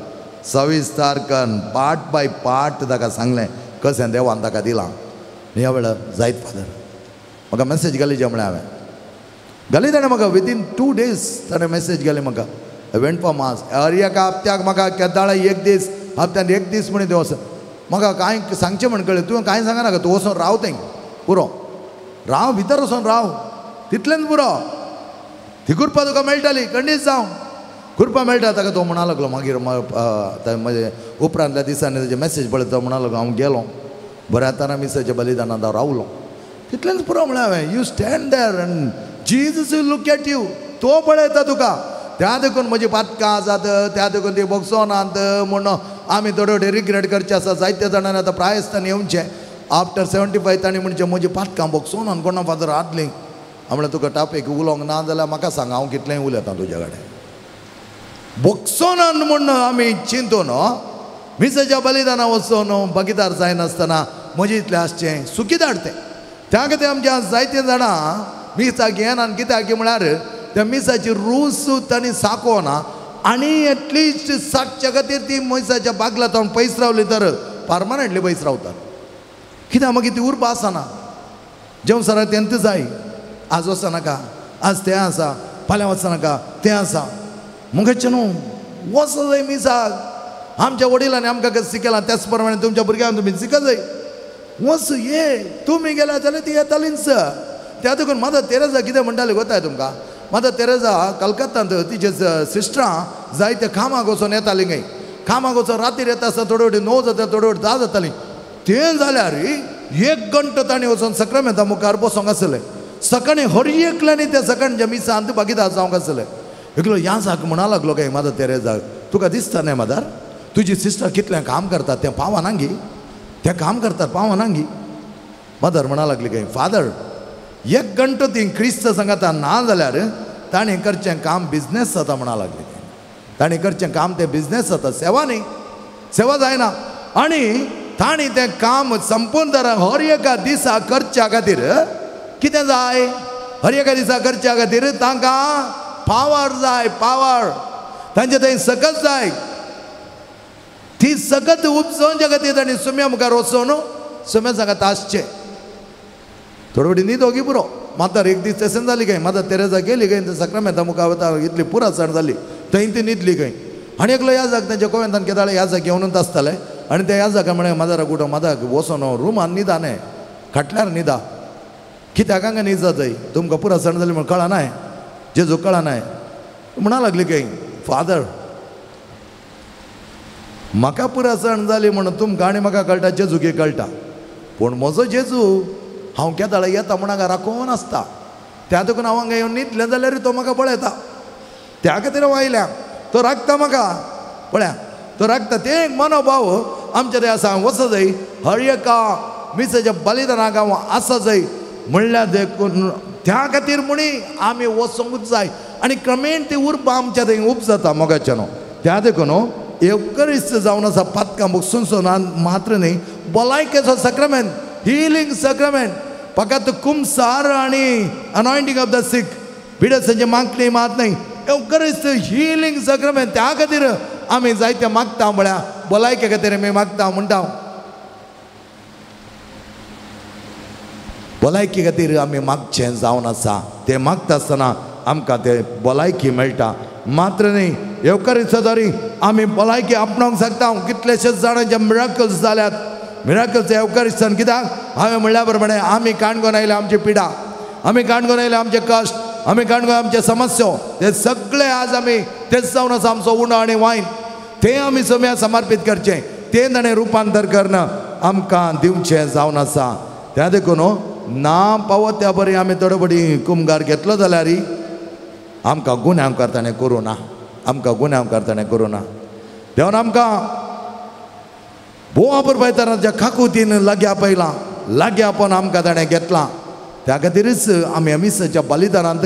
[SPEAKER 2] सविस्तार कन पार्ट बाय पार्ट ताका सांगलें कशें देवान ताका दिलां. ह्या वेळार जायत फादर म्हाका मॅसेज घाली जे म्हळें हांवें घाली ताणें म्हाका विदीन 2 डेज ताणें मॅसेज घाली म्हाका. वेंट फॉर मास हर एका हप्त्याक म्हाका केदाळा एक दीस हप्त्यान एक दीस म्हण देव म्हाका कांय सांगचें म्हण कळ्ळें. तुवें कांय सांगनाका, तूं वचोन राव थंय पुरो, राव भितर वचोन राव तितलेंच पुरो. ती कृपा तुका मेळटाली खंडीत जावं कृपा मेळटा ताका. तो म्हणा लागलो मागीर म्हजे उपरांतल्या दिसांनी ताजे मॅसेज पळयता तो म्हणा लागलो हांव गेलो बऱ्या आतां मिसाच्या बलिदानांत हांव रावलो तितलेंच पुरो. म्हळ्यार हांवें you stand there and Jesus will look at you. तो पळयता तुका. त्या देखून म्हजी पातकां आसात, त्या देखून ती भोगसोनात म्हूण आमी थोडे वटे रिग्रेट करचे आसा. जायते जाणांनी आतां प्रायस्तान येवचें आफ्टर 75 तांणी म्हणचें म्हजी पातकां बोगसून आनी कोणा फादर आदलीं. म्हणल्यार तुका टापेक उलोवंक ना जाल्यार म्हाका सांग, हांव कितलेंय उलयतां तुज्या कडेन. बोगसोनान म्हूण आमी चिंतून मिसाच्या बलिदाना वचून भागीदार जायनासतना म्हजें इतलें आसचें सुखी धाडतें. त्या खातीर आमच्या जायते जाणां मिसाक येना आनी कित्याक म्हळ्यार त्या मिसाची रूस तांणी साकोना आनी एटलिस्ट साकच्या खातीर ती मिसाच्या बागला तावन पयस रावली तर परमनंटली पयस रावतात. कित्याक मागीर ती उर्बा आसना. जेवण सरा तेंत जाय, आज वचनाका, आज तें आसा, फाल्यां वचनाका तें आसा. मुगेचें न्हू वच जाय मिसाक. आमच्या वडिलांनी आमकां कशें शिकयलां त्याच प्रमाणे तुमच्या भुरग्यांक तुमी शिकत जाय. वच ये तुमी गेल्या जाल्यार ती येतालीच. त्या देखून मदर तेरेजा कितें म्हणटाली गोताय तुमकां. मदर तेरेजा कलकत्तांत तिचे सिस्टरां जायते कामाक वचून येतालीं खंय. कामाक वचून रातीर येता आसतना थोडे वटी 9 जाता, थोडे वटी 10 जातालीं. तें जाल्यार एक घंटो तांणी वचून सक्रामेंता मुखार बसोंक आसलें. सकाळीं हर एकल्यांनी त्या सकाळच्या मिसांत भागीदार जावंक आसलें. एकलो याजाक म्हणा लागलो काय मदर तेरेजाक, तुका दिसता न्हय मदर तुजी सिस्टर कितलें काम करतात तें पावना गी, तें काम करतात पावना गी. मदर म्हणा लागली काय फादर एक घंटो ती क्रिस्त सांगता ना जाल्यार ताणें करचें काम बिजनेस जाता म्हणा लागली. ताणें करचें काम तें बिजनेस जाता, सेवा न्ही, सेवा जायना. आनी ताणें तें काम संपूर्ण तर हर एका दिसा करच्या खातीर कितें जाय, हर एका दिसा करच्या खातीर तांकां पावर जाय, पावर तांचे थंय सकत जाय. ती सकत उपसोवच्या खातीर तांणी सुम्या मुखार वचून सुम्या सांगता आसचें. थोडे वटी न्ही दोगी पुरो. मातर एक दीस तशें जाली खंय मदर तेरेजा गेली खंय सक्रामेंता मुखार वता इतली पुरासण जाली थंय ती न्हिदली खंय. आनी एकलो याजाक तांच्या कोवेंतान केदाळे याजाक घेवनूच आसताले आनी त्या याजाक म्हळें मदराक उठो, मदराक वचोन रुमान न्हिदा न्हय, खाटल्यार न्हिदा, कित्याक हांगा न्हिदा जाय, तुमकां पुरासण जाली म्हण कळनाय, जेजू कळनाय. म्हणा लागली खंय फादर म्हाका पुरासण जाली म्हणून तुमकां आनी म्हाका कळटा, जेजूक कळटा, पूण म्हजो जेजू हांव केदाळ येता म्हूण हांगा राखोवन आसता. त्या देखून हांव हांगा येवन न्हिदलें जाल्यार तो म्हाका पळयता. त्या खातीर हांव आयल्या, तो राखता म्हाका, पळया तो राखता. तें एक मनोभाव आमच्या ते आसा. वच जाय हर एका मिसाच्या बलिदानाक हांव आसा जाय म्हणल्यार देखून त्या खातीर म्हणी आमी वचोंकूच जाय. आनी क्रमेण ती उर्बा आमच्या थंय उपजाता मोगाच्यान. त्या देखून एवकरिस्त जावन आसा पातकां बगसून मात्र न्ही, भलायकेचो सक्रामेंत, हिलींग सक्रामेंत, फकत कुमसार आनी अनॉयंटींग ऑफ the सीक, पिडेस्तांची मागणी मात न्ही, एवकरिस्त हिलींग सक्रामेंत. त्या खातीर आमी जायते मागता म्हळ्यार भलायके खातीर आमी मागता म्हणटा. भलायकी खातीर आमी मागचें जावन आसा. तें मागता आसतना आमकां तें भलायकी मेळटा. मात्र न्ही येवकारीचो तरी आमी भलायकी आपणावंक शकता. कितलेशेच जाणांचे मिराकल्स जाल्यात, मिराकल्स येवकारिस्तान. कित्याक हांवें म्हणल्या प्रमाणे आमी काणकोण आयले आमची पिडा, आमी काणकोण आयले आमचे कश्ट, आमी काणकोण आमचे समस्यो, ते सगळे आज आमी तेच जावन आसा आमचो उणो आनी वायन. तें आमी सम्या समर्पीत करचें, तें ताणें रुपांतर करणं आमकां दिवचें जावन आसा. त्या देखून ना पावत त्या बरी आमी थोडे बडी कुमगार घेतलो जाल्यार आमकां गुन्यांवकार ताणें करूं ना, आमकां गुन्यांवकार ताणें करूं ना. देवान आमकां भोव अपुरबायताच्या खाकुतीन लागीं आपयलां, लागीं आपोवन आमकां ताणें घेतलां. त्या खातीरच आमी मिसाच्या बलिदानांत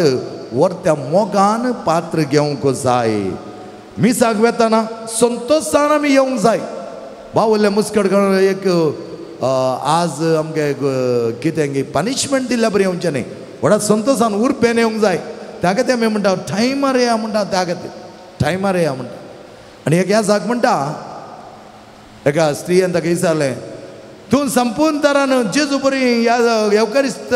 [SPEAKER 2] वर्त्या मोगान पात्र घेवंक जाय. मिसाक वेतना संतोशान आमी येवंक जाय. बावुल्ले मुस्कट करून एक आज आमगे कितें पनिशमेंट दिल्ल्या बरी येवचें न्ही, व्हडा संतोशान उर्बेन येवंक जाय. त्या खातीर आमी म्हणटा टायमार येया म्हणटा, त्या खातीर टायमार येया म्हणटा. आनी एक याजाक म्हणटा एका स्त्रियेन ताका विचारलें, तूं संपूर्ण तरान जेजू बरी ह्या येवकारिस्त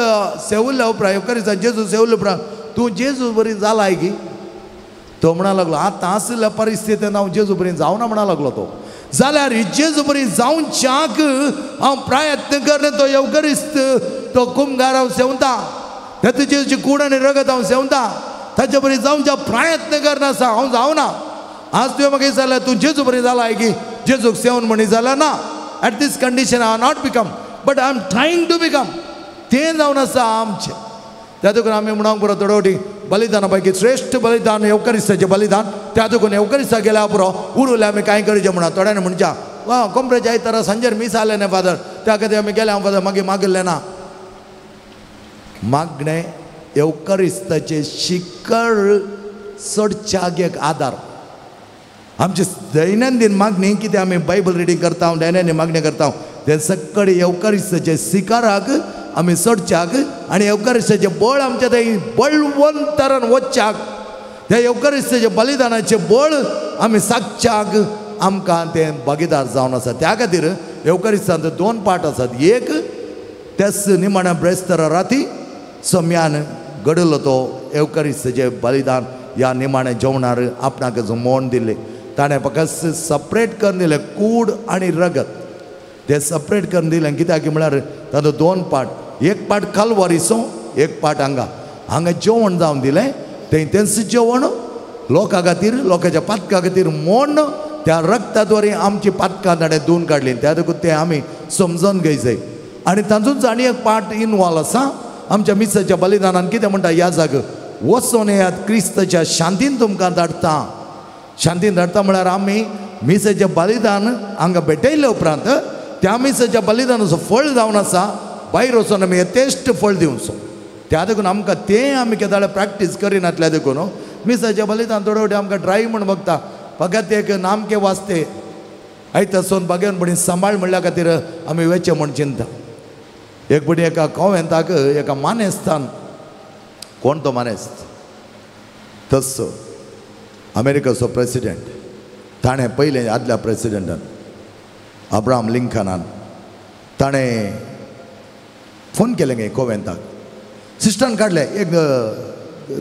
[SPEAKER 2] सेवल्ल्या उपरांत, येवकारिस्तान जेजू सेवल्ल्या उपरांत तूं जेजू बरी जालाय की? तो म्हणा लागलो आतां आशिल्ल्या परिस्थितीन हांव जेजू बरी जावना म्हणा लागलो तो. जाल्यार जेजू बरी जावच्याक हांव प्रयत्न करन तो येवकारिस्त तो कुमगार हांव सेवता, तातूंत जेजूची कूड आनी रगत हांव सेवता, ताचे बरी जावच्या प्रयत्न करना आसा, हांव जावना. आज तुवें म्हाका विचारलें तूं जेजू बरी जालाय की? जेजूक सेवन म्हणी जाल्यार ना, at this condition I have not become, but I am trying to become. तें जावन आसा आमचें. त्या देखून आमी म्हणूंक पुरो थोडे फावटी बलिदाना पैकी श्रेश्ठ बलिदान येवकारिस्ताचें बलिदान. त्या देखून येवकारिस्ता गेल्या पुरो उरले आमी कांय करचें म्हणा. थोड्यांनी म्हणच्या वा कोंपरेच्या आयतारा सांजेर मीस आलें न्ही फादर, त्या खातीर आमी गेले फादर, मागीर मागिल्लें ना. मागणें येवकारिस्ताचें शिखर चडच्याक एक आदार. आमची दैनंदीन मागणी कितें आमी बायबल रिडींग करता, दैनंदीन मागणी करता, तें सगळे येवकारिस्ताचे शिखराक आमी चडच्याक आनी येवकारिस्ताचें बळ आमच्या थंय बळवंतरान वचच्याक, त्या येवकारिस्ताच्या बलिदानाचें बळ आमी सागच्याक आमकां तें भागीदार जावन आसा. त्या खातीर येवकारिस्तांत दोन पार्ट आसात. एक त्याच निमाण्या ब्रेस्तारा राती सम्यान घडलो तो येवकारिस्ताचें बलिदान ह्या निमाण्या जेवणार आपणाक मोण दिलें, ताणें फकत सपरेट करून दिलें कूड आनी रगत, ते सपरेट करून दिलें. कित्याक म्हळ्यार तातूंत दोन पार्ट, एक पार्ट कालवारीचो, एक पार्ट हांगा. हांगा जेवण जावन दिलें तें तेंच जेवण लोकां खातीर, लोकांच्या पातकां खातीर मोण त्या रगता द्वारे आमची पातकां ताणें धुवन काडली. त्या देखून तें आमी समजून घेवचें. आनी तातूंत आनी एक पार्ट इनवॉल्व आसा आमच्या मिसाच्या बलिदानान. कितें म्हणटा ह्या जाग वचोन येयात क्रिस्ताच्या शांतीन तुमकां धाडटा. शांतीन धाडटा म्हळ्यार आमी मिसाचें बलिदान हांगा भेटयले उपरांत त्या मिसाच्या बलिदानाचो फळ जावन आसा भायर वचोन आमी यथेश्ट फळ दिवचो. त्या देखून आमकां तें आमी केदाळे प्रॅक्टीस करिनातल्या देखून मिसाचें बलिदान थोडे फावटी आमकां ड्राय म्हूण बघता, फकत एक नामके वाचते आयता सोन बागेवन पणी सांबाळ म्हणल्या खातीर आमी वेचें म्हूण चिंता. एक पटी एका कोवेंताक एका मानेस्तान, कोण तो मानेस्त, तस्सो अमेरिकाचो प्रेसिडेंट, ताणें पयलें आदल्या प्रेसिडेंटान अब्राहम लिंकनान ताणें फोन केलें गे कोवेंताक. सिस्टरान काडलें, एक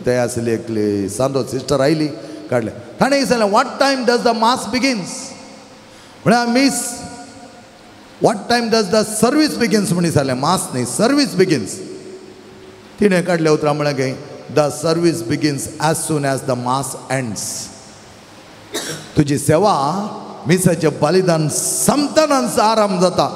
[SPEAKER 2] थंय आसली एकली सांदो सिस्टर आयली, काडलें. ताणें विचारलें what time does the mass begins, म्हळ्यार miss what time does the service begins म्हण विचारलें, मास न्ही सर्वीस बिगिन्स. तिणें काडलें उतरां म्हळ्यार गे the service begins as soon as the mass ends. तुजी सेवा मिसाचें बलिदान सोंपतनाच आराम जाता.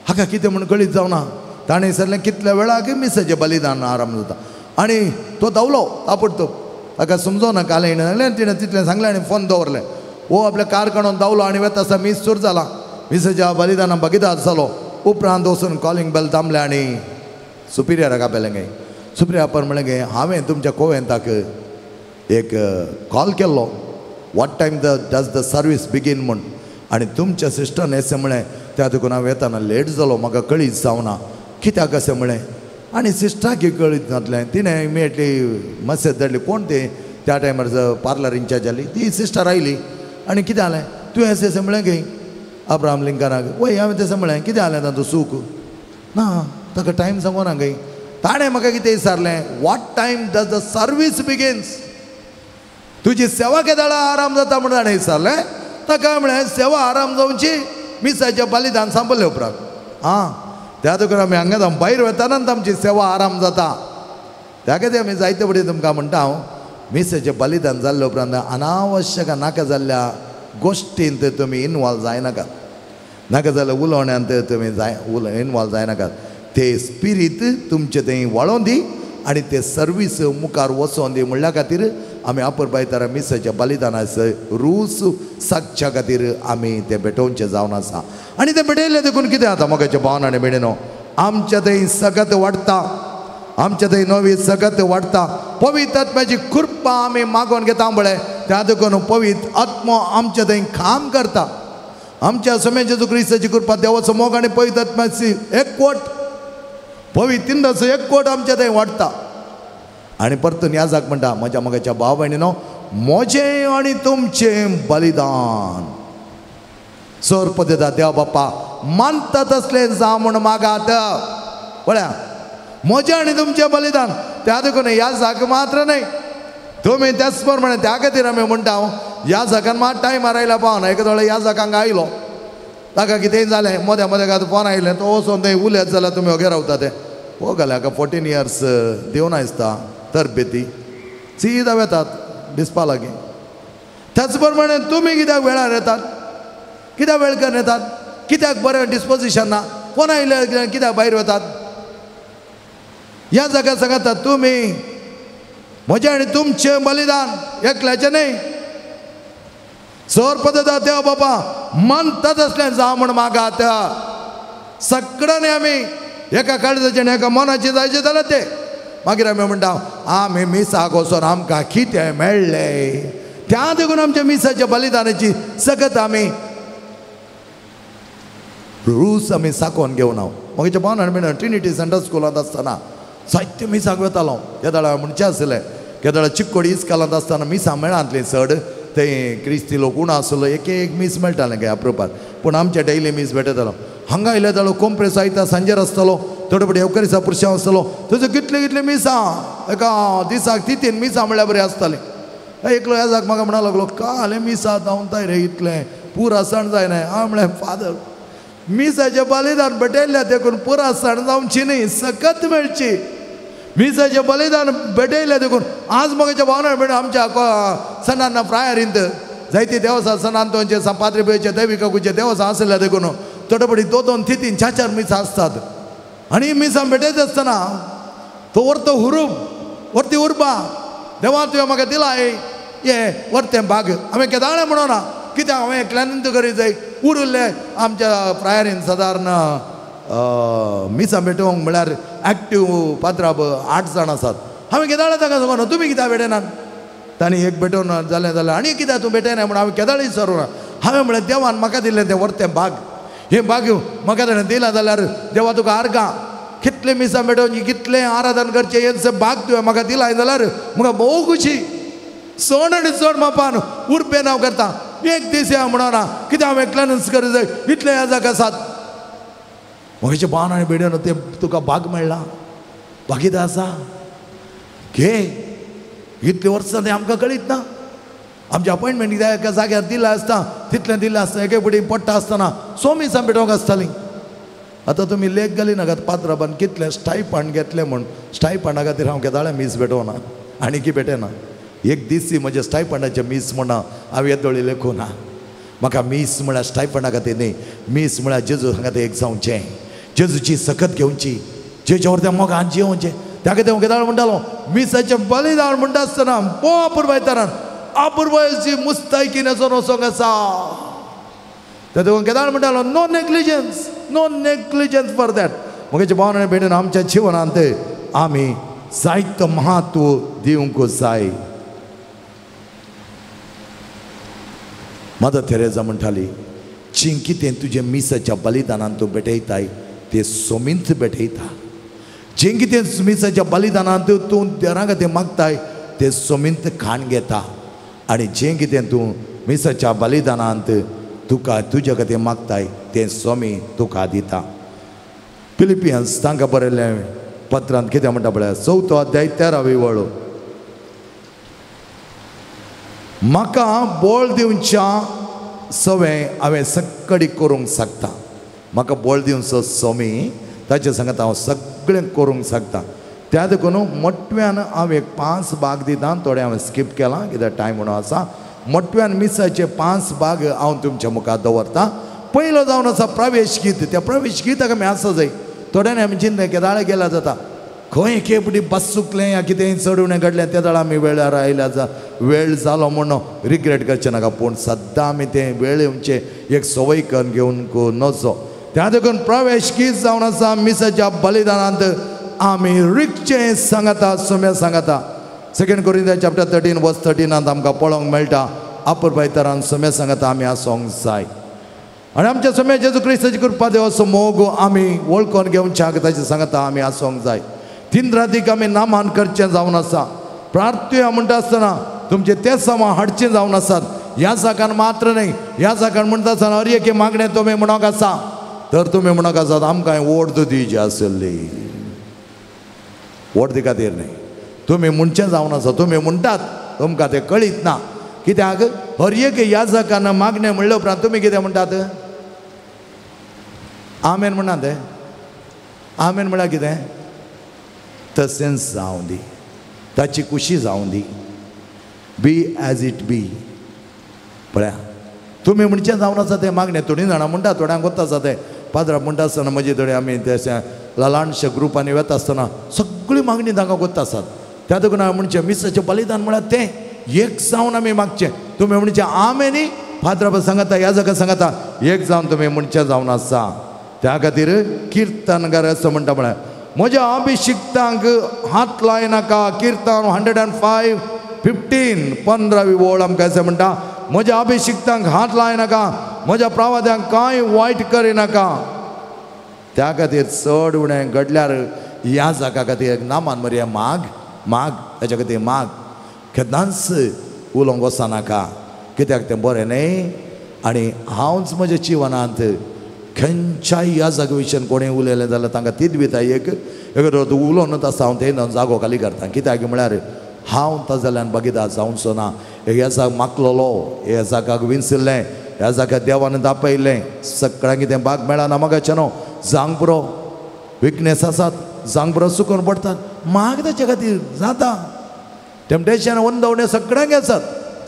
[SPEAKER 2] हाका कितें म्हूण कळीत जावना. ताणें विचारलें कितल्या वेळाक मिसाचें बलिदान आराम जाता. आनी तो धांवलो ताबडतोब, ताका समजोना कालें हिणें सांगलें, तिणें तितलें सांगलें आनी फोन दवरलें. हो आपल्या कार काडून धांवलो आनी वेता आसा मीस सुरू जाला, मिसाच्या बलिदाना भागीदार जालो. उपरांत वचून कॉलिंग बेल थांबलें आनी सुपिरियराक आपयलें गे. सुपिरियर पर म्हणलें गे हांवें तुमच्या कोवेंताक एक कॉल केल्लो what time the does the service begin म्हूण, आनी तुमच्या सिस्टरान अशें म्हणलें, त्या देखून हांव येताना लेट जालो, म्हाका कळीत जावना कित्याक अशें म्हणलें. आनी सिस्टराक कळीत नासलें, तिणें इमिडिएटली मसेज धाडली, कोण तें त्या टायमार पार्लर इन्चार्ज जाली ती सिस्टर आयली आनी कितें जालें तुवें अशें अशें म्हणलें गे अब्राहम लिंकनाक, वय हांवें तशें म्हणलें, कितें जालें तांचो सूख ना, ताका टायम सांगोना गे. ताणें म्हाका कितें विचारलें what time does the service begins, तुजी सेवा केदाळा आराम जाता म्हूण ताणें विचारलें. ताका म्हणलें सेवा आराम जावची मिसाचें बलिदान सांपडले उपरांत. आं त्या देखून आमी हांगा भायर वताना आमची सेवा आराम जाता. त्या खातीर आमी जायते फुडें तुमकां म्हणटा हांव मिसाचें बलिदान जाल्ले उपरांत अनावश्यक नाका जाल्ल्या गोश्टींत तुमी इनवॉल्व जायनाकात, नाका जाल्ल्या उलोवण्यांत तुमी जाय इनवॉल्व जायनाकात. ते स्पिरीत तुमचे थंय वाळोवन दी आनी ते सर्वीस मुखार वचोन दी म्हणल्या खातीर आमी आपर बायतारा मिसाच्या बलिदानाचो रूस सागच्या खातीर आमी तें भेटोवचें जावन आसा. आनी तें भेटयलें देखून कितें जाता मोगाच्या भावन आनी भयणीनो, आमच्या थंय सगत वाडटा, आमच्या थंय नवी सगत वाडटा. पवित्र आत्म्याची कृपा आमी मागोवन घेता म्हळें, त्या देखून पवित्र आत्मो आमच्या थंय काम करता. आमच्या समय जेजू क्रिस्ताची कृपा, देवाचो मोग आनी पवित्र आत्म्याची एकवट, पवित्र तिंदाचो एकवट आमच्या थंय वाडटा. आनी परतून ह्या जाग म्हणटा म्हज्या मोगाच्या भाव भयणीनो, म्हजें आनी तुमचें बलिदान सर पद्दता देव बाप्पा मानता तसलें जावं म्हूण मागात. पळया म्हजें आनी तुमचें बलिदान. त्या देखून ह्या जाग मात्र न्हय तुमी त्याच प्रमाणे त्या खातीर आमी म्हणटा हांव ह्या जागान मात टायमार आयला पावना. एका दोळे ह्या जागांक आयलो ताका कितेंय जालें, मदें मदें कांय फोन आयलें, तो वचोन थंय उलयत जाल्यार तुमी वगैरे रावता. ते हो घाले हाका 14 इयर्स दिवना दिसता तरबेती सीधा वेतात दिसपा लागीं. त्याच प्रमाणे तुमी कित्याक वेळार येतात, कित्याक वेळ करून येतात, कित्याक बरें डिस्पोजिशन ना, फोन आयले कित्याक भायर वतात. ह्या जाग्यार सांगता तुमी म्हजें आनी तुमचें बलिदान एकल्याचें न्हय. सर पद्दत देव बाबा मानतात असलें जावं म्हूण मागात. सगळ्यांनी आमी एका काळजाचें आनी एका मनाचें जायचें जाल्यार तें मागीर आमी म्हणटा आमी मिसाक वचोन आमकां कितें मेळ्ळें. त्या देखून आमच्या मिसाच्या बलिदानाची सगळत आमी रूस आमी साकोवन घेवन हांव म्हगेच्या भावन आनी ट्रिनिटी सेंट्रल स्कुलांत आसतना जायते मिसाक वतालो. केदळा म्हणचें आसलें केदळा चिक्कोडी इस्कालांत आसतना मिसां मेळांतलीं चड ते क्रिस्ती लोक उणो आसलो एक एक मीस मेळटालें काय अप्रुपार. पूण आमच्या डेली मीस भेटतालो. हांगा आयले जालो कोम्प्रेस आयता सांजेर आसतलो थोडे फावटी येवकरिसा पुरशांव आसतलो. थंयसर कितले कितले मिसां एका दिसाक ती तीन मिसां म्हणल्यार बरी आसतालीं. एकलो येजाक म्हाका म्हणा लागलो कालें मिसां धांवताय रे इतलें पुरा सण जायना. हांवें म्हणलें फादर मिसाचें बलिदान भेटयल्लें देखून पुरा सण जावची न्ही सकत मेळची. मिसाचें बलिदान भेटयलें देखून आज म्हगेच्या भावना म्हणून आमच्या सणांना फ्रायरींत जायती देवसां सन आंतोनचे सान पाद्रीचे दैविकाकूचे देवसां आसल्या देखून थोडे फावटी 2 2 3 3 4 4 मिसां आसतात. आनी मिसां भेटयत आसतना तो वरतो हुरूप वरती उर्बा देवा तुवें म्हाका दिला हे वरतें भाग हांवें केदाळें म्हणोना कित्याक हांवें एकल्यानूच करी जाय. उरिल्ले आमच्या फ्रायरीन सादारण मिसां भेटोवंक म्हळ्यार एक्टीव पात्राब 8 जाण आसात. हांवें केदाळें ताका सांगना तुमी कित्याक भेटयनात. तांणी एक भेटोवन जालें जालें आनी कित्याक तूं भेटयना म्हूण हांवें केदाळीय विचारूना. हांवें म्हळें देवान म्हाका दिल्लें तें वरतें भाग हें भाग म्हाका ताणें दिलां जाल्यार देवा तुका आर्गां कितलें मिसां भेटोवची कितलें आराधन करचें हें भाग तुवें म्हाका दिलां जाल्यार म्हाका भोव खुशी. चड आनी चड मापान उर्बेन हांव करता. एक दीस हांव म्हणना कित्याक हांव एकल्यानूच करी जाय इतलें याजाक आसात. म्हगेचे बाण आनी बेडयन ते तुका भाग मेळ्ळा भागीत आसा घे. इतलीं वर्सां तें आमकां कळीत ना. आमचें अपॉयंटमेंट कित्याक एका जाग्यार दिलां आसता तितलें दिलें आसता एके फावटी पडटा आसतना सो मिसां भेटोवंक आसतालीं. आतां तुमी लेख घाली नाकात पात्राबान कितलें स्टायपंड घेतलें म्हूण. स्टायपंडा खातीर हांव केदाळें मीस भेटोवना आनी की भेटना. एक दीस म्हज्या स्टायपंडाचें मीस म्हणा हांव येदोळी लेखूं ना. म्हाका मीस म्हळ्यार स्टायपंडा खातीर न्ही, मीस म्हळ्यार जेजू हांगा एक जावचें, जेजूची सकत घेवची, जेच्यावर त्या मोगान जियोवचें. त्या खातीर हांव केदाळ म्हणटालो मिसाचें बलिदान म्हणटा आसतना भोव अपुरबायतारान अपुरबायची मुस्तायकी न्हेसोन वचोंक आसा. त्या देखून केदाळ म्हणटालो no negligence, no negligence for that. म्हगेचे भावन आनी भयणीन आमच्या जिवनांत आमी जायतो म्हत्व दिवंक जाय. मदर तेरेजा म्हणटाली जी कितें तुजें मिसाच्या बलिदानान तूं भेटयताय तें सोमींत भेटयता. जें कितें मिसाच्या बलिदानान तूं देरा खातीर मागताय तें सोमींत खाण घेता. आनी जें कितें तूं मिसाच्या बलिदानांत तुका तुज्या खातीर मागताय तें सोमी तुका दिता. फिलिपियन्स तांकां बरयल्लें पत्रांत कितें म्हणटा पळय 4 अध्याय 13 वळ. म्हाका बळ दिवच्या सवें हांवें सगळी करूंक शकता. म्हाका बळ दिवचो सोमी ताचे सांगता हांव सगळें करूंक शकता. त्या देखून मोटव्यान हांव एक 5 भाग दिता. थोडें हांवें स्कीप केलां कित्याक टायम म्हणून आसा. मोटव्यान मिसाचे 5 भाग हांव तुमच्या मुखार दवरता. पयलो जावन आसा प्रवेश गीत. त्या प्रवेश गीताक आमी आसा जाय. थोड्यांनी आमी चिंतलें केदाळे गेल्या जाता खंय एके फावटी बस चुकलें या कितें चड उणें घडलें त्या वेळार आमी वेळार आयल्या वेळ जालो म्हूण रिग्रेट करचें नाका. पूण सद्दां आमी तें वेळ येवचें एक संवय करून घेवंक नजो. त्या देखून प्रवेश गीत जावन आसा मिसाच्या बलिदानांत आमी रिगचें सांगता सोम्या सांगता. 2 कोरिंथियन्स चॅप्टर 13 वर्स 13 आमकां पळोवंक मेळटा अपुरबायतरान सोम्या सांगता आमी आसोंक जाय. आनी आमच्या सोम्या जेजू क्रिस्ताची कृपा देवाचो मोग आमी वळखून घेवच्याक ताचें सांगता आमी आसोंक जाय. 3 रातीक आमी नामान करचें जावन आसा. प्रार्थना म्हणटा आसतना तुमचे ते समा हाडचें जावन आसात. ह्या जागान मात्र न्हय, ह्या जागान म्हणटा आसतना हर एके मागणें तुमी म्हणोंक आसा. तर तुमी म्हणोंक आसात आमकां वोट दिवची आसली. वोट खातीर न्हय, तुमी म्हणचें जावन आसा. तुमी म्हणटात तुमकां तें कळीत ना. कित्याक हर एक ह्या जागान मागणें म्हणले उपरांत तुमी कितें म्हणटात आमेन म्हणना. तें आमेन म्हळ्यार कितें तशेंच जावं दी, ताची खुशी जावं दी, बी एज it बी. पळया तुमी म्हणचें जावन आसा तें मागणें. थोडीं जाणां म्हणटा थोड्यांक वता आसा तें पाद्रा म्हणटा आसतना म्हजे थोडे आमी तें ल्हानशा ग्रुपांनी वता आसतना सगळीं मागणी तांकां कोत्ता आसात. त्या देखून हांवें म्हणचें मिसाचें बलिदान म्हळ्यार तें एक जावन आमी मागचें. तुमी म्हणचें आमे न्ही फादरा सांगता ह्या जागा सांगता एक जावन तुमी म्हणचें जावन आसा. त्या खातीर किर्तनकार असो म्हणटा म्हळ्यार म्हज्या अभिशिक्तांक हात लायनाका. किर्तन 105:15 15वी ओळ आमकां अशें म्हणटा म्हज्या अभिशिक्तांक हात लायनाका, म्हज्या प्रावाद्यांक कांय वायट करिनाका. त्या खातीर चड उणें घडल्यार ह्या जागा खातीर नामान मरया माग माग ताच्या खातीर माग केन्नाच उलोवंक वचनाका कित्याक तें बरें न्हय. आनी हांवच म्हज्या जिवनांत खंयच्याय ह्या जागा विशयान कोणें उलयलें जाल्यार तांकां तीच भिता एक एक उलोवनच आसा हांव तें जागो खाली करता. कित्याक म्हळ्यार हांव तो जाल्यार भागीदार जावचो ना. ह्या जाग मागलोलो, ह्या जागाक विंचल्लें, ह्या जाग्यार देवान दापयलें, सगळ्यांक कितें भाग मेळना म्हाका न्हू जावंक पुरो विकनेस आसात जावंक पुरो चुकून पडटात माग ताचे खातीर जाता टेम्पटेशन वंदवणे सगळ्यांक आसात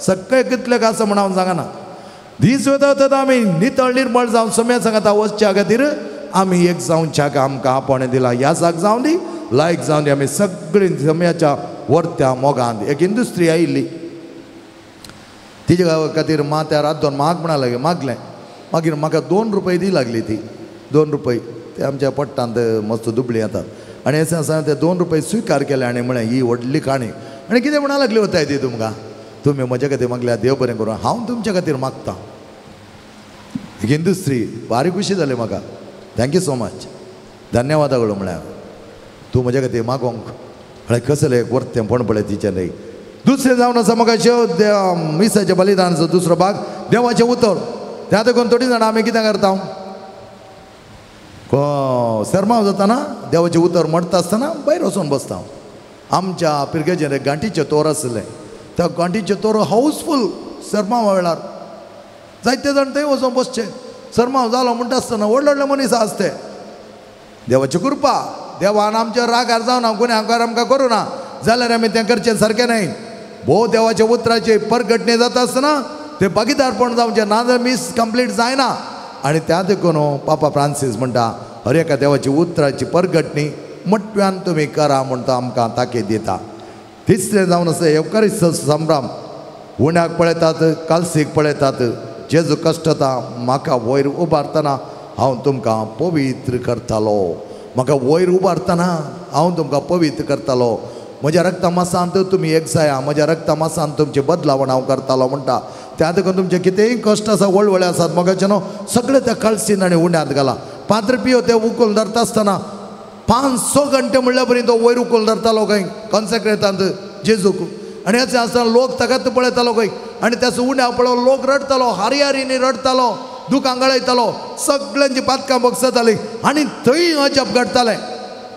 [SPEAKER 2] सगळे कितले आसा म्हण हांव सांगना. दीस वता वता आमी नितळ निर्मळ जावन सम्या सांगता वचच्या खातीर आमी एक जावच्याक आमकां आपोवणें दिलां. ह्या जाग जावन दी लायक जावन दी आमी सगळीं सम्याच्या वर्त्या मोगांत. एक इंदुस्त्री आयिल्ली तिजे खातीर माथ्यार रात दोन माग म्हणा लागले मागलें मागीर म्हाका 2 रुपये दी लागली ती 2 रुपये ते आमच्या पट्टांत मस्त दुबळी येतात आनी अशें आसा ते 2 रुपये स्विकार केले आनी म्हळें ही व्हडली काणी. आनी कितें म्हणा लागली वताय ती तुमकां तुमी म्हज्या खातीर मागल्या देव बरें करूं हांव तुमच्या खातीर मागता. एक इंदुस्त्री भारी खुशी जाली म्हाका. Thank you so much धन्यवाद म्हळ्यार तूं म्हज्या खातीर मागोंक म्हळ्यार कसलें एक वर्तेंपण पळय तिचें न्हय. दुसरें जावन आसा म्हाका मिसाच्या बलिदानाचो दुसरो भाग देवाचें उतर. त्या देखून थोडीं जाणां आमी कितें करता सरमाव जाताना देवाचें उतर म्हणटा आसतना भायर वचून बसता. आमच्या पिरगेचेर एक गांठीचें तोर आसलें त्या गांठीचें तोर हावसफूल सरमावा वेळार जायते जाण थंय वचून बसचे. सरमाव जालो म्हणटा आसतना व्हडले व्हडले मनीस आसते. देवाची कृपा देवान आमच्या रागार जावना गुन्यांवकार आमकां करूं ना जाल्यार आमी तें करचें सारकें न्हय. भोव देवाच्या उतराचे परगटणे जाता आसतना ते भागीदारपण जावचें ना जाल्यार मीस कंप्लीट जायना. आनी त्या देखून पापा फ्रांसीस म्हणटा हर एका देवाची उतराची परगटणी मटव्यान तुमी करा म्हणटा आमकां ताकीद दिता. तिसरें जावन आसा येवकारिस्त संभ्रम. उण्याक पळयतात कालसीक पळयतात जेजू कश्टता म्हाका वयर उबारतना हांव तुमकां पवित्र करतालो. म्हाका वयर उबारतना हांव तुमकां पवित्र करतालो. म्हज्या रक्ता मासांत तुमी एक जाया म्हज्या रक्ता मासांत तुमचें बदलावण हांव करतालो म्हणटा. त्या देखून तुमचें कितेंय कश्ट आसा वळवळे आसात मोगाचे न्हू सगळें त्या कळसीन आनी उण्यांत घाला. पात्र पियो ते उकल धरता आसतना 500 घंटे म्हणल्या परी तो वयर उकल धरतालो खंय कॉन्सेक्रेटांत जेजूक. आनी अशें आसतना लोक ताकाच पळयतालो खंय आनी त्याचो उण्या पळोवन लोक रडटालो हारी हारीनी रडटालो दुकां गळयतालो सगळ्यांची पातकां बगसताली आनी थंय अजाप घडटालें.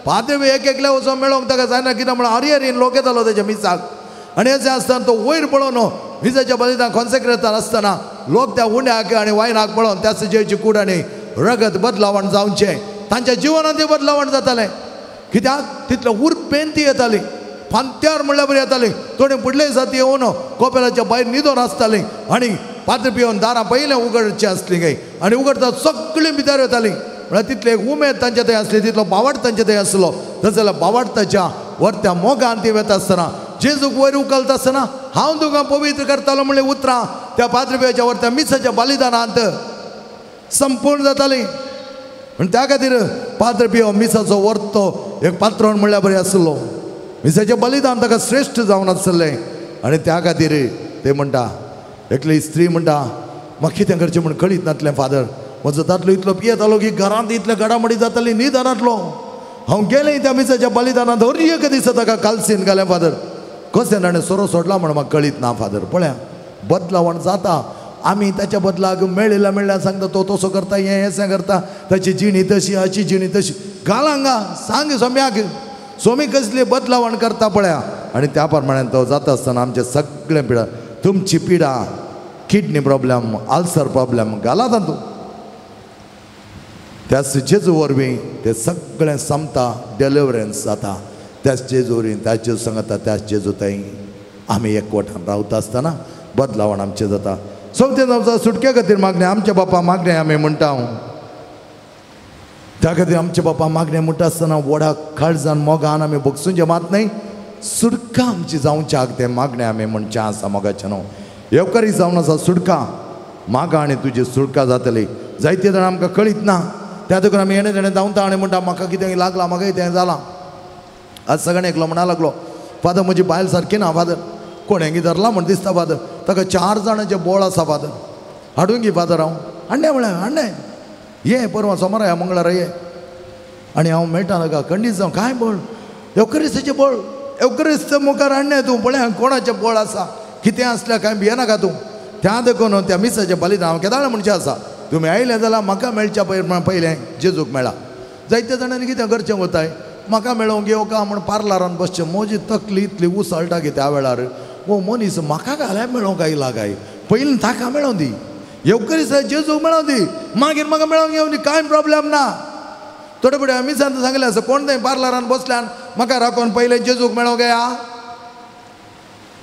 [SPEAKER 2] पाद्री एक एकल्या वचोन मेळोंक ताका जायना कित्याक म्हळ्यार हारी हारीन लोक येतालो तेच्या मिसाक. आनी अशें आसतना तो वयर पळोवन मिसाच्या बलिदान कॉन्सेक्रेटान आसतना लोक त्या उण्याक आनी वायनाक पळोवन त्याच जेची कूड आनी रगत बदलावण जावचें तांच्या जिवनांत बदलावण जातालें. कित्याक तितलो उर्बेन ती येताली फांत्यार म्हणल्यार बरी येताली. थोडे फुडले दिसा ती येवन कोपेलाच्या भायर न्हिदोन आसताली आनी पात्र पिवन दारां पयलें उगडचीं आसलीं खंय आनी उगडटा सगळीं भितर येतालीं. म्हळ्यार तितली एक उमेद तांच्या थंय आसली तितलो बावड तांच्या थंय आसलो. तशें जाल्यार बावडताच्या वरत्या मोगान ती वता आसतना जेजूक वयर उखलता आसतना हांव तुका पवित्र करतालो म्हणलें उतरां त्या पाद्रपियाच्या वरत्या मिसाच्या बलिदानांत संपूर्ण जातालीं. आनी त्या खातीर पाद्रपियो मिसाचो वर्तो एक पात्रण म्हणल्यार बरें आसलो. मिसाचें बलिदान ताका श्रेश्ठ जावन आसलें. आनी त्या खातीर ते म्हणटा एकली स्त्री म्हणटा म्हाका कितें करचें म्हूण कळीत नासलें फादर. म्हजो दादलो इतलो पियेतालो की घरांत इतले घडामोडी जाताली न्हिदनातलो. हांव गेलें त्या मिसाच्या बलिदानांत हर एक दिसा ताका कालसीन घालें फादर. कशें ताणें सोरो सोडला म्हण म्हाका कळीत ना फादर. पळया बदलावण जाता. आमी ताच्या बदलाक मेळिल्ल्या मेळ्ळ्या सांगता तो तसो करता हें अशें करता ताची जिणी तशी हाची जिणी तशी घाल हांगा सांग सोम्याक सोमी कसली बदलावण करता पळया. आनी त्या प्रमाणे तो जाता आसतना आमचे सगळे पिडा तुमची पिडा किडनी प्रॉब्लेम आल्सर प्रॉब्लेम घाला तातूंत त्याच जेजू वरवीं ते सगळें सोंपता डेलिवरन्स जाता. त्याच जेजू वरवीं त्याच जेजू सांगता त्याच जेजू थंय आमी एकवटान रावता आसतना बदलावण आमचें जाता. चवथें आमचो सुटके खातीर मागणें आमच्या बापा मागणें आमी म्हणटा. त्या खातीर आमच्या बापा मागणें म्हणटा आसतना व्हडा काळजान मोगान आमी बगसूंचें मात न्हय सुटका आमची जावच्याक तें मागणें आमी म्हणचें आसा मोगाचें न्हू. येवकारी जावन आसा सुटका मागा आनी तुजी सुटका जातली. जायते जाण आमकां कळीत ना, त्या देखून आमी येणे तेणें धांवता आनी म्हणटा म्हाका कितें लागलां, म्हाका कितें जालां. आज सगळें एकलो म्हणा लागलो, फादर म्हजी बायल सारकी ना फादर, कोणें धरला म्हण दिसता फादर, ताका 4 जाणांचें बोळ आसा फादर, हाडून घे फादर. हांव हाडणें म्हळें हाडणें ये परवां सोमारा या मंगळारा ये. आनी हांव मेळटा ताका खंडीत जावं काय बळ एवकरिस्ताचें बळ, एवकरिस्त मुखार हाडणें तूं पळय कोणाचें बळ आसा, कितें आसल्यार कांय भियेनाका तूं. त्या देखून त्या मिसाचें बलिदान हांव केदाळ म्हणचें आसा, तुमी आयलें जाल्यार म्हाका मेळच्या पयलें जेजूक मेळा. जायते जाणांनी कितें करचें वताय, म्हाका मेळोवंक येवका म्हण पार्लरान बसचें, म्हजी तकली इतली उसळटा की त्या वेळार वो मनीस म्हाका घाल्यार मेळोवंक आयला काय, पयलीं ताका मेळोवं दी, येवकरीस जेजूक मेळोवं दी, मागीर म्हाका मेळोवंक येवं दी, कांय प्रॉब्लेम ना. थोडे फुडें मिसान सांगलें आसा कोण थंय पार्लरान बसल्यान म्हाका राखोन पयलें जेजूक मेळोवंक येया.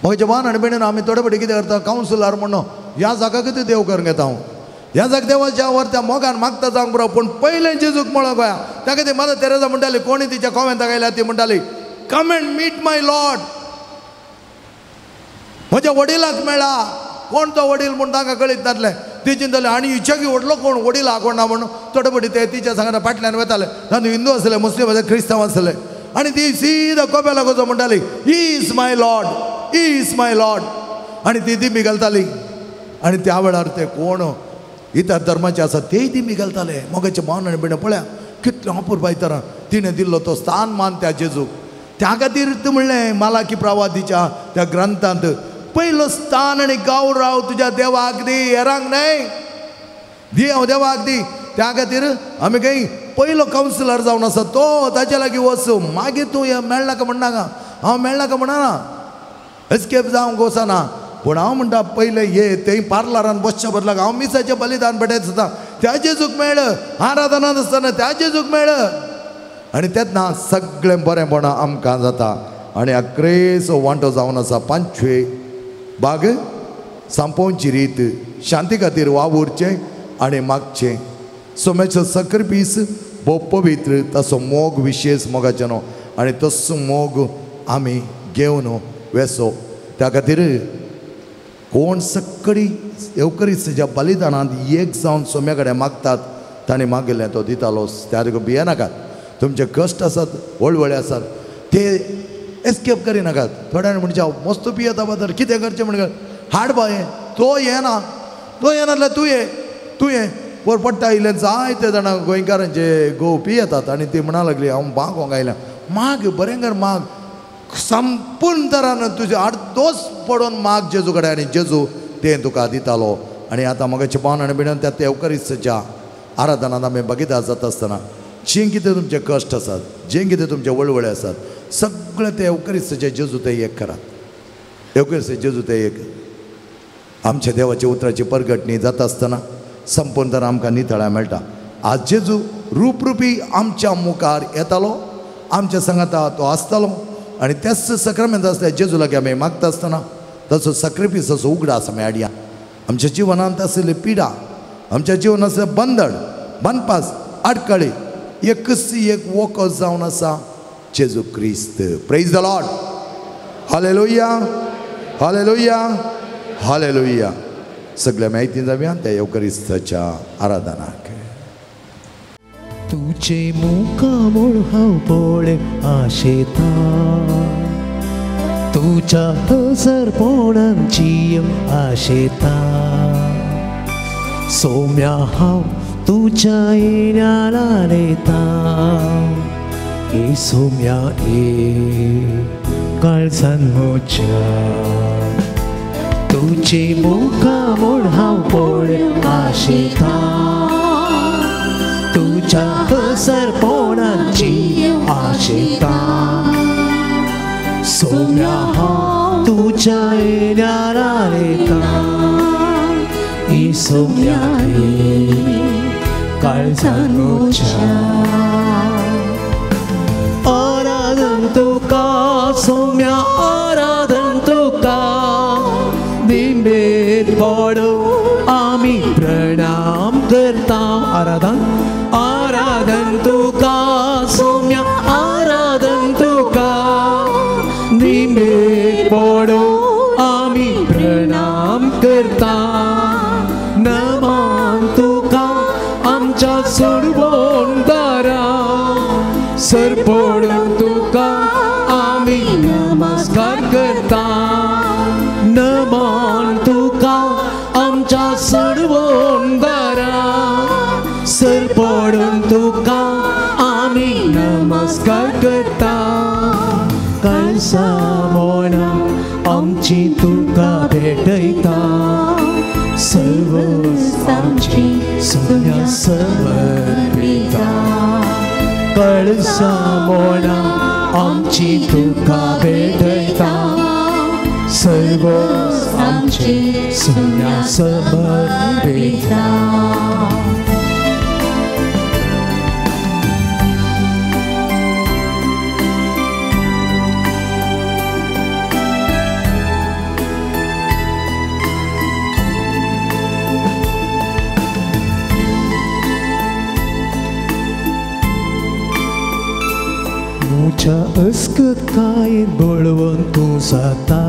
[SPEAKER 2] म्हज्या भावान आनी भयणीन आमी थोडे फुडें कितें करता, कावन्सिलर म्हणून ह्या जागा कितें देव करून घेता हांव, ह्या जाग देवाच्या वर त्या मोगान मागता जावंक पुरो, पूण पयलें जेजूक मेळोवंक गोया. त्या खातीर मदर तेरेजा म्हणटाली, कोणी तिच्या कोवेंताक आयल्या ती म्हणटाली come and meet my lord, म्हज्या वडिलाक मेळा. कोण तो वडील म्हूण तांकां कळीत नासलें. ती चिंतली आनी हिच्याकी व्हडलो कोण वडील हा कोण ना म्हणून थोडे फुडें ते तिच्या सांगता फाटल्यान वताले, तातूंत हिंदू आसले, मुस्लीम आसले, क्रिस्तांव आसले. आनी ती सीधा कोपेलाक वचो म्हणटाली he is my lord, he is my lord. आनी ती दिमी घालताली. आनी त्या वेळार ते कोण इतर धर्माचे आसा तेय दिमी घालताले. मोगाचे भावन आनी भयणी पळया कितलें अपुरबाय तरां तिणें दिल्लो तो स्थान मान त्या जेजूक. त्या खातीर म्हणलें मालाकी प्रवादीच्या त्या ग्रंथांत पयलो स्थान आनी गौरव तुज्या देवाक दी, हेरांक न्हय दी, हांव देवाक दी. त्या खातीर आमी खंय पयलो कावन्सिलर जावन आसा तो ताच्या लागीं वच, मागीर तूं मेळनाका म्हणनाका, हांव मेळनाका म्हणना, एस्केप जावंक वचना, पूण हांव म्हणटा पयलें ये थंय पार्लरान बसच्या बदलाक हांव मिसाचें बलिदान भेटयत आसता त्या जेजूक मेळ, आराधनांत आसतना त्या जेजूक मेळ. आनी तेन्ना सगळें बरेंपणां आमकां जाता. आनी अक्रेचो वांटो जावन आसा 5वे बाग सांपोवची रीत, शांती खातीर वावुरचें आनी मागचें. सोम्याचो सक्रिपीस भोव पवित्र, ताचो मोग विशेश मोगाचें न्हू, आनी तसो मोग आमी घेवन वेसो. त्या खातीर कोण सकडी येवकरिस्ताच्या बलिदानांत एक जावन सोम्या कडेन मागतात ताणें मागिल्लें तो दितालो. त्या देखून भियेनाकात, तुमचे कश्ट आसात, वळवळे आसात, ते एस्केप करिनाकात. थोड्यांनी म्हणजे हांव मस्त पियेता फादर, कितें करचें म्हण हाड बाय, तो येना, तो येनासल्यार तूं ये, तूं ये. वर पडटा आयिल्ले जायते जाणां गोंयकारांचे घोव पियेतात आनी ती म्हणा लागली हांव मागोंक आयल्या, माग बरें कर माग, संपूर्ण तरान तुजे आडदोस पडून माग जेजू कडेन आनी जेजू तें तुका दितालो. आनी आतां म्हाका चिपावन आनी बिणून त्या येवकरिस्ताच्या आराधनांत आमी बगीता जाता आसतना जें कितें तुमचे कश्ट आसात, जें कितें तुमचे वळवळे आसात, सगळें ते येवकरिस्ताचे जेजू ते एक करात, येवकरिस्ताचे जेजू ते एक. आमच्या देवाच्या उतराची परगटणी जाता आसतना संपूर्ण तरान आमकां नितळाय मेळटा. आज जेजू रूपरुपी आमच्या मुखार येतालो, आमच्या सांगाता तो आसतालो आनी त्याच सक्रामेंत आसल्या जेजू लागीं आमी मागता आसतना ताचो सक्रिफीस असो उगडास आमी हाडया. आमच्या जिवनांत आशिल्ली पिडा, आमच्या जिवनांत आशिल्लें बंधन, बनपास, आडखळी एकच एक वखद जावन आसा जेजू क्रिस्त. Praise the lord. Hallelujah, hallelujah, hallelujah. सगळ्या म्हायती जावया त्या येवकरिस्ताच्या आराधनाक.
[SPEAKER 3] तुझे मुखामळ हांव पळय आशेता, तुज्या हसरपणाची आशेता, सोम्या हांव तुज्या येण्या लालेता, ए सोम्या ए काळजान म्हज्या. तुझे मुखामळ हांव पळय आशेता, तुझ्या हसरपणाची आशेता, सोम्या हांव तुज्या येण्या लालेता, ए सोम्या ए काळजान म्हज्या. आराधन तुका सोम्या, आराधन तुका, निमेर पडो आमी प्रणाम करता. आराधन, आराधन तुका सोम्या, आराधन तुका, सरपडून तुका आमी नमस्कार करता. नमन तुका आमच्या सोडवणदारा, सरपडून तुका आमी नमस्कार करता. कळसा मोना आमची तुका भेटयता, सर्व आमची सोन्या समर्पिता. कळसा मोना आमची तुका भेटयता, सर्व आमची सोन्या समर्पिता. म्हज्या अस्कतायेन बळवंत तूं जाता,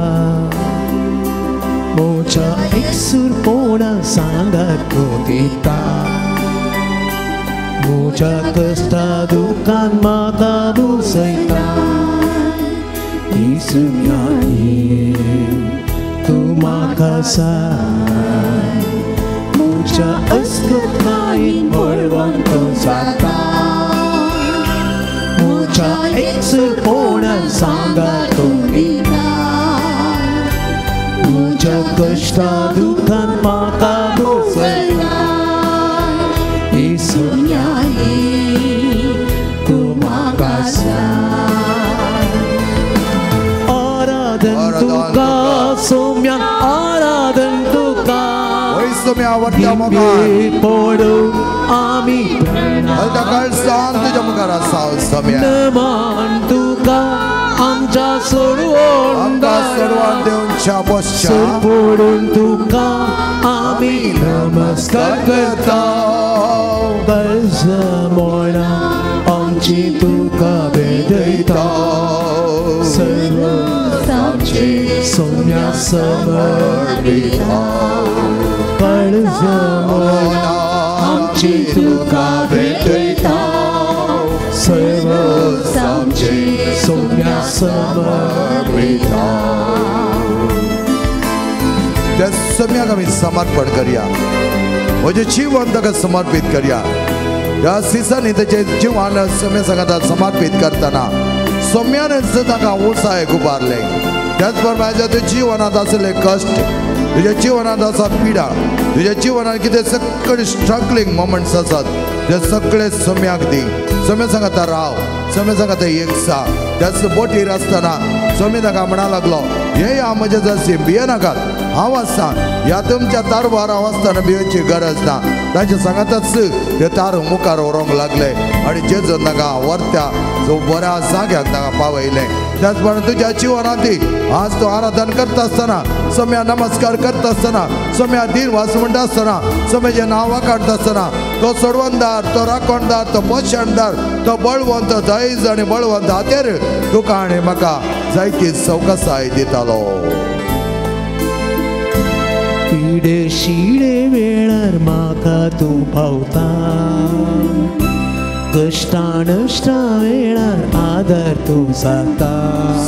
[SPEAKER 3] म्हज्या एकसूरपणा सांगात तूं दिता. म्हज्या कश्टा दुखान म्हाका भुसयता, तूं म्हाका जाय. म्हज्या अस्कतायेन बळवंत तूं जाता, म्हज्या एकसूरपणान सांगात तूं दिता. म्हज्या कश्टा दुखान म्हाका भुसयता, तूं म्हाका जाय. आराधन तुका सोम्या, आराधन तुका पडू आमी नमन तुका आमच्या सोडवणदारा, सरपडून तुका आमी नमस्कार करता. कळसा मोना आमची तुका भेटयता, सर्व आमची सोम्या समर्पिता. कळसा मोना आमची तुका भेटयता, सर्व आमची सोम्या समर्पिता.
[SPEAKER 2] त्या सम्याक आमी समर्पण करया, म्हजें जीवन ताका समर्पीत करया. ह्या दिसांनी तेजें जीवन सम्या सांगाता समर्पीत करतना सम्यान ताका उत्साह उबारलें. त्याच प्रमाणे तुज्या जिवनांत आसले कश्ट, तुज्या जिवनांत आसा पिडा, तुज्या जिवनांत कितें सगळे स्ट्रगलिंग मोमेंट्स आसात ते सगळे सम्याक दी. सम्या सांगाता राव, सम्या सांगाता एक सा. त्याच बोटीर आसतना सम्या ताका म्हणा लागलो, हे या म्हज्या जासी भियेनाकात, हांव आसा. ह्या तुमच्या तारवार हांव आसतना भियेवची गरज ना. तांच्या सांगाताच ते तार मुखार व्हरूंक लागले आनी जेजून ताका व्हरत्या जो बऱ्या जाग्याक ताका पावयलें. त्याच प्रमाणे तुज्या जिवनांत आज तूं आराधन करता आसतना, सम्या नमस्कार करता आसतना, सम्या दीन वास म्हणटा आसतना, सम्याचें नांव काडटा आसतना, तो सोडवणदार, तो राखणदार, तो पोशणदार, तो बळवंत, दायज आनी बळवंत हातेर तुका आनी म्हाका जायती सवकासाय दितालो.
[SPEAKER 3] पिडे शिडे वेळार म्हाका तूं पावता, कश्टा नश्टा वेळार आदार तूं जाता.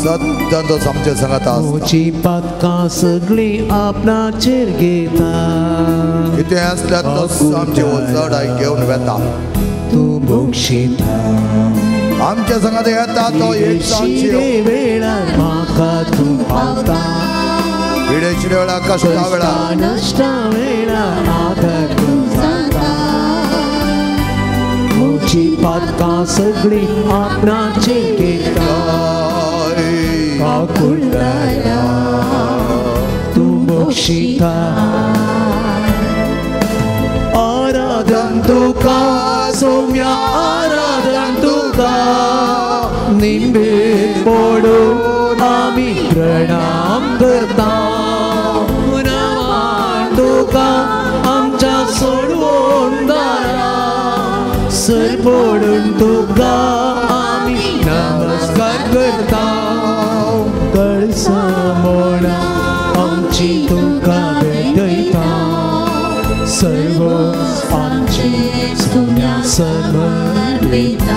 [SPEAKER 2] सद्दां तो आमच्या सांगाता आसता,
[SPEAKER 3] म्हजी पातकां सगळीं आपणाचेर घेता.
[SPEAKER 2] कितें आसल्यार तो आमचे चडाय घेवन वेता,
[SPEAKER 3] तूं बक्षिता.
[SPEAKER 2] आमच्या सांगाता येता तो एक
[SPEAKER 3] शिडे वेळार म्हाका तूं पावता,
[SPEAKER 2] पिडे शिडे वेळार, कश्टा वेळार,
[SPEAKER 3] नश्टा वेळार आदार तूं जाता. म्हजी पातकां सगळीं आपणाचेर घेता, काकुळटाया तूं बक्षिता. आराधन तुका सोम्या, आराधन तुका निंबे पडून आमी प्रणाम करता. नमन तुका आमच्या सोडवणदारा, सरपडून तुका आमी नमस्कार करता. कळसा मोना आमची तुका भेटयता, सर्व आमची सोम्या समर्पिता.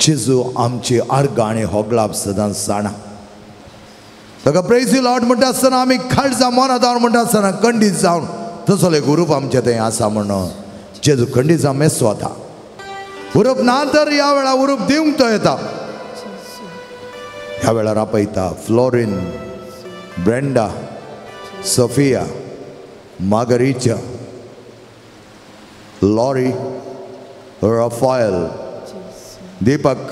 [SPEAKER 2] जेजू आमची आर्गां आनी होगळाप सदांच जाणा. ताका प्रेज you Lord म्हणटा आसतना आमी काळजा मना जावन म्हणटा आसतना खंडीत जावन तसो एक उरूप आमचें थंय आसा म्हणून जेजू खंडीत जावन मेस वता. उरूप ना तर ह्या वेळार उरूप दिवंक तो येता. ह्या वेळार आपयता Florin, Brenda, Sophia, Margarita, Lori, Raphael, Deepak,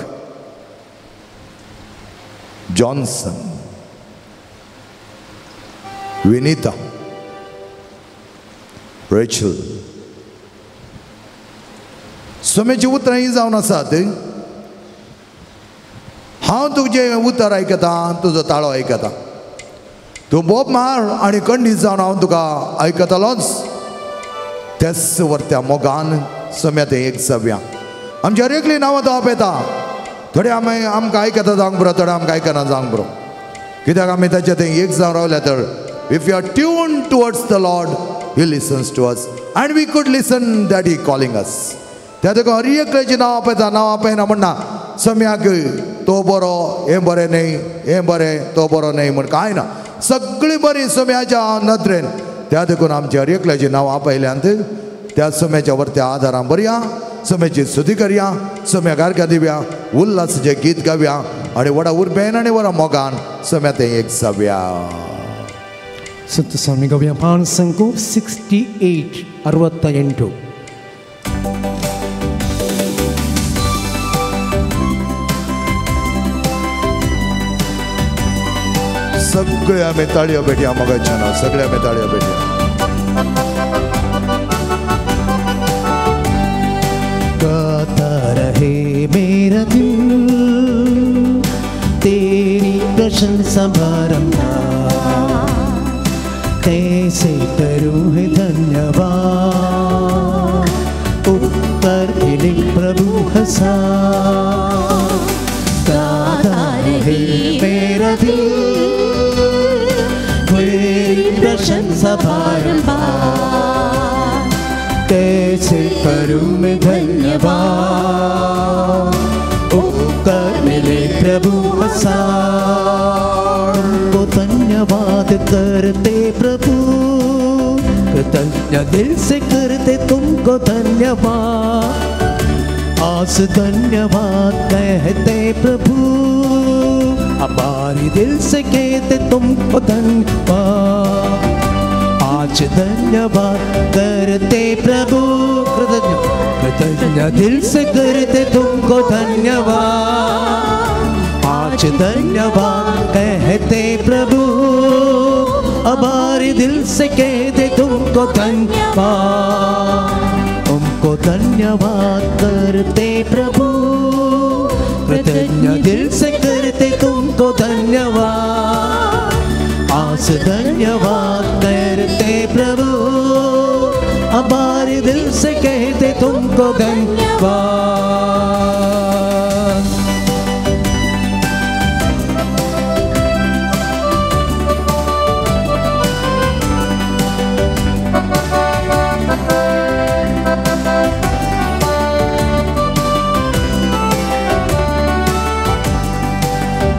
[SPEAKER 2] Johnson, Vinita, Rachel. सोम्याची उतरां ही जावन आसात. हांव तुजें उतर आयकतां, तुजो ताळो आयकतां, तूं बोब मार आनी खंडीत जावन हांव तुका आयकतलोच. त्याच वरत्या मोगान सोम्या तें एक जावया. आमच्या हर एकली नांवां तो आपयता. थोडे आमी आमकां आयकता जावंक पुरो, थोडे आमकां आयकना जावंक पुरो. कित्याक आमी ताच्या थंय एक जावन रावल्या तर if you are tune towards the Lord he listens to us and we could listen that he calling us. त्या तुका हर एकल्याचीं नांव आपयता. नांव आपयना म्हणना सम्याक तो बरो, हें बरें न्हय, हें बरें, तो बरो न्हय म्हण कांय ना. सगळीं बरीं सम्याच्या नदरेन. त्या देखून आमच्या हर एकल्याचीं नांव आपयल्यांत त्या सम्याच्या वरत्या आदारान बरया, सम्याची स्तुती करया, सम्याक आर्गां दिवया, उल्हासाचें गीत गावया आनी व्हडा उर्बेन आनी व्हडा मोगान सम्या तें एक जावया.
[SPEAKER 3] संत स्वामी गावया पान संको 68 68.
[SPEAKER 2] सगळे आमी ताळयो पेटया मोगाच्या ना, सगळे आमी ताळयो पेटया.
[SPEAKER 3] गाता रहे मेरा दिल तेरी प्रशंसा बारंबार, कैसे करूँ है धन्यवाद, उपकार मिले प्रभु हसा. गाता रहे मेरा दिल तेरी प्रशंसा बारंबार, कैसे करूँ मैं धन्यवाद, उपकार मिले प्रभु हसार. को धन्यवाद करते प्रभु, कृतज्ञ दिल से करते तुमको धन्यवाद, आस धन्यवाद कहते प्रभु, हमारी दिल से कहते तुमको धन्यवाद, आज धन्यवाद करते प्रभु, कृतज्ञ कृतज्ञ दिल से करते तुमको धन्यवाद, आज धन्यवाद कहते प्रभु, हमारी दिल से कहते तुमको धन्यवाद, तुमको धन्यवाद करते प्रभु, कृतज्ञ दिल से करते तुमको धन्यवाद, आस धन्यवाद करते प्रभु, हमारे दिल से कहते तुमको धन्यवाद.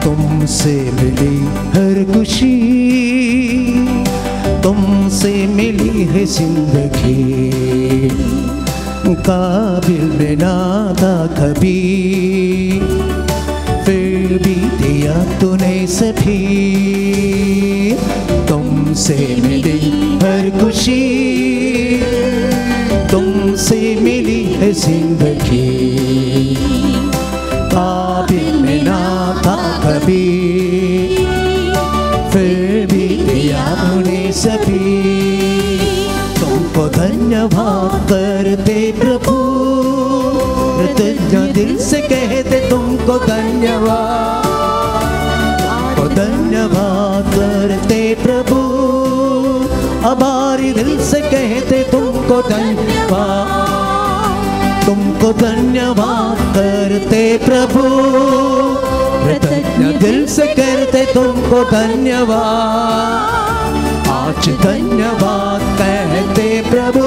[SPEAKER 3] तुमसे मिली हर खुशी, तुमसे मिली है जिंदगी, काबिल में ना था कभी, फिर भी दिया तूने सभी. तुमसे मिली हर खुशी, तुमसे मिली है जिंदगी, काबिल में ना था कभी, फिर भी दिया तूने सभी. तुमको धन्यवाद करते प्रभु, कृतज्ञ दिल से कहते तुमको धन्यवाद, तुमको धन्यवाद करते प्रभु, हमारी दिल से कहते तुमको धन्यवाद, तुमको धन्यवाद करते प्रभु, कृतज्ञ दिल से करते तुमको धन्यवाद, आज धन्यवाद कहते प्रभु,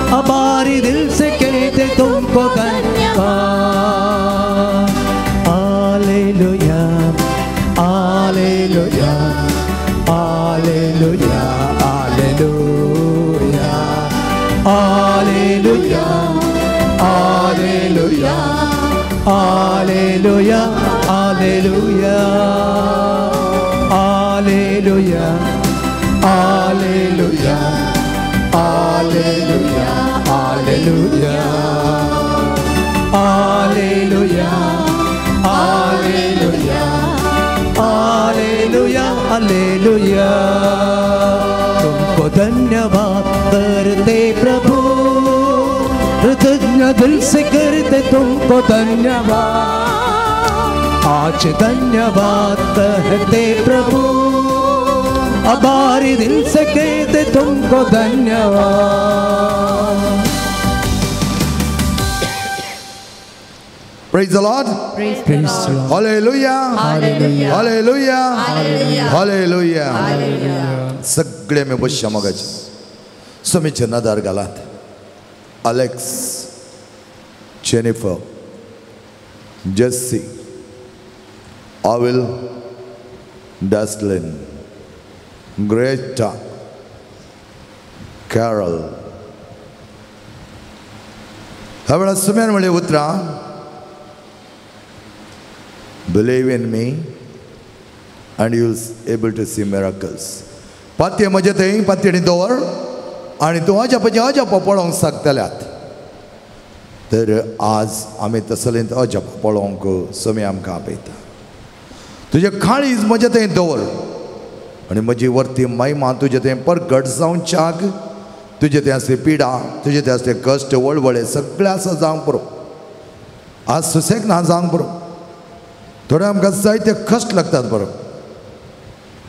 [SPEAKER 3] हमारी दिल से कहते तुमको धन्यवाद. Hallelujah, hallelujah, hallelujah, hallelujah, hallelujah, hallelujah, hallelujah, hallelujah, hallelujah, hallelujah. तुमको धन्यवाद करते प्रभु, कृतज्ञ दिल से करते तुमको धन्यवाद। आज धन्यवाद कहते प्रभु, आभारी दिल से कहते तुमको धन्यवाद।
[SPEAKER 2] Praise the Lord.
[SPEAKER 4] Praise the Lord.
[SPEAKER 2] Hallelujah.
[SPEAKER 4] Hallelujah.
[SPEAKER 2] Hallelujah.
[SPEAKER 4] Hallelujah.
[SPEAKER 2] Hallelujah. सगळे मी बसच्या मगाचे समीचे नदर घालात. Alex, Jennifer, Jesse, Avil, Daslin, Greta, Carol. ह्या वेळार सुम्यान म्हणलें उतरां, believe in me and you will able to see miracles. पातये म्हजे थंय पातयेणी दवर आनी तूं अजापाचें अजाप पळोवंक शकतल्यात. तर आज आमी तसलेंत अजाप पळोवंक समी आमकां आपयता. तुजें काळीज म्हजें थंय दवर आनी म्हजी वरती महिमा तुजे थंय परगट जावच्याक तुजे थंय आसली पिडा, तुजे थंय आसले कश्ट, वळवळे सगळे आसा जावंक पुरो. आज सुसेग ना जावंक पुरो. थोडे आमकां जायते कश्ट लागतात बरो,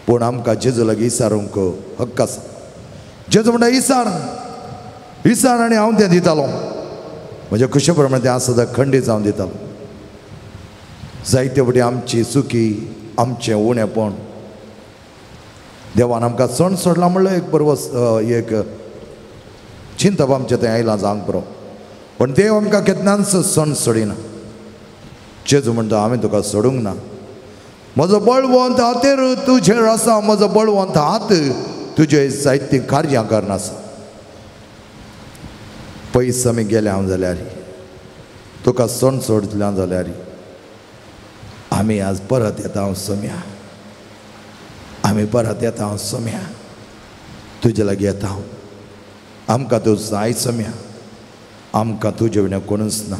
[SPEAKER 2] पूण आमकां जेजू लागीं इसारूंक हक्क आसा. जेजू म्हणटा इसार इसार आनी हांव तें दितालो, म्हज्या खुशे प्रमाणे तें आसा सदां खंडीत जावन दितालो. जायते फावटी आमची चुकी, आमचें उणेपण देवान आमकां सण सोडला म्हणल्यार एक बरो एक चिंतप आमचें थंय आयलां जावंक पुरो, पूण देव आमकां केन्नाच सण सोडिना. जेजू म्हणटा हांवें तुका सोडूंक ना, म्हजो बळवंत हातेर तुजेर आसा, म्हजो बळवंत हात तुजे जायतीं कार्यां करना आसा. पयस आमी गेले हांव जाल्यार, तुका सण सोडल्या जाल्यार आमी आज परत येता हांव सोम्या, आमी परत येता हांव सोम्या, तुजे लागीं येता हांव. आमकां तूं जाय सोम्या, आमकां तुजे विणें कोणूच ना.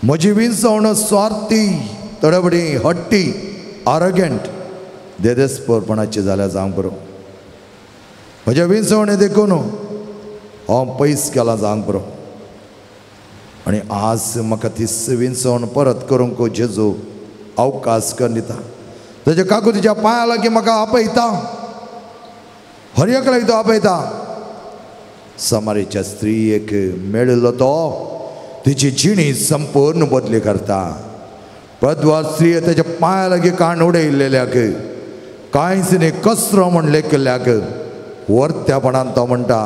[SPEAKER 2] म्हजी विंचवण स्वार्थी, तडबडी, हट्टी, आरोगेंट, देदेस्पोरपणाची जाल्यार जावंक बरो. म्हज्या विंचवणे देखून हांव पयस केला जावंक बरो. आनी आज म्हाका ती विंचवण परत करूंक जेजू अवकाश करून दिता. ताच्या काकू तुज्या पांया लागीं म्हाका आपयता, हर एक लागीं तो आपयता. समारेच्या स्त्रीयेक मेळिल्लो तो तिची जिणी संपूर्ण बदली करता. पदवा स्त्री ताच्या पांया लागीं काण उडयल्ल्याक, कांयच न्ही कचरो म्हण लेखिल्ल्याक वरत्यापणान तो म्हणटा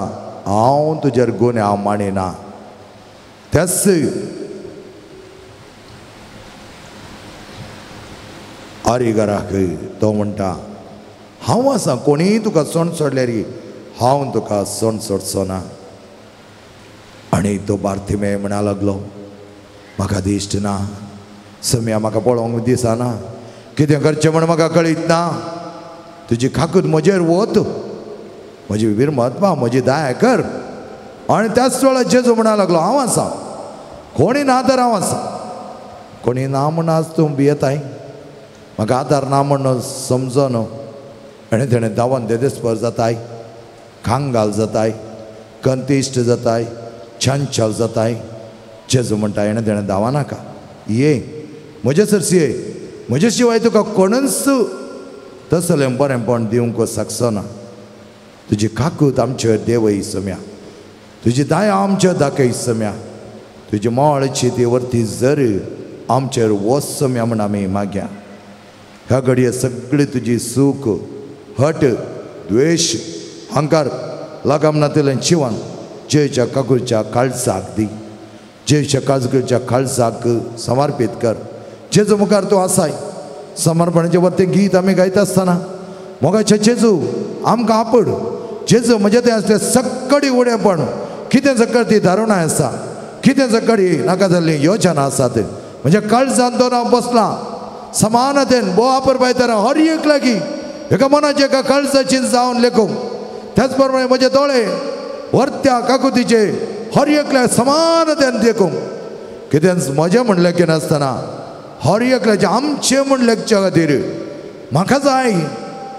[SPEAKER 2] हांव तुजेर गुन्यांव मानिना. त्याच आरिगराक तो म्हणटा हांव आसा, कोणीय तुका सण सोडल्यार हांव तुका सण सोडचो ना. आनी तो बार्थिमे म्हणा लागलो म्हाका दिश्ट ना सम्या, म्हाका पळोवंक दिसना, कितें करचें म्हण म्हाका कळीत ना. तुजी खाकूत म्हजेर वत, म्हजी विरमत्मा म्हजी दया कर. आनी त्याच वेळार जेजू म्हणा लागलो हांव आसा, कोणी ना तर हांव आसा, कोणी ना म्हण आज तूं भियेताय, म्हाका आदार ना म्हण समजना. आनी तेणें धांवन देदेस्पर जाताय, कांगाल जाताय, कंतिश्ट जाताय, छानछाल जाताय. जेजू म्हणटा हेणें तेणें धांवा नाका, ये म्हजे सरशी ये, म्हजे शिवाय तुका कोणूच तसलें बरेंपण दिवंक शकचो ना. तुजी काकूत आमचेर देवय सम्या, तुजी दया आमचेर दाखय सम्या, तुजी मोळची ती वरती जर आमचेर वच सम्या म्हण आमी मागया. ह्या घडये सगळी तुजी सूख, हट, द्वेश, अहंकार लगाम नातिल्लें जिवन जेच्या काकुळच्या काळजाक दी, जेच्या काजगुच्या काळजाक समर्पीत कर. जेजू मुखार तूं आसाय. समर्पणाचे वरतें गीत आमी गायता आसतना मोगाचे जेजू आमकां आपड. जेजू म्हजें तें आसलें सक्कडी उणेपण, कितें सक्कड ती धारुणां आसा, कितें सक्कडी नाका जाल्ली योजना आसात, म्हणजे काळजान दोन हांव बसलां समानतेन भोव आपरपाय तर हर एक लागीं एका मनाचे एका काळजाची जावन लेखूंक. त्याच प्रमाणे म्हजे दोळे वरत्या काकुतीचे हर एकल्या समानतेन देखूंक. कितेंच म्हजें म्हण लेखी नासतना हर एकल्याचें आमचें म्हण लेखच्या खातीर म्हाका जाय,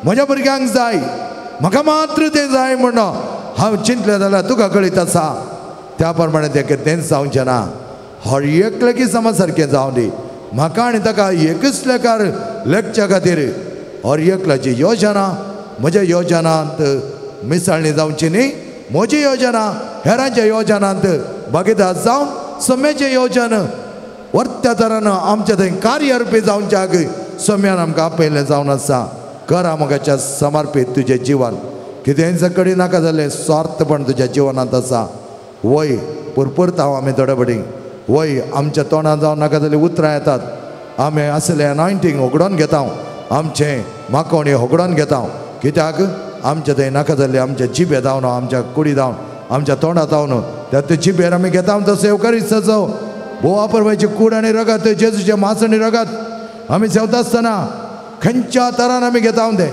[SPEAKER 2] म्हज्या भुरग्यांक जाय, म्हाका मात्र तें जाय म्हण हांव चिंतलें जाल्यार तुका कळीत आसा त्या प्रमाणे तें कितेंच जावचें ना. हर एकल्याकी समा सारकें जावं दी. म्हाका आनी ताका एकच लेखार लेखच्या खातीर हर एकल्याची योजना म्हज्या योजनांत मिसळणी जावची न्ही. म्हजी योजना हेरांच्या योजनांत भागीदार जावन सम्याचें योजन वर्त्या तरान आमच्या थंय कार्यरुपी जावच्याक सम्यान आमकां आपयलें जावन आसा. करा मोगाच्या समर्पीत तुजें जिवन. कितेंय कडेन नाका जालें स्वार्थपण तुज्या जिवनांत आसा. वय पुरपुरता आमी थोडे बडी वय आमच्या तोंडान जावन नाका जाल्यार उतरां येतात. आमी आसलें अनॉयंटींग होगडोन घेता, आमचें माकोणी होगडोन घेता. कित्याक आमच्या थंय नाका जाल्लें आमच्या जिबे धांवन, आमच्या कुडी धांवन, आमच्या तोंडा धांवन त्या ते जिबेर आमी घेता. तसो येवकारिस्ताचो भोव वापरपाची कूड आनी रगत, जेजूचें मांस आनी रगत आमी जेवता आसतना खंयच्या तरान आमी घेता तें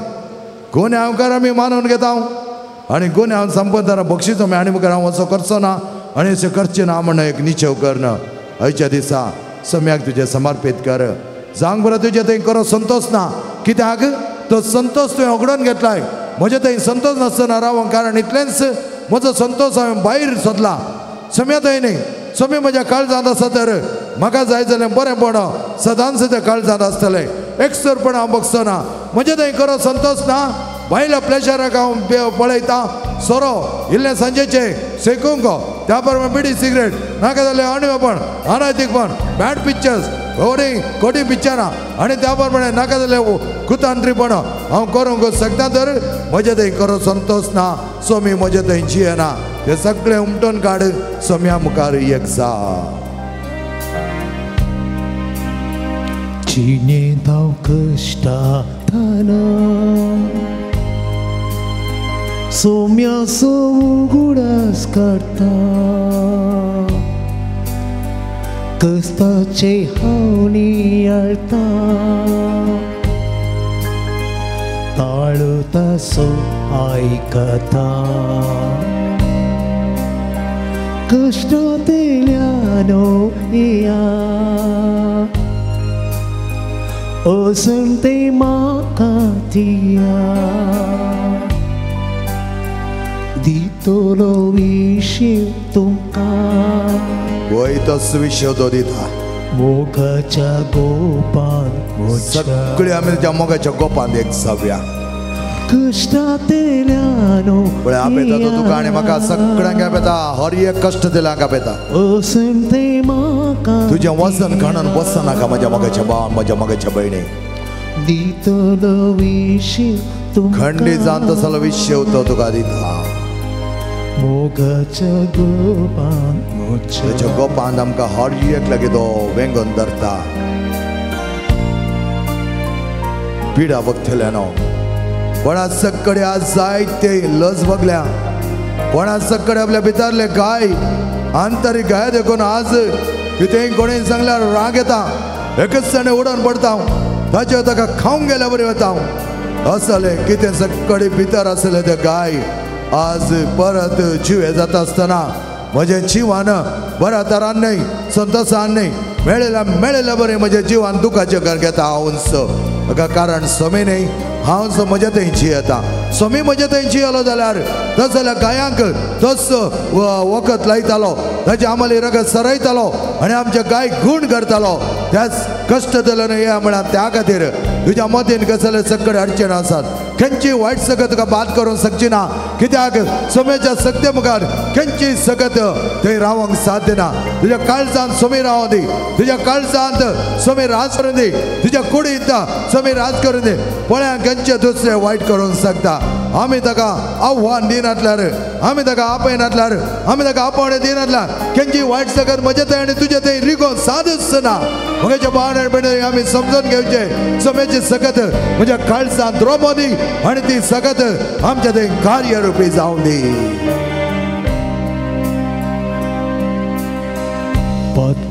[SPEAKER 2] गुन्यांवकार आमी मानून घेता आनी गुन्यांव संपतना बक्षीस आमी आनी मुखार हांव असो करचो ना आनी अशें करचें ना म्हण एक निश्चेव करन आयच्या दिसा सम्याक तुजें समर्पीत कर. जावंक बरो तुजें थंय करो संतोश ना. कित्याक तो संतोश तुवें उगडून घेतलाय. म्हजें थंय संतोश नासतना रावंक कारण इतलेंच म्हजो संतोश हांवें भायर सोदला. सम्या थंय न्ही, सम्या म्हज्या काळजांत आसा तर म्हाका जाय जाल्यार बरेंपण सदांच त्या काळजांत आसतलें. एकसरपण हांव बगचो ना. म्हजें थंय खरो संतोश ना. भायल्या प्लेशराक हांव पळयतां. सोरो इल्लें सांजेचें सेकूंक, त्या प्रमाणे बिडी सिगरेट नाका जाल्यार अणवेपण, अनैतीकपण, बॅड पिक्चर्स, होडी खोटी पिक्चरां आनी त्या प्रमाणे नाका जाल्यार कुतांत्रीपण हांव करूंक शकता तर म्हजें थंय खरो संतोश ना. सोमी म्हजें थंय जियेना. ते सगळें उमटून काड सोम्या मुखार एक जा.
[SPEAKER 3] जिणेंत हांव कश्टाताना सोम्याचो उगडास काडटा, कश्टाचे हांव नियाळटा, ताळो तासो आयकता, कश्टांतल्यान येया अजून ते म्हाका दिया, दितलो विशीं तुमकां.
[SPEAKER 2] वय तस विशय तो दिता
[SPEAKER 3] मोगाच्या गोपान
[SPEAKER 2] सगळे आमी त्या मोगाच्या गोपान एक जावया.
[SPEAKER 3] कश्टांतल्यान
[SPEAKER 2] आपयता तो तुका आनी म्हाका सगळ्यांक आपयता. हर एक कश्ट दिल्यांक आपयता.
[SPEAKER 3] अजून ते म्हाका
[SPEAKER 2] तुजें वजन खणून बसनाका म्हज्या मोगाच्या भावान, म्हज्या मोगाच्या भयणी.
[SPEAKER 3] दितलो विशीं तुमकां
[SPEAKER 2] खंडीत जावन तसलो विशय तो तुका दिता.
[SPEAKER 3] मोगाच्या गोपान
[SPEAKER 2] ताच्या गोपान आमकां हर एक लागीं तो वेंगोन धरता. पिडा बघतल्यानो कोणा सकडे आज जायते लज बघल्या, कोणा सकडे आपल्या भितरले गाय आंतरीक गाय देखून आज कितेंय कोणें सांगल्यार राग येता. एकच जाणें उडोवन पडटा ताचेर ताका खावंक गेल्या बरी वता. असलें कितें सकडे भितर आसलें ते गाय आज परत जिवे जाता आसतना म्हजें जिवान बऱ्या तरान न्हय, संतोशान न्हय, मेळिल्ल्या मेळिल्ल्या बरें म्हजें जिवान दुखाचें घर घेता हांवच. हाका कारण समी न्हय, हांवच म्हज्या थंय जियेता. समी म्हज्या थंय जियेलो जाल्यार तस जाल्यार गायांक तस वखद लायतालो, ताचें आमली रगत सरयतालो आनी आमचे गाय गूण करतालो. त्याच कश्ट दिलो न्हय म्हळ्यार त्या खातीर तुज्या मतीन कसले सगळे अडचण आसात. खंयची वायट सगत तुका बाद करूंक शकची ना. कित्याक सम्याच्या सक्ते मुखार खंयची सगत थंय रावंक साध्य ना. तुज्या काळजांत समी रावूं दी, तुज्या काळजांत समी राज करूं दी, तुज्या कुडींत समी राज करूं दी. पळया खंयचे दुसरे वायट करूंक शकता. आमी ताका आव्हान दिनातल्यार, आमी ताका आपयनातल्यार, आमी ताका आपोवणें दिनातल्यार खंयची वायट सगत म्हजे थंय आनी तुजे थंय रिगोवन सादच ना. म्हज्या भावान भयणींनी आमी समजून घेवचें सम्याची सगत म्हज्या काळजांत रोमो दी आनी ती सगत आमच्या थंय कार्यरुपी जावं दी.
[SPEAKER 3] पद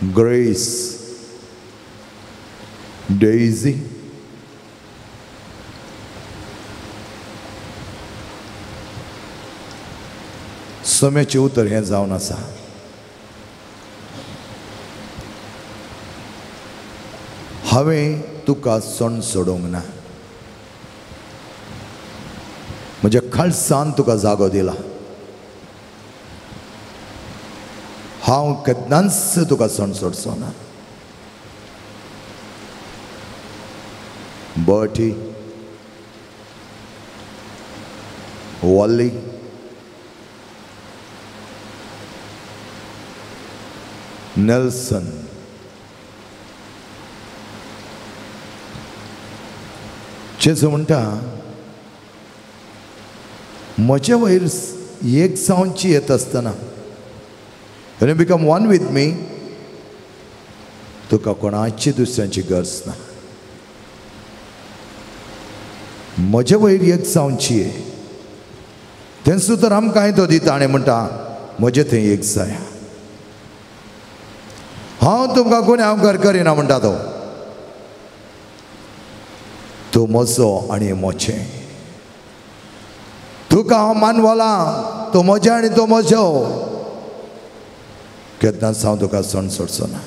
[SPEAKER 2] ग्रेस, डेझी, सम्याचें उतर हें जावन आसा. हांवें तुका सण सोडूंक ना, म्हज्या खालसान तुका जागो दिला. हांव केन्नाच तुका सण सोडचो ना. बटी, वॉली, नेल्सन, जेजू म्हणटा म्हजे वयर एक जावची येत आसतना, When you become one with me, तुका कोणाची दुसऱ्यांची गरज ना. म्हजे वयर एक जावची तेंच तर आमकां तो दिता आनी म्हणटा म्हजे थंय एक जाया. हांव तुमकां गुन्यांवकार करिना म्हणटा तो. तूं म्हजो आनी म्हजें, तुका हांव मानवला, तूं म्हजें आनी तूं म्हजो. केन्नाच हांव तुका सण सोडचो ना.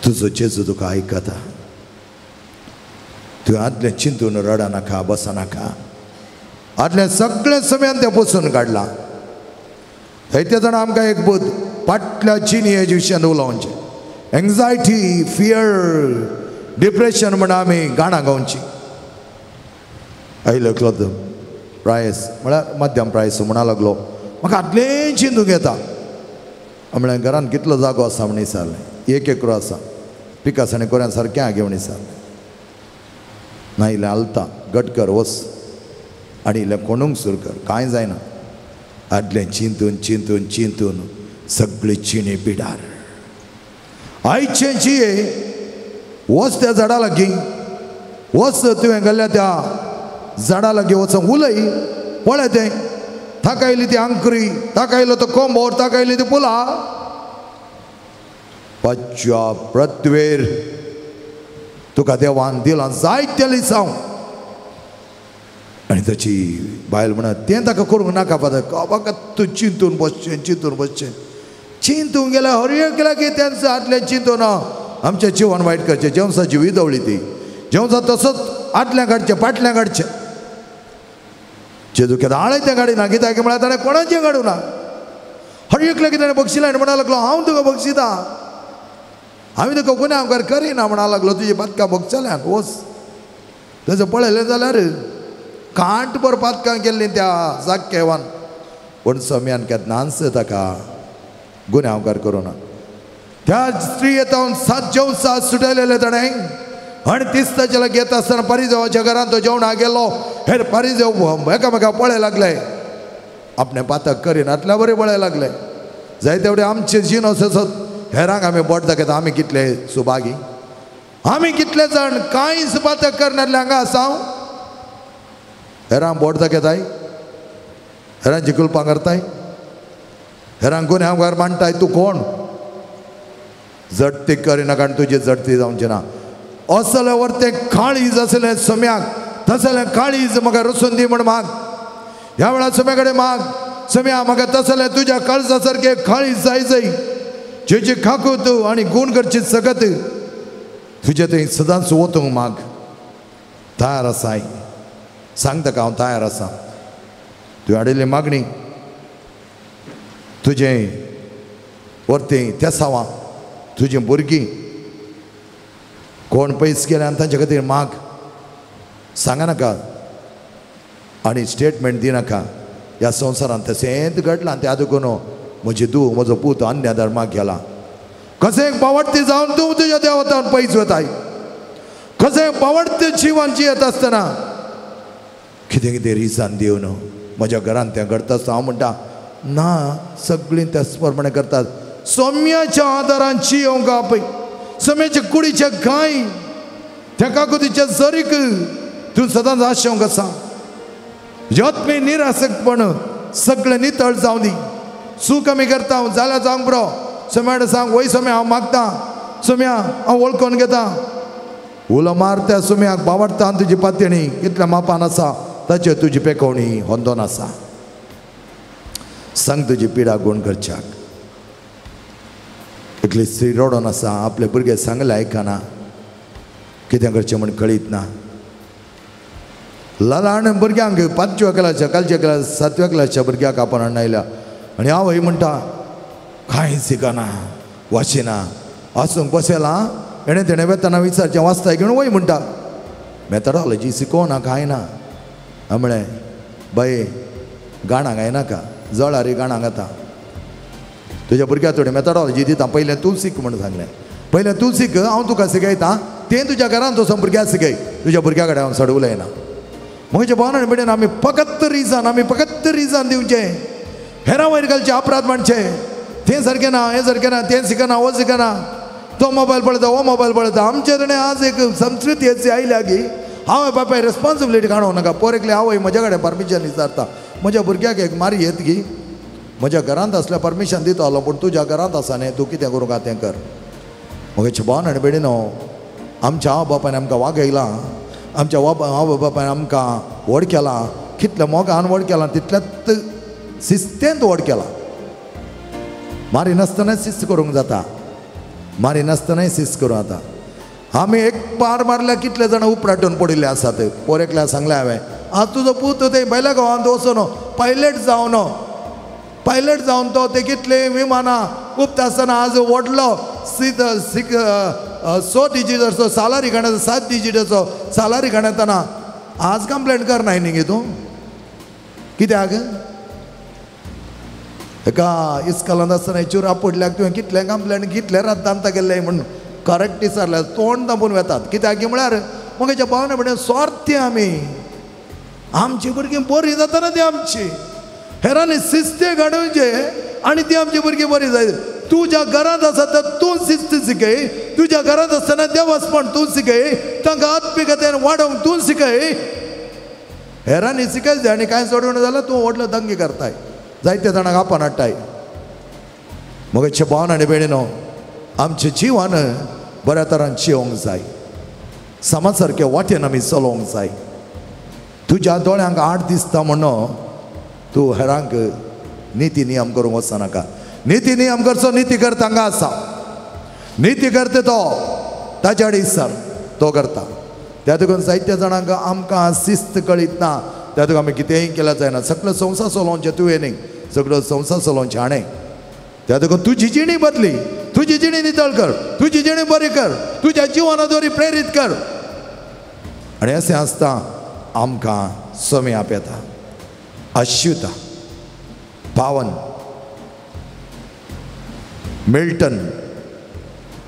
[SPEAKER 2] तुजो जेजू तुका आयकता. तुवें आदलें चिंतून रडा नाका, बसा नाका. आदलें सगळें समयान तें पोसून काडलां. थंय जाणां आमकां एक बोध फाटल्या जिणेच्या विशयान उलोवचें. एंग्जायटी, फियर, डिप्रेशन म्हण आमी गाणां गावची. आयलो एकलो प्रायस म्हळ्यार मध्यम प्रायस म्हणा लागलो म्हाका आदलें चिंतूंक येता. म्हळ्यार घरान कितलो जागो आसा म्हण विचारलें. एक एकरो आसा, पिकास आनी कोऱ्यान सारकें आगे म्हण विचारलें. ना इल्लें हालता, घट कर वच आनी इल्लें कोणूंक सुरू कर, कांय जायना. आदलें चिंतून चिंतून चिंतून सगळी चिणी पिडार. आयचें जिये वच त्या झाडा लागीं, वच तुवें घाल्ल्या त्या झाडा लागीं वचून उलय, पळय तें ताका आयली ती आंकरी, ताका आयलो तो कोंबोर, ताका आयली ती पुला. पाचव्या पृथ्वेर तुका देवान दिलां जायतें लिसांव. आनी ताची बायल म्हणा तें ताका करूंक नाका फादर, म्हाका तूं चिंतून बसचें चिंतून बसचें. चिंतूंक गेल्यार हर एकल्याक तेंच आदलें चिंतून आमचें जिवन वायट करचें. जेवसाची विदवळी ती, जेवसा तसोच आदलें काडचें फाटलें काडचें. जेजू केन्ना आळे तें काडिना, कित्याक म्हळ्यार ताणें कोणाचें काडूं ना. हर एकल्याक ताणें बक्षिलें आनी म्हणा लागलो हांव तुका बक्षिता, हांवें तुका गुन्यांवकार करिना म्हणा लागलो. तुजी पातकां भोगचल्यान वच. तशें पळयलें जाल्यार कांटभर पातकां केल्लीं त्या जाक्केवान, पूण सम्यान केन्नाच ताका गुन्यांवकार करूं ना. त्या स्त्री येता सात जेवसा सुटयलेलें ताणें आनी तिस्ताच्या लागीं येता आसतना पारिजेवाच्या घरांत तो जेवणाक गेलो. हेर पारिजेव एकामेका पळय लागले, आपणें पातक करिनातल्या बरें पळय लागले. जाय तेवढे आमचे जिनस आसत हेरांक आमी बोट दाखयता. आमी कितले सुभागी, आमी कितले जाण कांयच पातक करनातले हांगा आसा. हेरांक बोट दाखयताय, हेरांची कुलपां करताय, हेरांक गुन्यांवकार मांडटाय. तूं कोण? जडती करिनाका आनी तुजी जडती जावची ना. असलें वरतें काळीज आसलें सम्याक, तसलें काळीज म्हाका रसून दी म्हण माग. ह्या वेळार सम्या कडेन माग, सम्या म्हाका तसलें तुज्या काळजा सारकें काळीज जाय जाय, जेची खाकूत आनी गूण करची सगत तुजें थंय सदांच वतूंक माग. तयार आसाय, सांग ताका हांव तयार आसा. तुवें हाडिल्ली मागणी तुजें वरतें तेसांवां, तुजीं भुरगीं कोण पयस गेले आनी तांचे खातीर माग. सांगा नाका आनी स्टेटमेंट दिनाका. ह्या संवसारांत तशेंच घडलां त्या देखून म्हजी धूव म्हजो पूत अन्य धर्माक गेला. कशें पावडती जावन तूं तुज्या देवतान पयस वताय, कशें पावडते जिवन जियेत आसतना कितें कितें रिजन दिवन म्हज्या घरांत तें घडटा आसतना हांव म्हणटा ना, सगळीं त्याच प्रमाणे करतात. सोम्याच्या आदारान जियोंक आपय, सोम्याच्या कुडीच्या गाय त्या काकुतीच्या जरीक तूं सदांच आशेवंक आसा. आत्मी निरासकपण सगळें नितळ जावं दी. चूक आमी करता जाल्यार जावंक बरो, सोम्या सांग वय सोम्या हांव मागता, सोम्या हांव वळखून घेता. उलो मार त्या सोम्याक, बावडटा तुजी पातयणी कितल्या मापान आसा ताचेर तुजी पेकोवणी होंदोन आसा. सांग तुजी पिडा गुण करच्याक. एकली स्त्री रडोन आसा, आपले भुरगे सांगले आयकना, कितें करचें म्हूण कळीत ना. ल्हान भुरग्यांक पांचव्या क्लासच्या, कालच्या क्लास सातव्या क्लासच्या भुरग्याक आपण हाडून आयल्या आनी हांव हय म्हणटा कांय शिकना वाचिना, आसूंक बसयलां हेणें तेणें वेतना विचारचें वाचताय घेवन वय म्हणटा. मेथडॉलॉजी शिकोवना कांय ना. हांवें म्हळें बाये गाणां गायनाका, जळारी गाणां गाता, तुज्या भुरग्याक थोडी मेथडॉलॉजी दिता, पयलें तूं सीक म्हूण सांगलें. पयलें तूं सीक, हांव तुका शिकयता, तें तुज्या घरांत वचून भुरग्याक शिकय, तुज्या भुरग्या कडेन हांव चड उलयना. म्हज्या भावान आनी भयणीन आमी फकत रिजन, आमी फकत रिजन दिवचें, हेरां वयर घालचें, अपराध मांडचें, तें सारकें ना, हें सारकें ना, तें शिकना, हो शिकना, तो मोबायल पळयता, हो मोबायल पळयता. आमचे कडेन आज एक संस्कृती अशी आयल्या की हांव बापाय रिस्पॉन्सिबिलिटी काडूंक नाका. पोर एकले आवय म्हज्या कडेन परमिशन विचारता, म्हज्या भुरग्याक एक मारी येत की म्हज्या घरांत आसल्यार परमिशन दितालो, पूण तुज्या घरांत आसा न्ही, तूं कितें करूंक तें कर. म्हज्या भावान आनी भयणीनो आमच्या आवय बापायन आमकां वागयलां, आमच्या आवय बापायन आमकां व्हड केलां, कितल्या मोगान व्हड केलां तितल्याच शिस्तेंत व्हड केलां. मारी नासतना शिस्त करूंक जाता, मारी नासतनाय शिस्त करूं जाता. आमी एक पार मारल्यार कितले जाणां उपराटून पडिल्ले आसात. पोर एकल्या सांगलें हांवें, आज तुजो पूत ते भायल्या गांवांत वचून पायलट जावन, पायलट जावन तो ते कितले विमानां उपता आसतना आज व्हडलो 6 डिजिटाचो सालारी खाण्याचो, 7 डिजिटाचो सालारी खाण्यातना आज कंप्लेंट करनाय न्ही गे तूं कित्याक? एका इस्कॉलांत आसतना चुरा पडल्याक तुवें कितलें कंप्लेंट कितलें रात केल्लें म्हूण करेक्ट विचारल्यार तोंड दामून वेतात. कित्याक म्हळ्यार म्हज्या भावना म्हणल्यार स्वार्थी आमी, आमची भुरगीं बरीं जातना ती आमची हेरांनी शिस्ते घाडोवचे आनी ती आमची भुरगीं बरी जाय. तुज्या घरांत आसा तर तूं शिस्त शिकय, तुज्या घरांत आसतना देवस्पण तूं शिकय, तांकां आत्मिकतेन वाडोवंक तूं शिकय. हेरांनी शिकय आनी कांय सोडून जाल्यार तूं व्हडलो दंगी करताय, जायते जाणांक आपण हाडटाय. म्हज्या भावान आनी भयणीनो आमचें जिवन बऱ्या तरान जिवंक जाय, समाज सारके वाटेन आमी चलोवंक जाय. तुज्या दोळ्यांक आड दिसता म्हणून तूं हेरांक निती नियम करूंक वचनाका. निती नियम करचो निती करता हांगा आसा, निती करता तो ताच्या आड सर तो करता. त्या देखून जायत्या जाणांक आमकां शिस्त कळीत ना, त्या देखून आमी कितेंय केल्यार जायना. सगळो संवसार चलोवचें तुवें न्ही, सगळो संवसार चलोवचें हाणें. त्या देखून तुजी जिणी बदली, तुजी जिणी नितळ कर, तुजी जिणी बरी कर, तुज्या जिवना दोरी प्रेरीत कर. आनी अशें आसता आमकां समी आप येता. अश्युता, पावन, मिल्टन,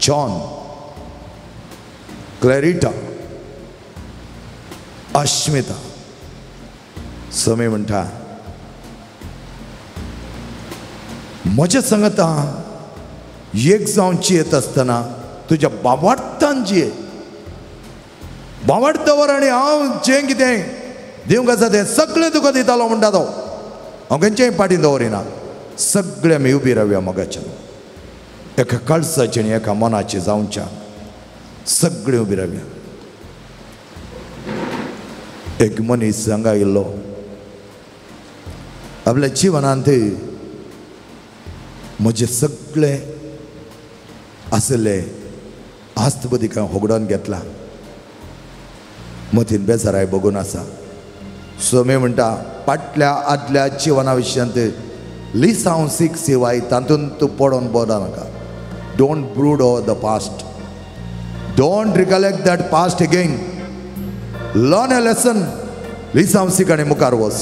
[SPEAKER 2] जॉन, क्लॅरिटा, अश्मिता. समी म्हणटा म्हज्या सांगता एक जावन जियेत आसतना तुज्या बावार्थान जिये, बावार्थावर आनी हांव जें कितें दिवंक आसा तें सगळें तुका दितालो म्हणटा तो. हांव खंयचेय पाटी दवरिना, सगळें आमी उबी रावया मोगाच्यान, एका काळजाचें आनी एका मनाचें जावच्या, सगळें उबी रावया. एक मनीस हांगा आयिल्लो, आपल्या जिवनांत म्हजें सगळें आसले आस्तबदी हांवें होगडोवन घेतला, मतीन बेजाराय बगून आसा. सोमे म्हणटा फाटल्या आदल्या जिवना विशयांत लिसांव सीख शिवाय तातूंत तूं पडोन बरो नाका. Don't brood over the past, don't recollect that past again, learn a lesson. लिसांव सीख आनी मुखार वच.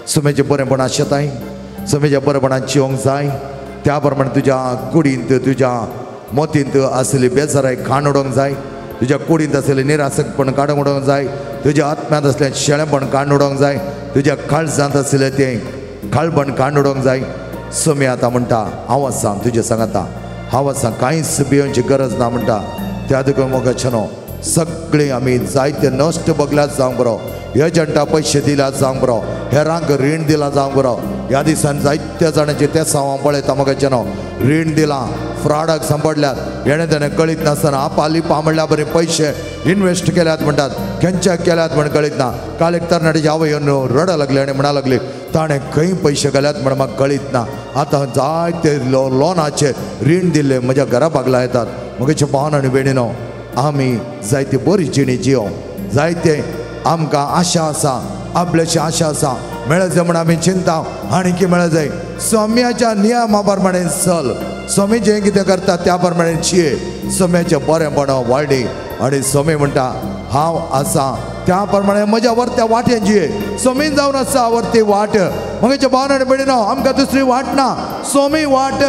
[SPEAKER 2] सोमेचें बरेंपण आशेताय, सोमेच्या बरेपणान जिवंक जाय, त्या प्रमाणे तुज्या कुडींत तुज्या मतींत आसली बेजाराय खाण उडोवंक जाय, तुज्या कुडींत आसलें निरासकपण काडून उडोवंक जाय, तुज्या आत्म्यांत आसलें शेळेपण काडून उडोवंक जाय, तुज्या काळजांत आसलें तें काळपण काडून उडोवंक जाय. सोमी आतां म्हणटा हांव आसा तुजें सांगता, हांव आसा, कांयच भियोवची गरज ना म्हणटा. त्या देखून मोगाच्यानो सगळीं आमी जायते नश्ट बगल्यात जावंक बरो, एजंटा पयशे दिल्यात जावंक बरो, हेरांक रीण दिलां जावंक बरो, ह्या दिसान जायत्या जाणांचे ते हांव पळयता मोगाचें न्हू रीण दिलां फ्रॉडाक सांपडल्यात हेणें तेणें कळीत नासतना आपा म्हणल्यार बरे पयशे इन्वेस्ट केल्यात म्हणटात खंयच्या केल्यात म्हण कळीत ना. काल एक तरणाट्याची आवय येवन रडा लागली आनी म्हणा लागली ताणें खंय पयशे घाल्यात म्हण म्हाका कळीत ना. आतां जायते लोनाचे रीण दिल्ले म्हज्या घरा बागला येतात. म्हगेचे भावन आनी भयणीनो आमी जायती बरी जिणी जियो जायते आमकां आशा आसा आपल्याची आशा आसा मेळत जाय म्हण आमी चिंता आनी की मेळत जाय. स्वाम्याच्या नियमा प्रमाणे चल स्वामी जें कितें करता त्या प्रमाणे जिये स्वाम्याचें बरेंपण वाडली आनी स्वामी म्हणटा हांव आसा त्या प्रमाणे म्हज्या वरत्या वाटेन जिये. स्वामी जावन आसा वरती वाट म्हगेचे भावन आनी भयणीनो आमकां दुसरी वाट ना. स्वामी वाट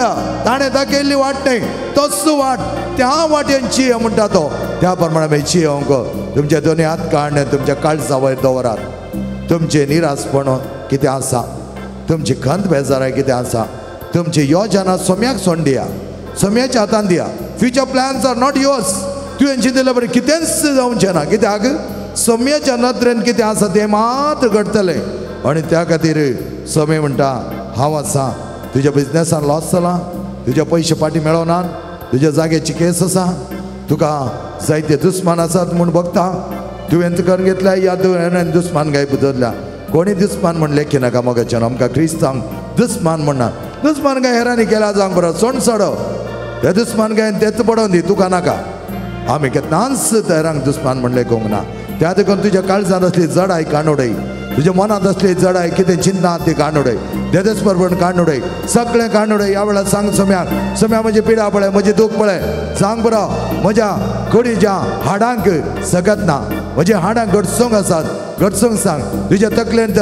[SPEAKER 2] ताणें दाखयल्ली वाट न्हय तोच वाट त्या वाटेन जिये म्हणटा तो त्या प्रमाणे आमी जियोंक. तुमचे दोनी हात काडून तुमच्या काळजा वयर दवरात. तुमचें निरासपण कितें आसा तुमची खंत बेजाराय कितें आसा तुमची योजना सोम्याक सोड दिया सोम्याच्या हातान दिया. Future plans are not yours. तुवें चिंतलें बरें कितेंच जावचें ना कित्याक सोम्याच्या नदरेन कितें आसा तें मात्र घडटलें. आनी त्या खातीर सोमे म्हणटा हांव आसा. तुज्या बिजनेसान लॉस जाला तुजे पयशे फाटीं मेळना तुज्या जाग्याची केस आसा तुका जायते दुस्मान आसात म्हूण बघता तुवें करून घेतल्या या तुवें दुस्मान गाय बदलल्या. कोणी दुस्मान म्हण लेखी नाका मोगाच्यान आमकां क्रिस्तांव दुस्मान म्हणना. दुस्मान काय हेरांनी केला जावंक बरो सोण सोडो ते दुस्मान काय तेच पडोवन दी तुका नाका. आमी केन्नाच हेरांक दुस्मान म्हण लेखूंक ना. त्या देखून तुज्या काळजांत असली जडाय काडून उडय तुज्या मनांत असली जडाय कितें चिंतना ती काडून उडय देदेस्परपण काडून उडय सगळें काडून उडय. ह्या वेळार सांग सोम्याक सोम्या म्हजी पिडा पळय म्हजी दूख पळय सांग बरो म्हज्या कुडीच्या हाडांक सकत ना म्हज्या हाडांक घटसूंक आसात घटसूंक सांग. तुज्या तकलेंत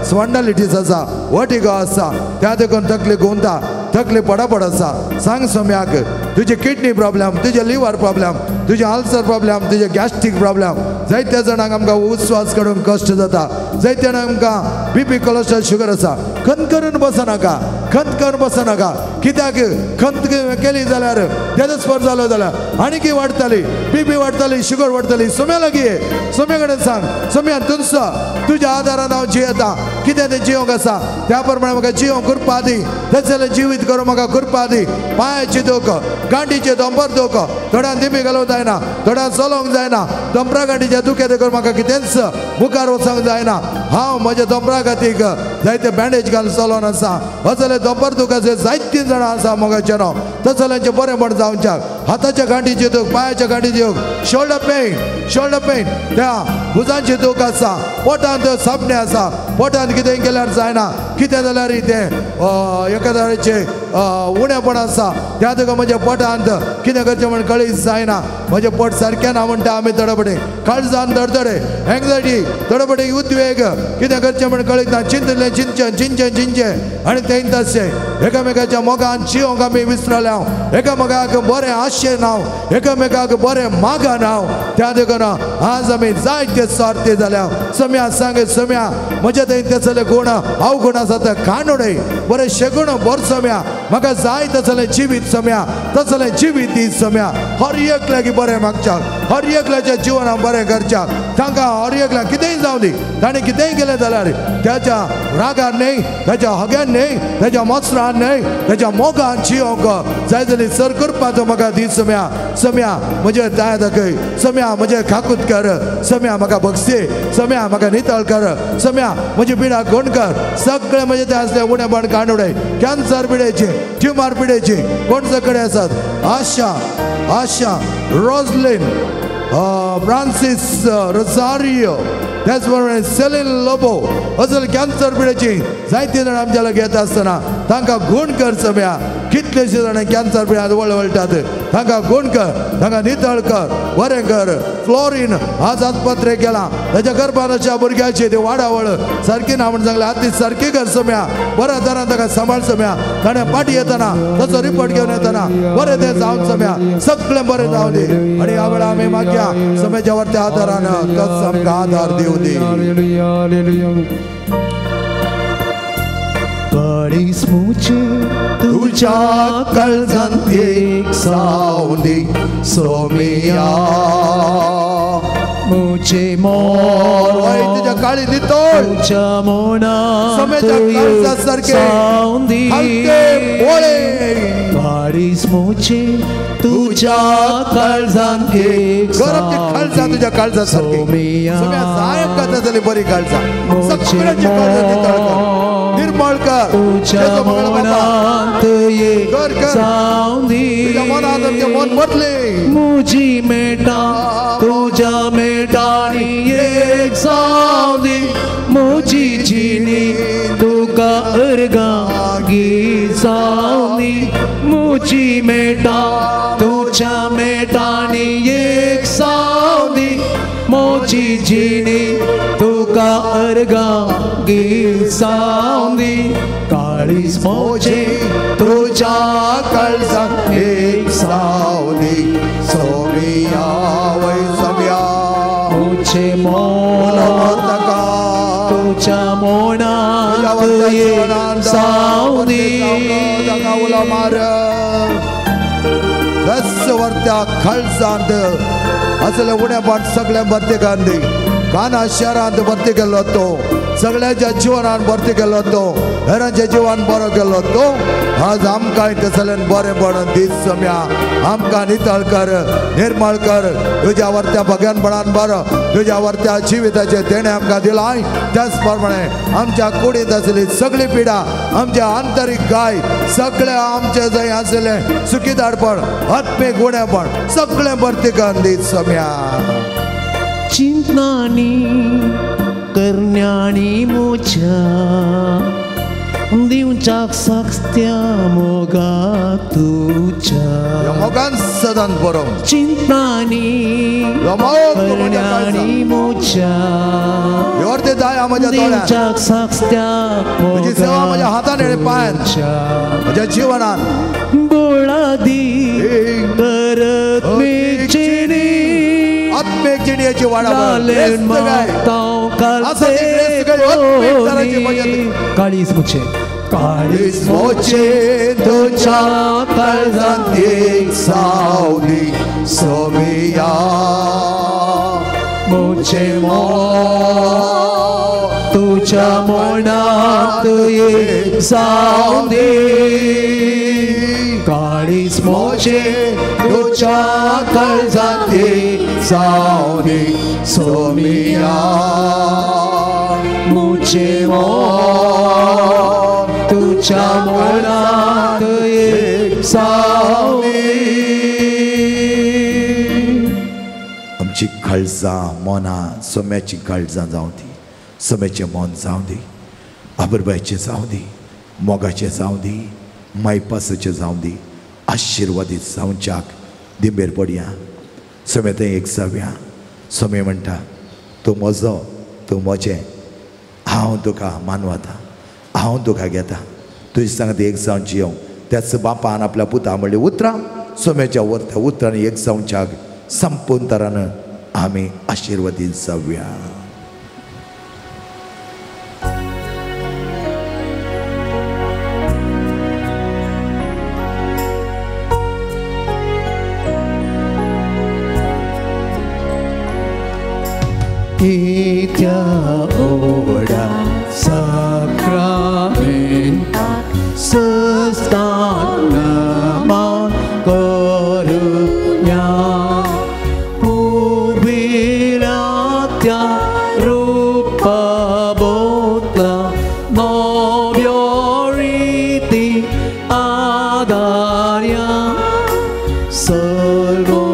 [SPEAKER 2] स्वंडलिटीस आसा वटिगो आसा त्या देखून तकली घुंवता तकली पडापड आसा सांग सोम्याक. तुजे किडनी प्रॉब्लेम तुजे लिवर प्रॉब्लेम तुजे अल्सर प्रॉब्लेम तुजे गॅस्ट्रीक प्रॉब्लेम जायत्या जाणांक आमकां उस्वास काडूंक कश्ट जाता जायत्या जाणांक आमकां बीपी कोलेस्ट्रॉल शुगर आसा. खंत करून बसनाका खंत करून बसनाका कित्याक खंत केली जाल्यार तेजस्पर जालो जाल्यार आनी की वाडटली बीपी वाडटली शुगर वाडटली. सोम्या लागीं सोम्या कडेन सांग सोम्या तुमचो तुज्या आदारान हांव जियेता कितें तें जियोंक आसा त्या प्रमाणे म्हाका जियोंक कृपा दी तशें जाल्यार जिवीत करूं म्हाका कृपा दी. पांयाची दूख गांठीचे दोंबर दूख थोड्यान दिमी घालूंक जायना थोड्यान चलोवंक जायना दोंबरा गांठीच्या दुख्या देखून म्हाका कितेंच मुखार वचोंक जायना. हांव म्हज्या दोंबरा खातीर जायते बँडेज घालून चलोवन आसा. असले दोंबर दुखाचे जायतीं जाणां आसा मोगाचें न्हू तसल्यांचें बरेंपण जावच्याक हाताच्या गांठीचे दूख पांयाच्या गांठीचे दूख शोल्डर पेन शोल्डर पेन त्या भुजांची दूख आसा पोटांत सापणे आसा पोटांत कितें केल्यार जायना कितें जाल्यार तें एका तरेचें उणेपण आसा त्या तुका म्हज्या पोटांत कितें करचें म्हण कळीत जायना म्हजें पोट सारकें ना म्हणटा आमी थोडे काळजान धडधडे एंग्जायटी थोडे उद्वेग कितें करचें म्हण कळीत ना चिंतलें चिंतचें चिंतचें चिंतचें आनी तें तशें एकामेकाच्या मोगान जिवंक आमी विसरल्या एकामेकाक बरें आशे नांव एकामेकाक बरें मागा नांव त्या देखून आज आमी जायते स्वार्थी जाल्या. सम्या सांग सम्या म्हज्या थंय तसले गुण अवगुण आसा ते काडून उडय बरें शेगुण बर सम्या म्हाका जाय तसलें जिवीत सम्या तसलें जिवीत दी सम्या. हर एकल्याक बरें मागच्याक हर एकल्याच्या जिवनाक बरें करच्याक तांकां हर एकल्याक कितेंय जावं दी ताणें कितेंय केलें जाल्यार त्याच्या रागान न्हय ताच्या हग्यान न्हय ताच्या मसरान न्हय ताच्या मोगान जिवंक जाय जाल्यार सर करपाचो म्हाका दी सम्या. सम्या म्हजें दया दाखय सम्या म्हजें खाकूत कर सम्या म्हाका बक्षी सम्या म्हाका नितळ कर सम्या म्हजी पिडा गुण कर सगळें म्हजें तें आसलें उणेपण काडून उडय. कॅन्सर पिडेची ट्युमर पिडेची कोण कडेन आसात आशा आशा रोजलीन फ्रांसीस रोसारियो त्याच प्रमाणे सेलीन लोबो असल कॅन्सर पिडेची जायते जाण आमच्या लागीं येता आसतना तांकां गूण कर सम्या. कितलेशे जाण कॅन्सर पिड्यांत वळवळटात तांकां गूण कर तांकां नितळ कर बरें कर. फ्लोरीन आज आस्पत्रेक गेला ताच्या गर्भानाच्या भुरग्याची ती वाडावळ सारकी ना म्हण सांगलें आती सारकी कर सम्या बऱ्या तरान ताका सांबाळ सम्या. ताणें फाटी येतना ताचो रिपोर्ट घेवन येतना बरें तें जावन सम्या सगळें बरें जावं दी. आनी ह्या वेळार आमी मागया सम्याच्या वरत्या आदारान तोच आमकां आदार दिवं दी. तुझ्या काळजांत एक सावली सोमिया
[SPEAKER 3] मुझे मोर
[SPEAKER 2] तुझ्या काळी नितळ
[SPEAKER 3] तुझ्या मनांत
[SPEAKER 2] सारखे बोळे
[SPEAKER 3] काळीज मुझे तुझ्या काळजांत एक
[SPEAKER 2] काळजा तुझ्या काळजा सारखे साहेब कथा जाली बरी काळजा सगळ्यांची काळजा नितळ कर निर्मळ कर
[SPEAKER 3] तुझ्या मनांत एक सावंदी
[SPEAKER 2] तुझ्या मनांत आमचें मन बदले
[SPEAKER 3] मुजी मेटा तुझ्या मेटांनी एक सावंदी मुजी जिणी तुका अर्गां गीत सावंदी मुजी मेटा तुझ्या मेटांनी एक सावंदी मुजी जिणी तुका अर्गां गीत सावंदी काळीज मोजे तुझ्या
[SPEAKER 2] काळजांत एक सावंदी सोमिया वय सोमिया
[SPEAKER 3] मुझे मोर तुझ्या मनांत एक सावंदी
[SPEAKER 2] उलो मार दस वरत्या काळजांत असले उणेपण सगळ्या भरती गांधी काना शहरांत भरती केल्लो तो सगळ्यांच्या जिवनान भरती केल्लो तो हेरांच्या जिवन बरो केल्लो तो आज आमकां तसल्यान बरें पडून दीस सम्या आमकां नितळ कर निर्मळ कर तुज्या वरत्या भग्यानपणान बरो तुज्या वरत्या जिविताचें देणें आमकां दिलां त्याच प्रमाणे आमच्या कुडींत आसली सगळी पिडा आमच्या आंतरीक गाय सगळें आमचें जंय आसलें सुखीदारपण आत्मीक उणेपण सगळें भरती कर दीस सम्या
[SPEAKER 3] चिंतनानी करण्यानी मुझ्या दिवच्याक साक्षत्या मोगा तुझ्या
[SPEAKER 2] मोगान सदान बरो
[SPEAKER 3] चिंतनानी करण्यानी मुझ्या
[SPEAKER 2] म्हज्या
[SPEAKER 3] दिवच्याक साक्षत्या
[SPEAKER 2] म्हजी सेवा म्हज्या हातान आनी पांयान म्हज्या जिवनान
[SPEAKER 3] बोळा दी करत मेचिनी
[SPEAKER 2] आत्मीक जिणेची वाडावळ
[SPEAKER 3] काळीज मुझे
[SPEAKER 2] काळीज मोचे तुझ्या काळजांत एक सावली सोमिया
[SPEAKER 3] मुझे मोर तुझ्या मनांत एक सावली काळीज मोचे तुझ्या काळजांत एक सावली सोमिया मुझे मोर तुझ्या मनांत एक सावली.
[SPEAKER 2] आमची काळजां मनां सोम्याची काळजां जावं दी सोम्याचें मन जावं दी आबरबायचें जावं दी मोगाचें जावं दी मायपासाचें जावं दी आशिर्वादीत जावच्याक दिंबेर पडया सोमे थंय एक जावया. सोमे म्हणटा तूं म्हजो तूं म्हजें हांव तुका मानवता हांव तुका घेता तुजे सांगता एक जावन जियों. त्याच बापान आपल्या पुता म्हणली उतरां सोम्याच्या वरत्या उतरांनी एक जावच्याक संपूर्ण तरान आमी आशिर्वादीत जावया.
[SPEAKER 3] इत्या ओडा साक्रामेंताक सस्तान मान करुया पुर्विल्या त्या रूपा बोतला नव्यो रिती आदार्या सर्वोच्च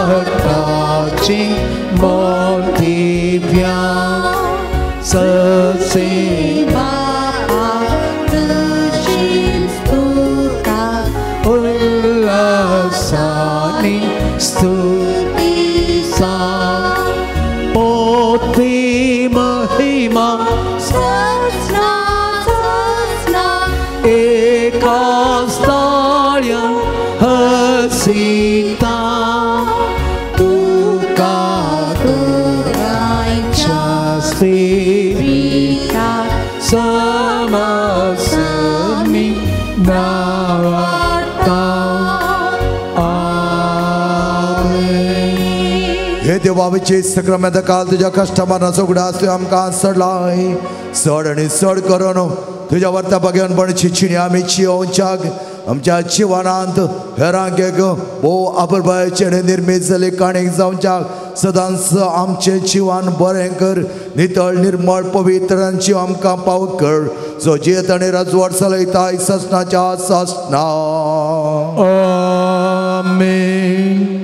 [SPEAKER 3] बावटाची मोठीव्या ससे
[SPEAKER 5] बापा तुजीच तुका
[SPEAKER 3] उल्हासानी स्तुती सा पोती महिमा
[SPEAKER 5] सजना सजना
[SPEAKER 3] एका स्थाळ्यान हसीता तुका
[SPEAKER 5] तुरायच्या
[SPEAKER 3] स्पिरिता समसमी नावाता
[SPEAKER 2] बाबाची सक्रमा काल तुज्या कश्टमरांचो उगडास तुवें आमकां चडलाय चड आनी चड करून तुज्या वर्ता बघेवन पण चिचिणी आमी चियोवच्याक आमच्या जिवनांत हेरांक एक भोव आपुलबायेचे आनी निर्मीत जाल्ली काणीक जावच्याक सदांच आमचें जिवन बरें कर नितळ निर्मळ पवित्र जीव आमकां पाव कर जो जियेत आनी राजवट चलयता ससनाच्या ससना.
[SPEAKER 3] आमेन.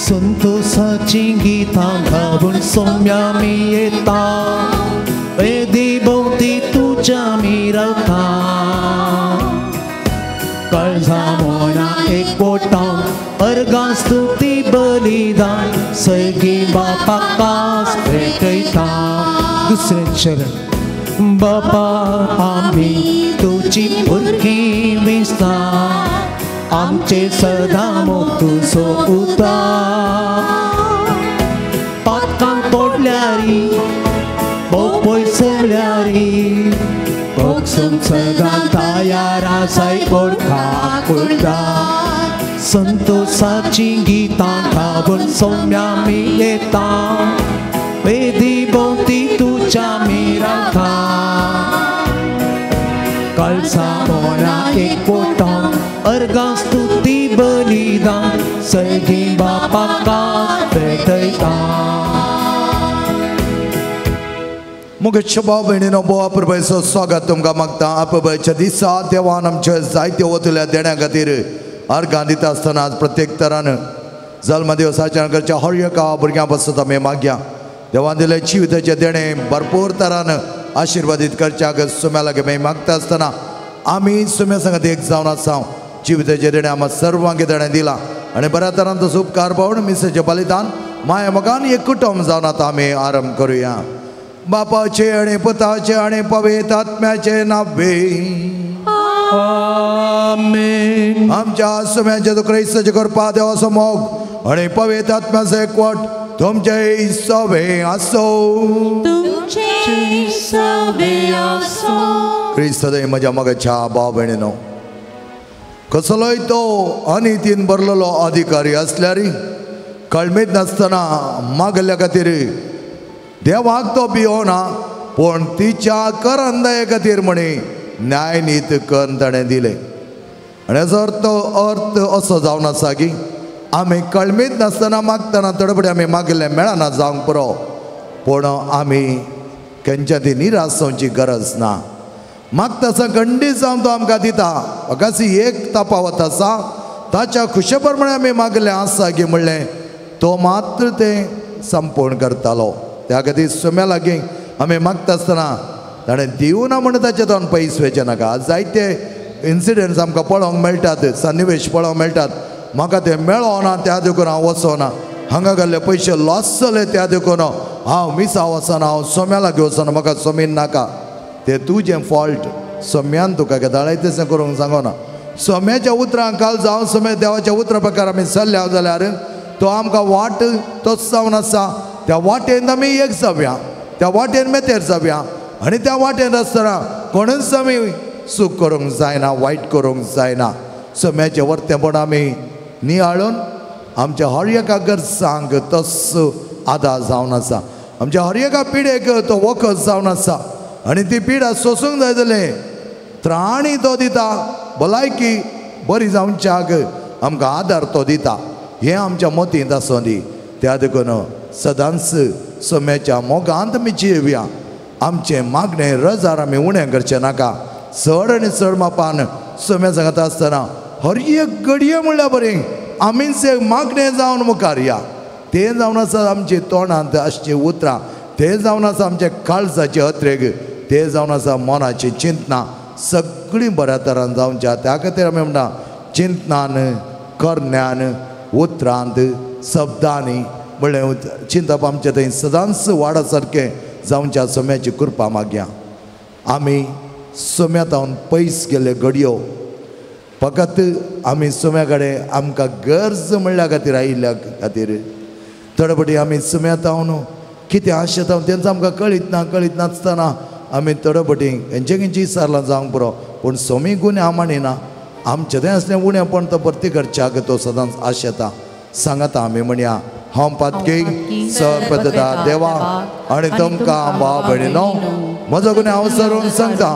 [SPEAKER 3] संतोषाची गीतां गावन सोम्या मी येता वेदी भोवती तुज्या मी रावता काळजा मोना एक पोटां अर्गां स्तुती बलिदान सगळी बापाक कास भेटयता. दुसरें चरण. बापा आमी तुजी भुरगीं विसता आमचे सदां मोग तुजो उता पातकांक पडल्यारी भोव पयसल्यारी भोगसूंक सदां तयार आसाय कोडका कुडता संतोषाची गीतां गावन सौम्या मी येता वेदी भोवती तुज्या मी रावता काळजा मोना एक पोटां अर्गां स्तुती बलिदान सगळीं बापाक भेटयता.
[SPEAKER 2] मुगेश भाव भयणीनो भोव अपुरबायेचो स्वागत तुमकां मागता. अपुरबायेच्या दिसा देवान आमच्या जायत्यो वतल्या देण्या खातीर अर्गां दिता आसतना आज प्रत्येक तरान जल्मदिवसाच्या करच्या हर एका भुरग्यां पासत आमी मागया देवान दिले जिविताचें देणें भरपूर तरान आशिर्वादीत करच्याक सुम्या लागीं आमी मागता आसतना आमी सुम्या सांगात एक जावन आसा. जिविताचें देणें आमकां सर्वांक देणें दिलां आनी बऱ्या तरान तसो उपकार पावून मिसाचें बलिदान माया मोगान एक कुटुंब जावन आतां आमी आरंभ करुया. बापाचे आनी पुताचे आनी पवित्र आत्म्याचे नावे
[SPEAKER 3] आमेन.
[SPEAKER 2] आमच्या सुम्याचे क्रिस्ताचे कृपा देवाचो मोग आनी पवित्र आत्म्याचो एकवट तुमचे सवे आसो.
[SPEAKER 5] तुमचे सवे आसो.
[SPEAKER 2] क्रिस्त म्हज्या मोगाच्या भाव भयणीनो कसलोय तो अनितीन भरलेलो अधिकारी आसल्यार कळमीत नासतना मागल्या खातीर देवाक तो भियोना पूण तिच्या करंदाये खातीर म्हणी न्यायनीत करून ताणें दिलें. आनी हाचो अर्थ असो जावन आसा की आमी कळमीत नासतना मागतना थोडे आमी मागिल्लें मेळना जावंक पुरो पूण आमी केन्ना ती निराश जावची गरज ना. मागता आसा खंडीत जावन तो आमकां दिता. अगासी एक तपावत आसा ताच्या खुशे प्रमाणे आमी मागलें आसा की म्हणलें तो मात्र तें संपूर्ण करतालो. त्या खातीर सुम्या लागीं आमी मागता आसतना ताणें दिवना म्हणून ताचें तोंड पयस वयचें नाका. जायते इन्सिडंट्स आमकां पळोवंक मेळटात सन्निवेश पळोवंक मेळटात. म्हाका तें मेळोना त्या देखून हांव वचोना हांगा घाल्ले पयशे लॉस जाले त्या देखून हांव मिसा वचना हांव सोम्या लागीं वचना म्हाका सोमीन नाका. तें तुजें फॉल्ट सोम्यान तुका घेताळें तशें करूंक सांगना. सोम्याच्या उतरांक काल जावं सोम्या देवाच्या उतरा प्रकार आमी चल्ल्या जाल्यार तो आमकां वाट तोच जावन आसा. त्या वाटेन आमी एक जावया त्या वाटेन मेतेर जावया आनी त्या वाटेन आसतना कोणूच आमी चूक करूंक जायना वायट करूंक जायना. सोम्याचें वर्तेपण आमी नियाळून आमच्या हर एका गरजांक तस आदार जावन आसा. आमच्या हर एका पिडेक तो वखद जावन आसा आनी ती पिडा सोसूंक जाय जालें त्राणी तो दिता भलायकी बरी जावच्याक आमकां आदार तो दिता. हें आमच्या मतींत आसूं दी. त्या देखून सदांच सोम्याच्या मोगांत आमी जियेवया. आमचें मागणें रजार आमी उणें करचें नाका. चड आनी चड मापान सोम्या सांगता आसतना हर एक घडये म्हणल्यार बरें आमीच एक मागणें जावन मुखार या. तें जावन आसा आमचे तोंडांत आसचीं उतरां तें जावन आसा आमच्या काळजाचे अत्रेग तें जावन आसा मनाची चिंतना सगळीं बऱ्या तरान जावच्या. त्या खातीर आमी म्हणटा चिंतनान करण्यान उतरांत शब्दांनी म्हणलें चिंतप आमचें थंय सदांच वाडा सारकें जावच्या सोम्याची कृपा मागया. आमी सोम्या तावन पयस गेल्ले घडयो फकत आमी सोम्या कडेन आमकां गरज म्हणल्या खातीर आयिल्ल्या खातीर थोडे फावटी आमी सोम्या तावन कितें आशेता तेंच आमकां कळीत ना, कळीत नासतना आमी थोडे फावटी हेंचे खंयची विचारलां जावंक पुरो, पूण सोमी गुन्यांव मानिना. आमचें तें आसलें उणेंपण तो परती करच्याक तो सदांच आशेता. सांगाता आमी म्हणया, हांव पातकी सरपदता देवा आनी तुमकां भाव भयणीनो म्हजो गुन्यांव सरून सांगता,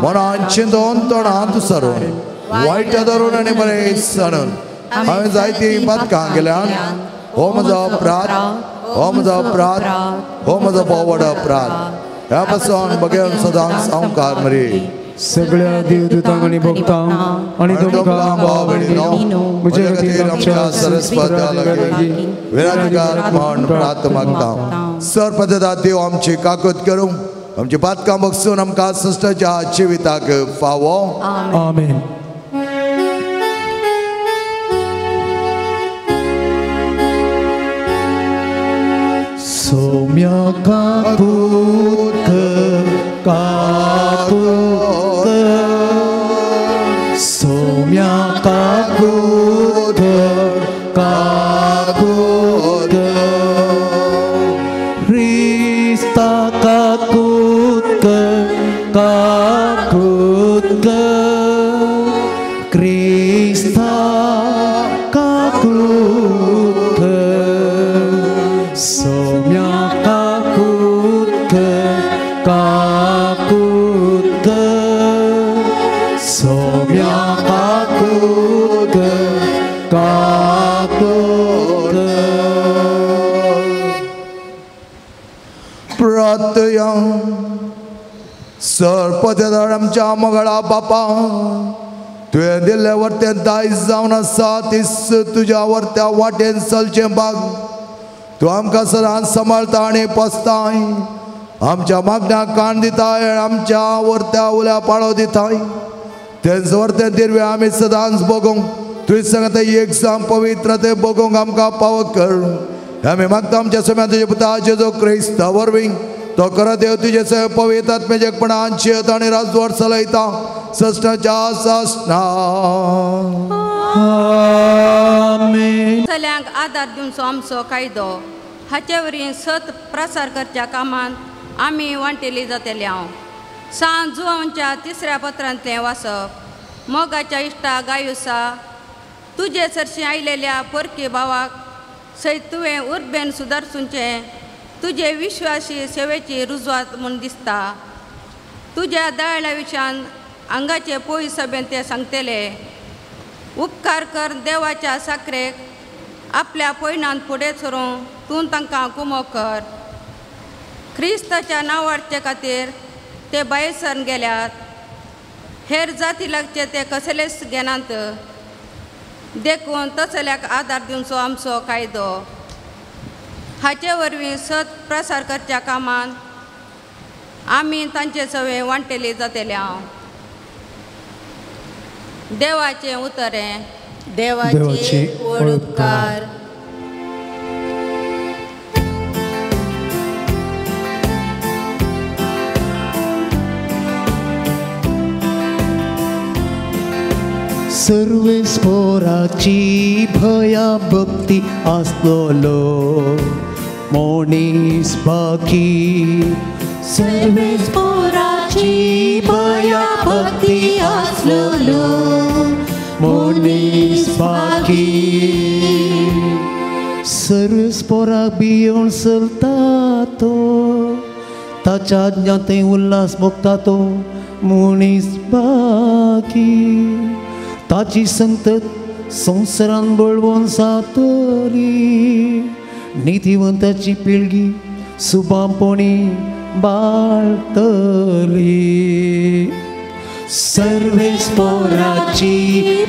[SPEAKER 2] मनान चिंतून तोंडांत सरून वायट धरून आनी बरें सणून हांवें जायतीं पातकां केल्यान. हो म्हजो अपराध, हो म्हजो अपराध, हो म्हजो भोव अपराध. ह्या पासून बगेवन सदांच सावकार मरी
[SPEAKER 3] सगळ्या देवदूतांक आनी भक्तांक आनी तुमकां भाव भयणीनो म्हजे खातीर आमच्या
[SPEAKER 2] सरस्वत्या लागीं विनंती म्हण प्रार्थना मागता. सरपदता देव आमची काकूत करूं, आमची पातकां बगसून आमकां सृश्टाच्या जिविताक फावो.
[SPEAKER 3] आमेन. सोम्या काकूत काकूत, सोम्या काकूत काकूत, क्रिस्ता काकूत काकूत, क्रिस्ता काकूत, सोम्या काकूत काकूत, सोम्या काकूत काकूत.
[SPEAKER 2] प्रार्थया. सरपदता आमच्या मगळा बापा, तुवें दिल्ले वरतें दायज जावन आसा तीस तुज्या वरत्या वाटेन चलचें बाग तूं आमकां सदांच सांबाळता आनी पोसताय. आमच्या मागण्याक कान दिताय, आमच्या वरत्या उल्या पाळो दिताय. तेंच वरतें दिरवें आमी सदांच बगोवंक तुवें सांगता एक जावं पवित्र तें बगोवंक आमकां पावो कर. आमी मागता आमच्या सम्या तुज्या पुता जेजू क्रिस्ता वरवीं तो खरो देव तुजे सय पवित्र आत्म्याचेपणान जियेता आनी राजवाड चलयता सस्नाच्या सस्ना.
[SPEAKER 3] आमेन.
[SPEAKER 6] चल्यांक आदार दिवचो आमचो कायदो हाचे वरवीं सत प्रसार करच्या कामांत आमी वांटेली जातले. हांव सांत जुवांच्या तिसऱ्या पत्रांतलें वाचप. मोगाच्या इश्टा गायुसा, तुजे सरशीं आयलेल्या परकी भावाक सयत तुवें उर्बेन सुदारचें तुजे विश्वासी सेवेची रुजवात म्हूण दिसता. तुज्या दयाळ्या विशयान आंगाचे पोय सभेन ते सांगतले. उपकार कर देवाच्या साखरेक आपल्या पयणान फुडें सरूंक तूं तांकां कुमो कर. क्रिस्ताच्या नांवाडचे खातीर ते भायर सरून गेल्यात, हेर जाती लागचे ते कसलेच घेनात, देखून तसल्याक आदार दिवचो आमचो कायदो. हाचे वरवीं सत प्रसार करच्या कामांत आमी तांचे सवे वांटेली जातले. हांव देवाचें उतर हें.
[SPEAKER 5] देवाचे उपकार.
[SPEAKER 3] सर्वेस्पोराची भया भक्ती आसलोलो मनीस बाकी,
[SPEAKER 5] सर्वेस्पोराची भया भक्ती आसलोलो
[SPEAKER 3] मनीस बाकी. सर्वेस्पोराक भियोवन चलता तो, ताच्या आज्ञांत उल्हास भोगता तो मनीस बाकी. ताची संतत संवसारान बळवंत जातली, नितीवंताची पिळगी सुबांपणी बाळतली. सर्वेस्पोराची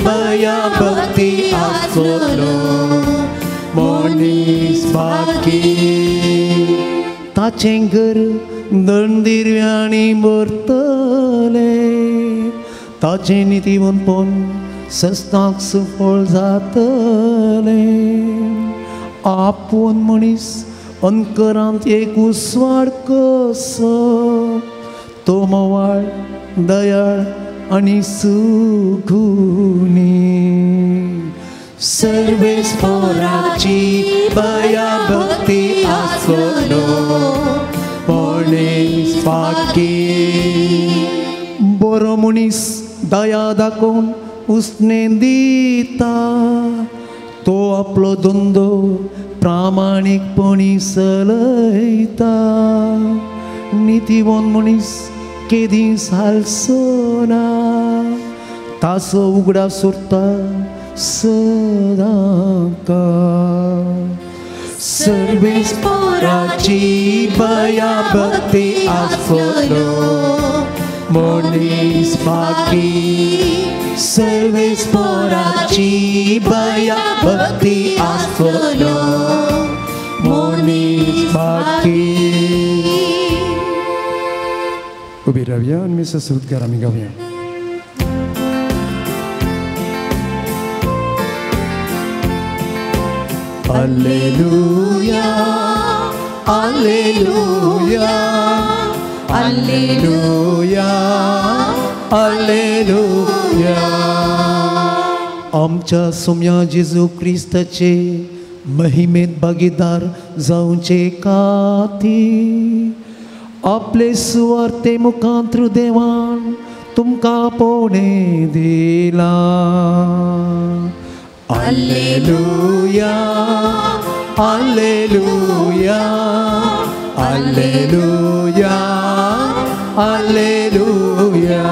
[SPEAKER 3] भया भक्ती आसलोलो मनीस बाकी, ताचें घर दंदिरव्यांनी भरतलें, ताचें नितीवंतपण सस्नाक सुफळ जातलें. आपूण मनीस अंकरांत एक उसवाड कसो तो मोवाळ दयाळ आनी सुगुणी सर्वेस्पोराची बया भक्ती आसलो मनीस फाकी बरो मनीस दया दाखोवन उसने दिता तो आपलो धंदो प्रामाणीकपणी चलयता नितीवन मनीस केदींच हालचो ना ताचो उगडास उरता सदांकाळ सर्वेस्पोराची बया भक्ती आसलो मनीस फाकी सर्वेस्पोराची बया भक्ती आसलो मनीस फाकी.
[SPEAKER 4] उबी रावया आनी मिसा सुरतकार आमी गावया.
[SPEAKER 5] Alleluia, Alleluia,
[SPEAKER 4] Alleluia, Alleluia.
[SPEAKER 3] आमच्या सोम्या जेजू क्रिस्ताचे महिमेत भागीदार जावचे खातीर आपले सुवार्ते मुखांत्र देवान तुमकां पोवणे दिला.
[SPEAKER 5] Alleluia,
[SPEAKER 3] Alleluia, Alleluia, Alleluia.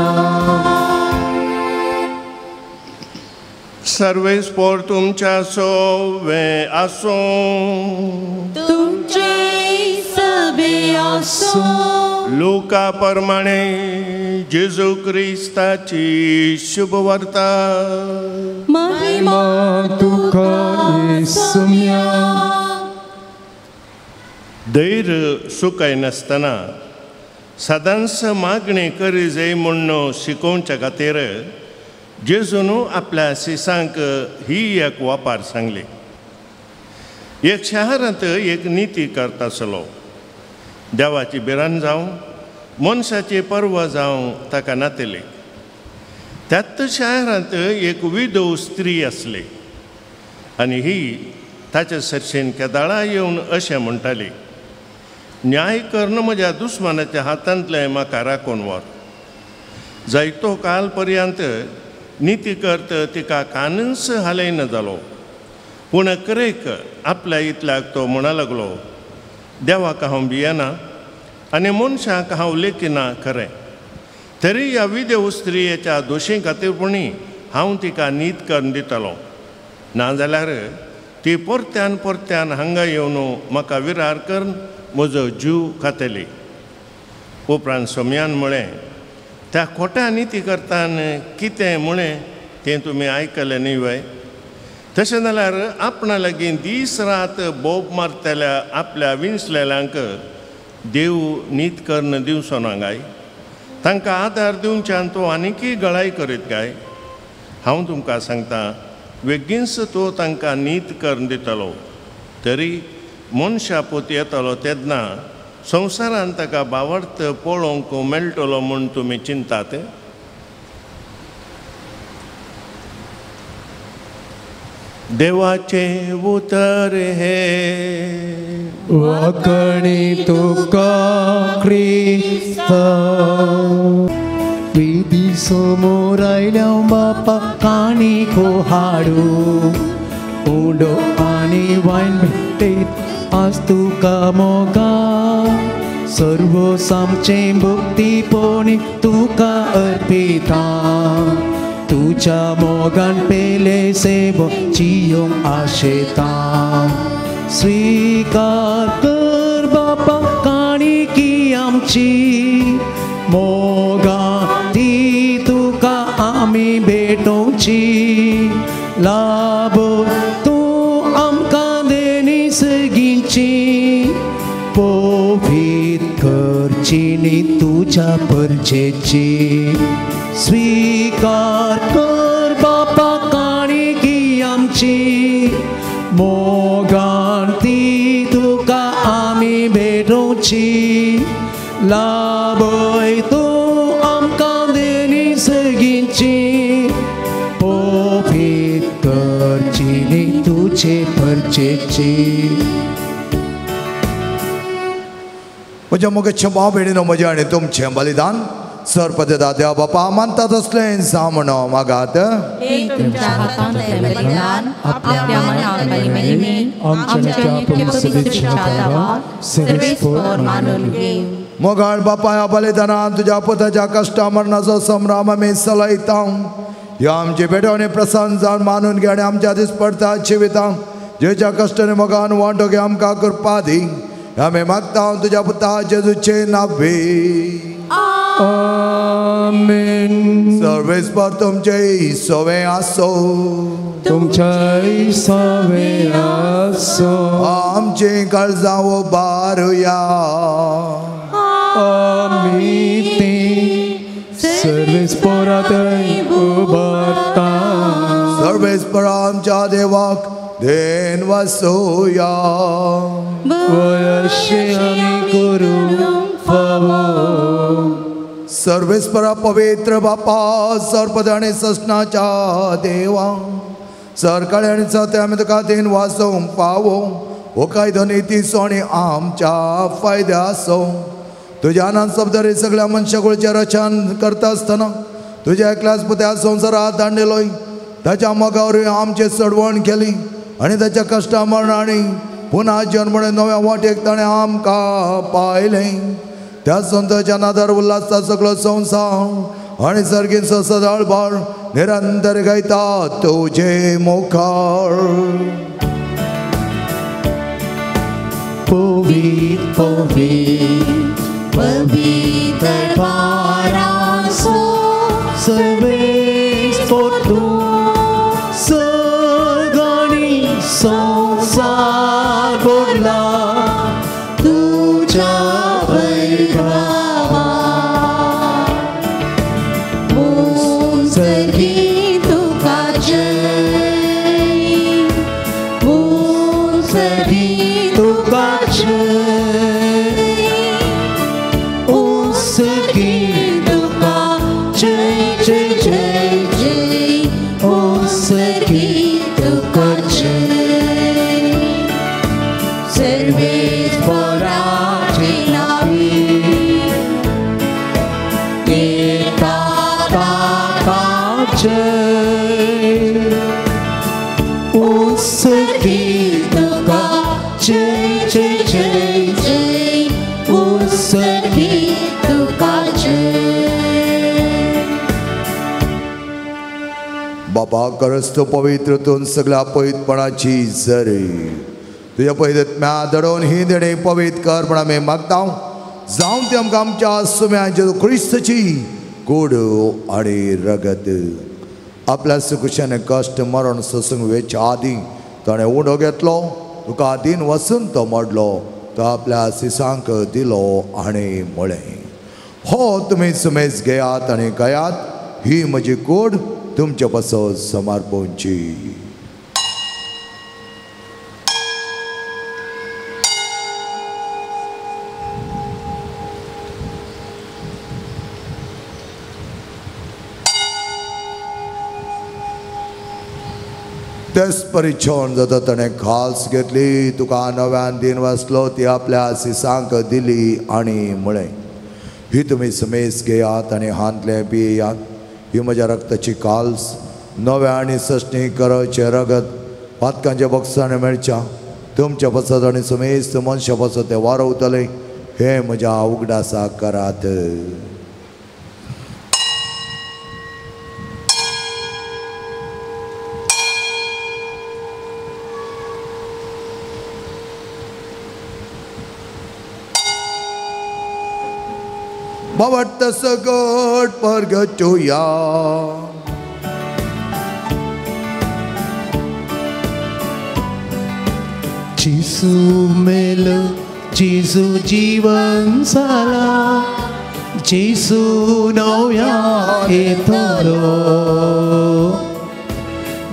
[SPEAKER 1] सर्वेस्पोर तुमच्या सोवे आसूं
[SPEAKER 5] तुमचे सवे आसूं.
[SPEAKER 1] लुका प्रमाणे जेजू क्रिस्ताची शुभवार्ता.
[SPEAKER 5] महिमा तुका
[SPEAKER 4] येसुम्या.
[SPEAKER 1] धैर्य सुकयनासतना सदांच मागणी करी जाय म्हूण शिकोवच्या खातीर जेजून आपल्या शिसांक ही एक वापार सांगली. एक शहरांत एक निती करता आसलो. देवाची भिरांत जावं मनशाची पर्वा जावं ताका नातिल्ली. त्याच शहरांत एक विधव स्त्री आसली आनी ही ताच्या सरशेन केदाळा येवन अशें म्हणटाली, न्याय करून म्हज्या दुस्मानाच्या हातांतलें म्हाका राखून व्हर. जायतो काल पर्यंत निती करत तिका कानच हालयना जालो. पूण करेक आपल्या इतल्याक तो म्हणा लागलो, देवाक हांव भियेना आनी मनशाक हांव लेखिना खरें, तरी ह्या विदेव स्त्रियेच्या दोशी खातीर पुणी हांव तिका नीत करून दितलो, नाजाल्यार ती परत्यान परत्यान हांगा येवन म्हाका विरार करून म्हजो जीव खातली. उपरांत सोम्यान म्हळें, त्या खोट्या निती करतान कितें म्हळें तें तुमी आयकलें न्ही वय? तशें जाल्यार आपणा लागीं दीस रात बोब मारतल्या आपल्या विंचलेल्यांक देव नीत करून दिवचो ना काय? तांकां आदार दिवच्यान तो आनीकय गळाय करीत काय? हांव तुमकां सांगता, बेगीनच तो तांकां नीत करून दितलो. तरी मनशा पूत येतलो तेन्ना संवसारान ताका बावडत पळोवंक मेळटलो म्हूण तुमी चिंतात? देवाचें उतर हें.
[SPEAKER 4] वाकणी तुका क्रिस्ता
[SPEAKER 3] वेदी समोर आयल्या बापा काणीको हाडू उडो आनी वायन भेटयत आज तुका मोगा सर्व सामचें भक्तीपणी तुका अर्पिता तुज्या मोगान पेले सेवो जियोंक आशेता स्वीकार कर बापा काणिकी आमची मोगा ती तुका आमी भेटोवची लाभ तूं आमकां देणी सगळींची पोवीत करची न्ही तुज्या परजेची स्वीकार कर बापा काणिकी आमची मोगान घेवची लाभय तूं आमकां देणी सगळींची पवित्र करची न्ही तुजे परचेची.
[SPEAKER 2] म्हज्या मोगाच्या भाव भयणीनो, म्हजें आनी तुमचें बलिदान सरपदेदा देवा बापा मानता तसलें जावं मागात. मोगाळ बापा, ह्या बलिदानान तुज्या पुताच्या कश्टा मरणाचो संभ्रम आमी सलयता. ह्या आमची भेटवणी प्रसन्न जावन मानून घे आनी आमच्या दिसपडटा जिवितां जेच्या कश्टाने मोगान वांटो घे आमकां कृपा दी. आमी मागता तुज्या पुता जेजूचे नावे.
[SPEAKER 3] आमेन.
[SPEAKER 2] सर्वेस्पर तुमचे सवे आसो,
[SPEAKER 3] तुमचे सवे आसो.
[SPEAKER 2] आमचे काळजां उबारुया.
[SPEAKER 3] आमी ती सर्वेस्परा थंय उबारता.
[SPEAKER 2] सर्वेस्पर आमच्या देवाक then वसोया.
[SPEAKER 3] अशें आमी करूंक फावो.
[SPEAKER 2] सर्वेस्परा पवित्र बापा, सर्पद आनी ससनाच्या देवा, सरकाळी आनी सत्य आमी तुका then वाचोवंक फावो. हो कायदो नितीचो आनी आमच्या फायद्याचो. तुज्या आनंद शब्दारी सगळ्या मनशाकुळचें रचन करता आसतना तुज्या एकल्याच पुत्या संवसारात दांडिलोय ताच्या मोगावरवीं आमचें चडवण केली आनी ताच्या कश्टा मरण आनी पुन्हा जन्मणे नव्या वाटेक ताणें आमकां पायलें. त्या संताच्या नादार उल्हासता सगळो संवसार आनी सर्गींचो सदाळ बाळ निरंतर गायता तुजे मुखार.
[SPEAKER 5] पवित्र पवित्र पवित्र बारासो
[SPEAKER 3] सर्वेस्पर तूं सगळी संवसार भरला
[SPEAKER 5] तुज्या वैभवान. उंचगी तुका जय, उंचगी
[SPEAKER 3] तुका जय, उंचगी तुका जय जय जय
[SPEAKER 5] जय, उंचगी तुका जय. सर्वेस्पराचे नावे येता ताका
[SPEAKER 3] जय, उंचगी तुका जय जय जय
[SPEAKER 5] जय, उंचगी तुका जय.
[SPEAKER 2] बापा, करस तूं पवित्र तूं सगळ्या पवित्रपणाची जरी तुज्या पवित्र दडोवन ही देणे पवित्र कर म्हण आमी मागता. जावं ती आमकां आमच्या सुम्या जेजू क्रिस्ताची कूड आनी रगत. आपल्या सुकुशाने कश्ट मरण सोसूंक वेच्या आदीं ताणें उंडो घेतलो, तुका दिन वचून तो मोडलो, तो आपल्या सिसांक दिलो आनी म्हळें, हो तुमी सुमेज घेयात आनी गायात, ही म्हजी कूड तुमचे पासत समर्पणची. तेच परिछोन जाता ताणें खास घेतली, तुका नव्यान दिन वाचलो, ती आपल्या सिसांक दिली आनी म्हळें, ही तुमी समेज घेयात आनी हांतलें पियात, ही म्हज्या रक्ताची काल्स नव्या आनी सश्णी करचें रगत पातकांच्या बक्षाने मेळच्या तुमच्या पासत आनी समेस्त मनशा पासत तें वारवतलें. हें म्हज्या उगडासाक करात. बाबट सगट परगटुया.
[SPEAKER 3] जेजू मेलो, जेजू जीवन जाला, जेजू नव्या येतलो.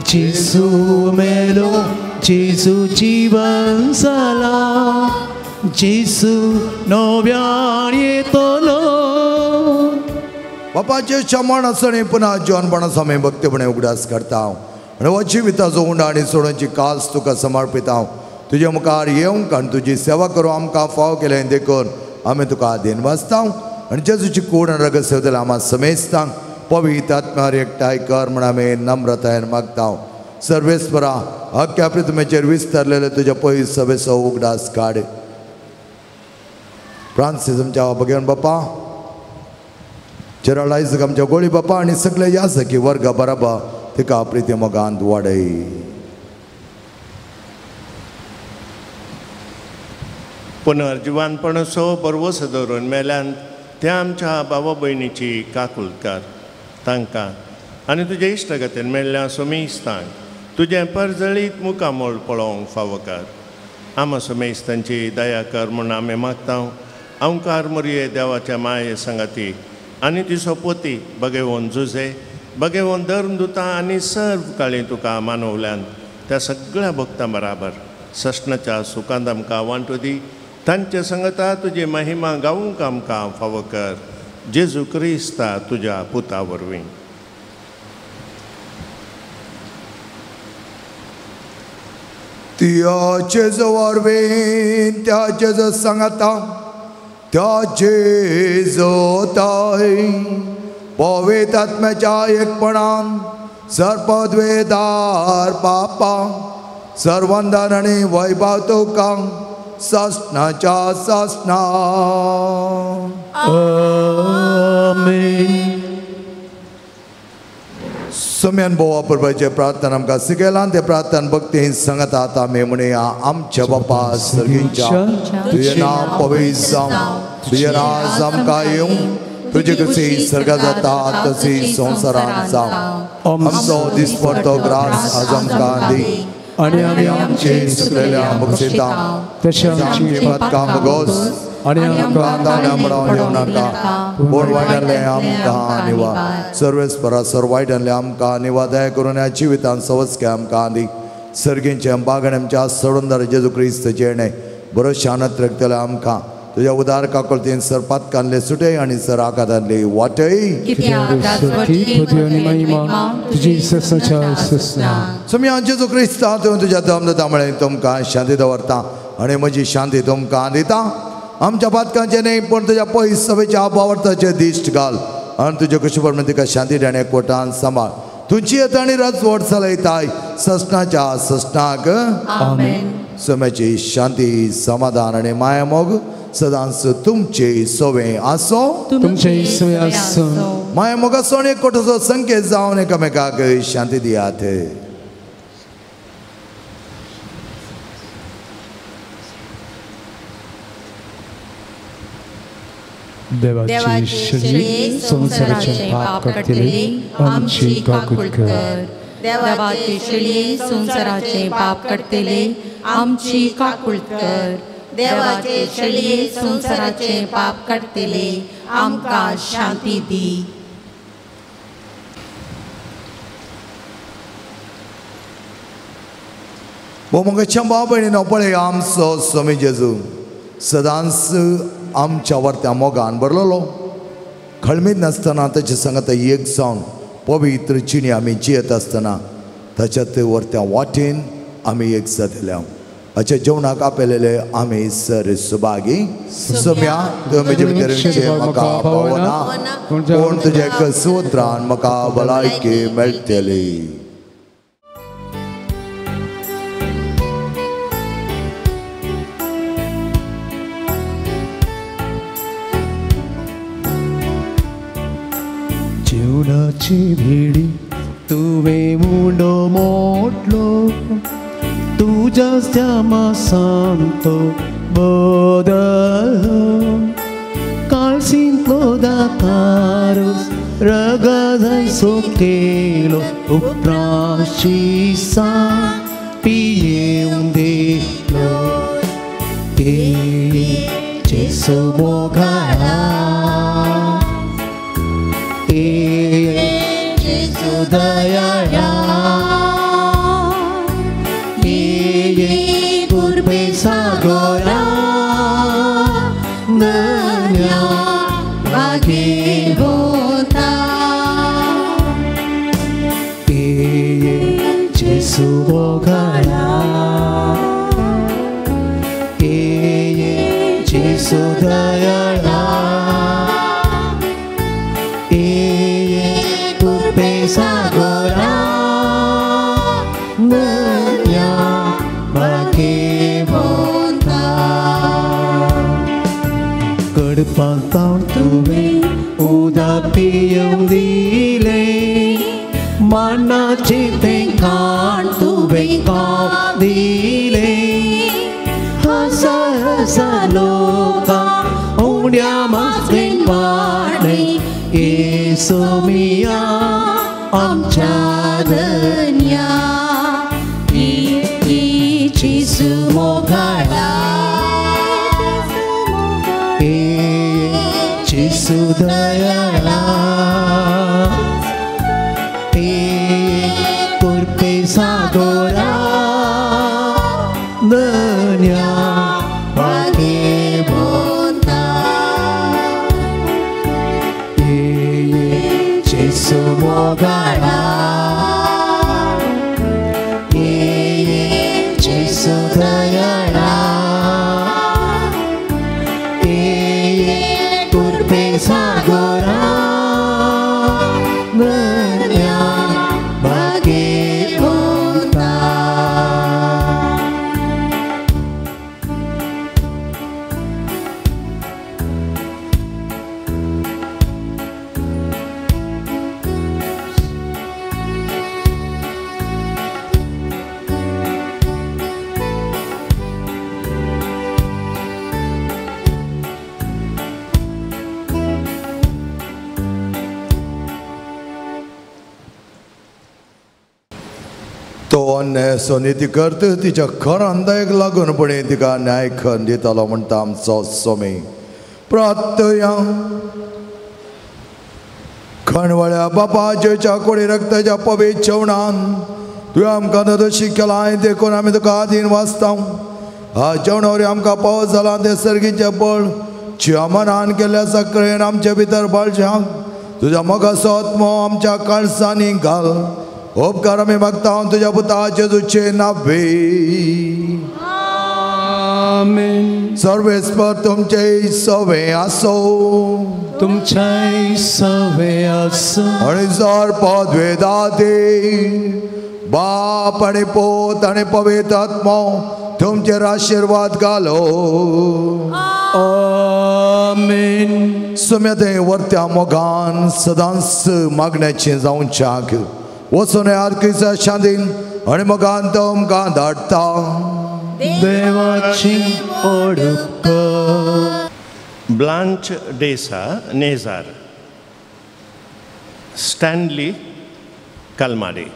[SPEAKER 3] जेजू मेलो, जेजू जीवन जाला, जेजू नव्यान येतलो.
[SPEAKER 2] बापाचे क्षमण आसणे पुन्हा जिवनपणाचो आमी भक्तीपणे उगडास करता आनी हो जिविताचो उंडा आनी सोडोवची कास तुका समर्पिता. तुजे मुखार येवंक आनी तुजी सेवा करूं आमकां फाव केलें देखून आमी तुका अधीन वाचता आनी जेजूची कूड आनी रगत सेवतले आमा समेस्तांक पवित्र आत्म्यार एकठांय कर म्हूण आमी नम्रतायेन मागता. सर्वेस्परा अख्ख्या पृथ्वीचेर विस्तारलेले तुज्या पयस सभेचो उगडास काड. फ्रांसीस आमच्या भगवान बापा, जेराल्ड आयजक आमच्या गोळी बापा आनी सगळे याजकी वर्ग बराबर तिका प्रिती मोगान वाडय.
[SPEAKER 1] पुनर्जिवानपणाचो बरवस दवरून मेल्यान त्या आमच्या बाबा भयणीची काकुळकार तांकां आनी तुजे इश्टगतीन मेळ्ळ्या सोमेस्तांक तुजें परजळीत मुखामोळ पळोवंक फावोकार. आमा सोमेस्तांची दया कर म्हूण आमी मागता. अंकार मोरये देवाच्या माये सांगाती आनी तिचो पोती बगेवन जुजे बगेवन धर्म दुता आनी सर्व काळी तुका मानवल्यान त्या सगळ्या भक्तां बराबर सस्नाच्या सुखांत आमकां वांटू दी. तांचे संगता तुजी महिमा गावूंक आमकां फावो कर. जेजू क्रिस्ता तुज्या पुता वरवीं.
[SPEAKER 2] त्या जेजू वरवीं, त्या जेजू सांगता, त्या जेजू ताय पवित्र आत्म्याच्या एकपणान सर्पद्वेदार बापा सर्वंदन आनी वैभव तुका सासणाच्या सासणा.
[SPEAKER 3] आमेन.
[SPEAKER 2] सम्यान भोवा परबाचे प्रार्थना आमकां शिकयलां ते प्रार्थना भक्ती सांगता. आतां आमी म्हणया, आमच्या बापा सर्गींच्या, तुजें नांव पवित्र जावं, तुजें राज आमकां येवं, तुजी कशी सर्गां जाता तशी संवसारांत जावं. आमचो दिसपडतो ग्रास आज आमकां दी
[SPEAKER 4] आनी आमी
[SPEAKER 2] आमचे चुकलेल्या बक्षिता
[SPEAKER 4] तशें
[SPEAKER 2] आमची पातकां भोगोस
[SPEAKER 4] आनी
[SPEAKER 2] आमकां ताण्या पडावन येवं नाका, पूण वायटांतलें आमकां निवा. सर्वेस्परा सर वायटांतलें आमकां निवा. दया करून ह्या जिवितांत सवस्के आमकां दी. सर्गींचे बागण आमच्या सोडूनदार जेजू क्रिस्त जेणे बरो शानत रखतले आमकां तुज्या उदार काकुळतीन सर पातकांतले सुटय आनी सर आकारांतले वाटय. सुम्या जेजू क्रिस्ता तुवें तुज्या दम दिता म्हळें तुमकां शांती दवरता आनी म्हजी शांती तुमकां दिता. आमच्या पातकांचें न्हय पूण तुज्या पयस सभेच्या बावर्थाचें दिश्ट घाल आनी तुज्या कुशीप्रमाण तुका शांती आनी एकवटान सांबाळ. तुमची येता आनी राजवट चलयताय ससनाच्या ससनाक. सम्याची शांती समाधान आनी मायामोग सदांच तुमचे सवे आसो.
[SPEAKER 4] तुमचे सवे आसो.
[SPEAKER 2] मायामोगाचो आनी एकवटाचो संकेत जावन एकामेकाक शांती दियात.
[SPEAKER 4] देवाची शरीर संवसाराचे पाप काडटले आमची काकूट कर.
[SPEAKER 5] देवाचे शरीर संवसाराचे पाप काडटले आमची काकूट कर. देवाचे शरीर संवसाराचे पाप काडटले आमकां शांती दी.
[SPEAKER 2] मोगाच्या भाव भयणीनो, पळय आमचो स्वामी जेजू सदांच आमच्या वरत्या मोगान भरलेलो. खळमीत नासतना ताचे सांगता एक जावन पवित्र जिणी आमी जियेत आसतना ताच्या ते वरत्या वाटेन आमी एक जातले. हाच्या जेवणाक आपयलेले आमी सर सुभागी. सम्या तुवें म्हजे भितर म्हाका पावना, पूण तुज्या एका सूत्रान म्हाका भलायकी मेळटली.
[SPEAKER 3] जीवनाची भिडी तुवें मुंडो मोडलो, तुज्याच त्या मासांतो बदललो. काळसींतलो दाकारूच रगत केलो, उपरांतची सा पियेवन दिलो. ते जेसू मोगाळा, जेसू दयाळा, ये कुर्बे सागोरा. जेसू मोगाळा ये जेसू दयाळा ये कृपे सागरा धन्या भाग्यवंता कडपांत तुवें उदक पिवंक दिलें मानाचें तें खाण तुवें खावंक दिलें हजार हजार लोकांक उण्या मागणें वाडलें येसू मिया आमच्या धन्या जेसू मोगाळा जेसू दयाळा कृपे सागरा धन्या भाग्यवंता जेसू मोगाळा जेसू दयाळा कृपे सागरा धन्या भाग्यवंता.
[SPEAKER 2] तो अन्याय नीती करत तिच्या खर अंदायक लागून पणे तिका न्याय खर दितालो म्हणटा आमचो स्वामी. प्रार्थया खणवळ्या बापाच्या कोडी रक्ताच्या पवित्र जेवणान तुवें आमकां नदोशी केलां देखून आमी तुका आदीन वाचता. ह्या जेवणावर आमकां पावस जाला तें सर्गीचें बळ जिवा मनान केल्ल्या सक्रेन आमचे भितर बळच्या तुज्या मोगाचो आत्मो आमच्या काळसांनी घाल. उपकार आमी मागता तुज्या पुता जेजूचे नावे.
[SPEAKER 3] आमेन.
[SPEAKER 2] सर्वेस्पर तुमचे सवे आसो
[SPEAKER 3] तुमचे सवे आसो
[SPEAKER 2] आनी जर पदवेदाते बाप आनी पूत आनी पवित्र आत्मो तुमचेर आशिर्वाद घालो.
[SPEAKER 3] आमेन.
[SPEAKER 2] सुम्या वरत्या मोगान सदांच मागण्याचें जावच्याक वचून क्रिस्ता शांतीन आनी मोगान तुमकां धाडटा.
[SPEAKER 3] देवाची ओळख.
[SPEAKER 1] Blanche D'Sa Nezar, Stanley Kalmadi,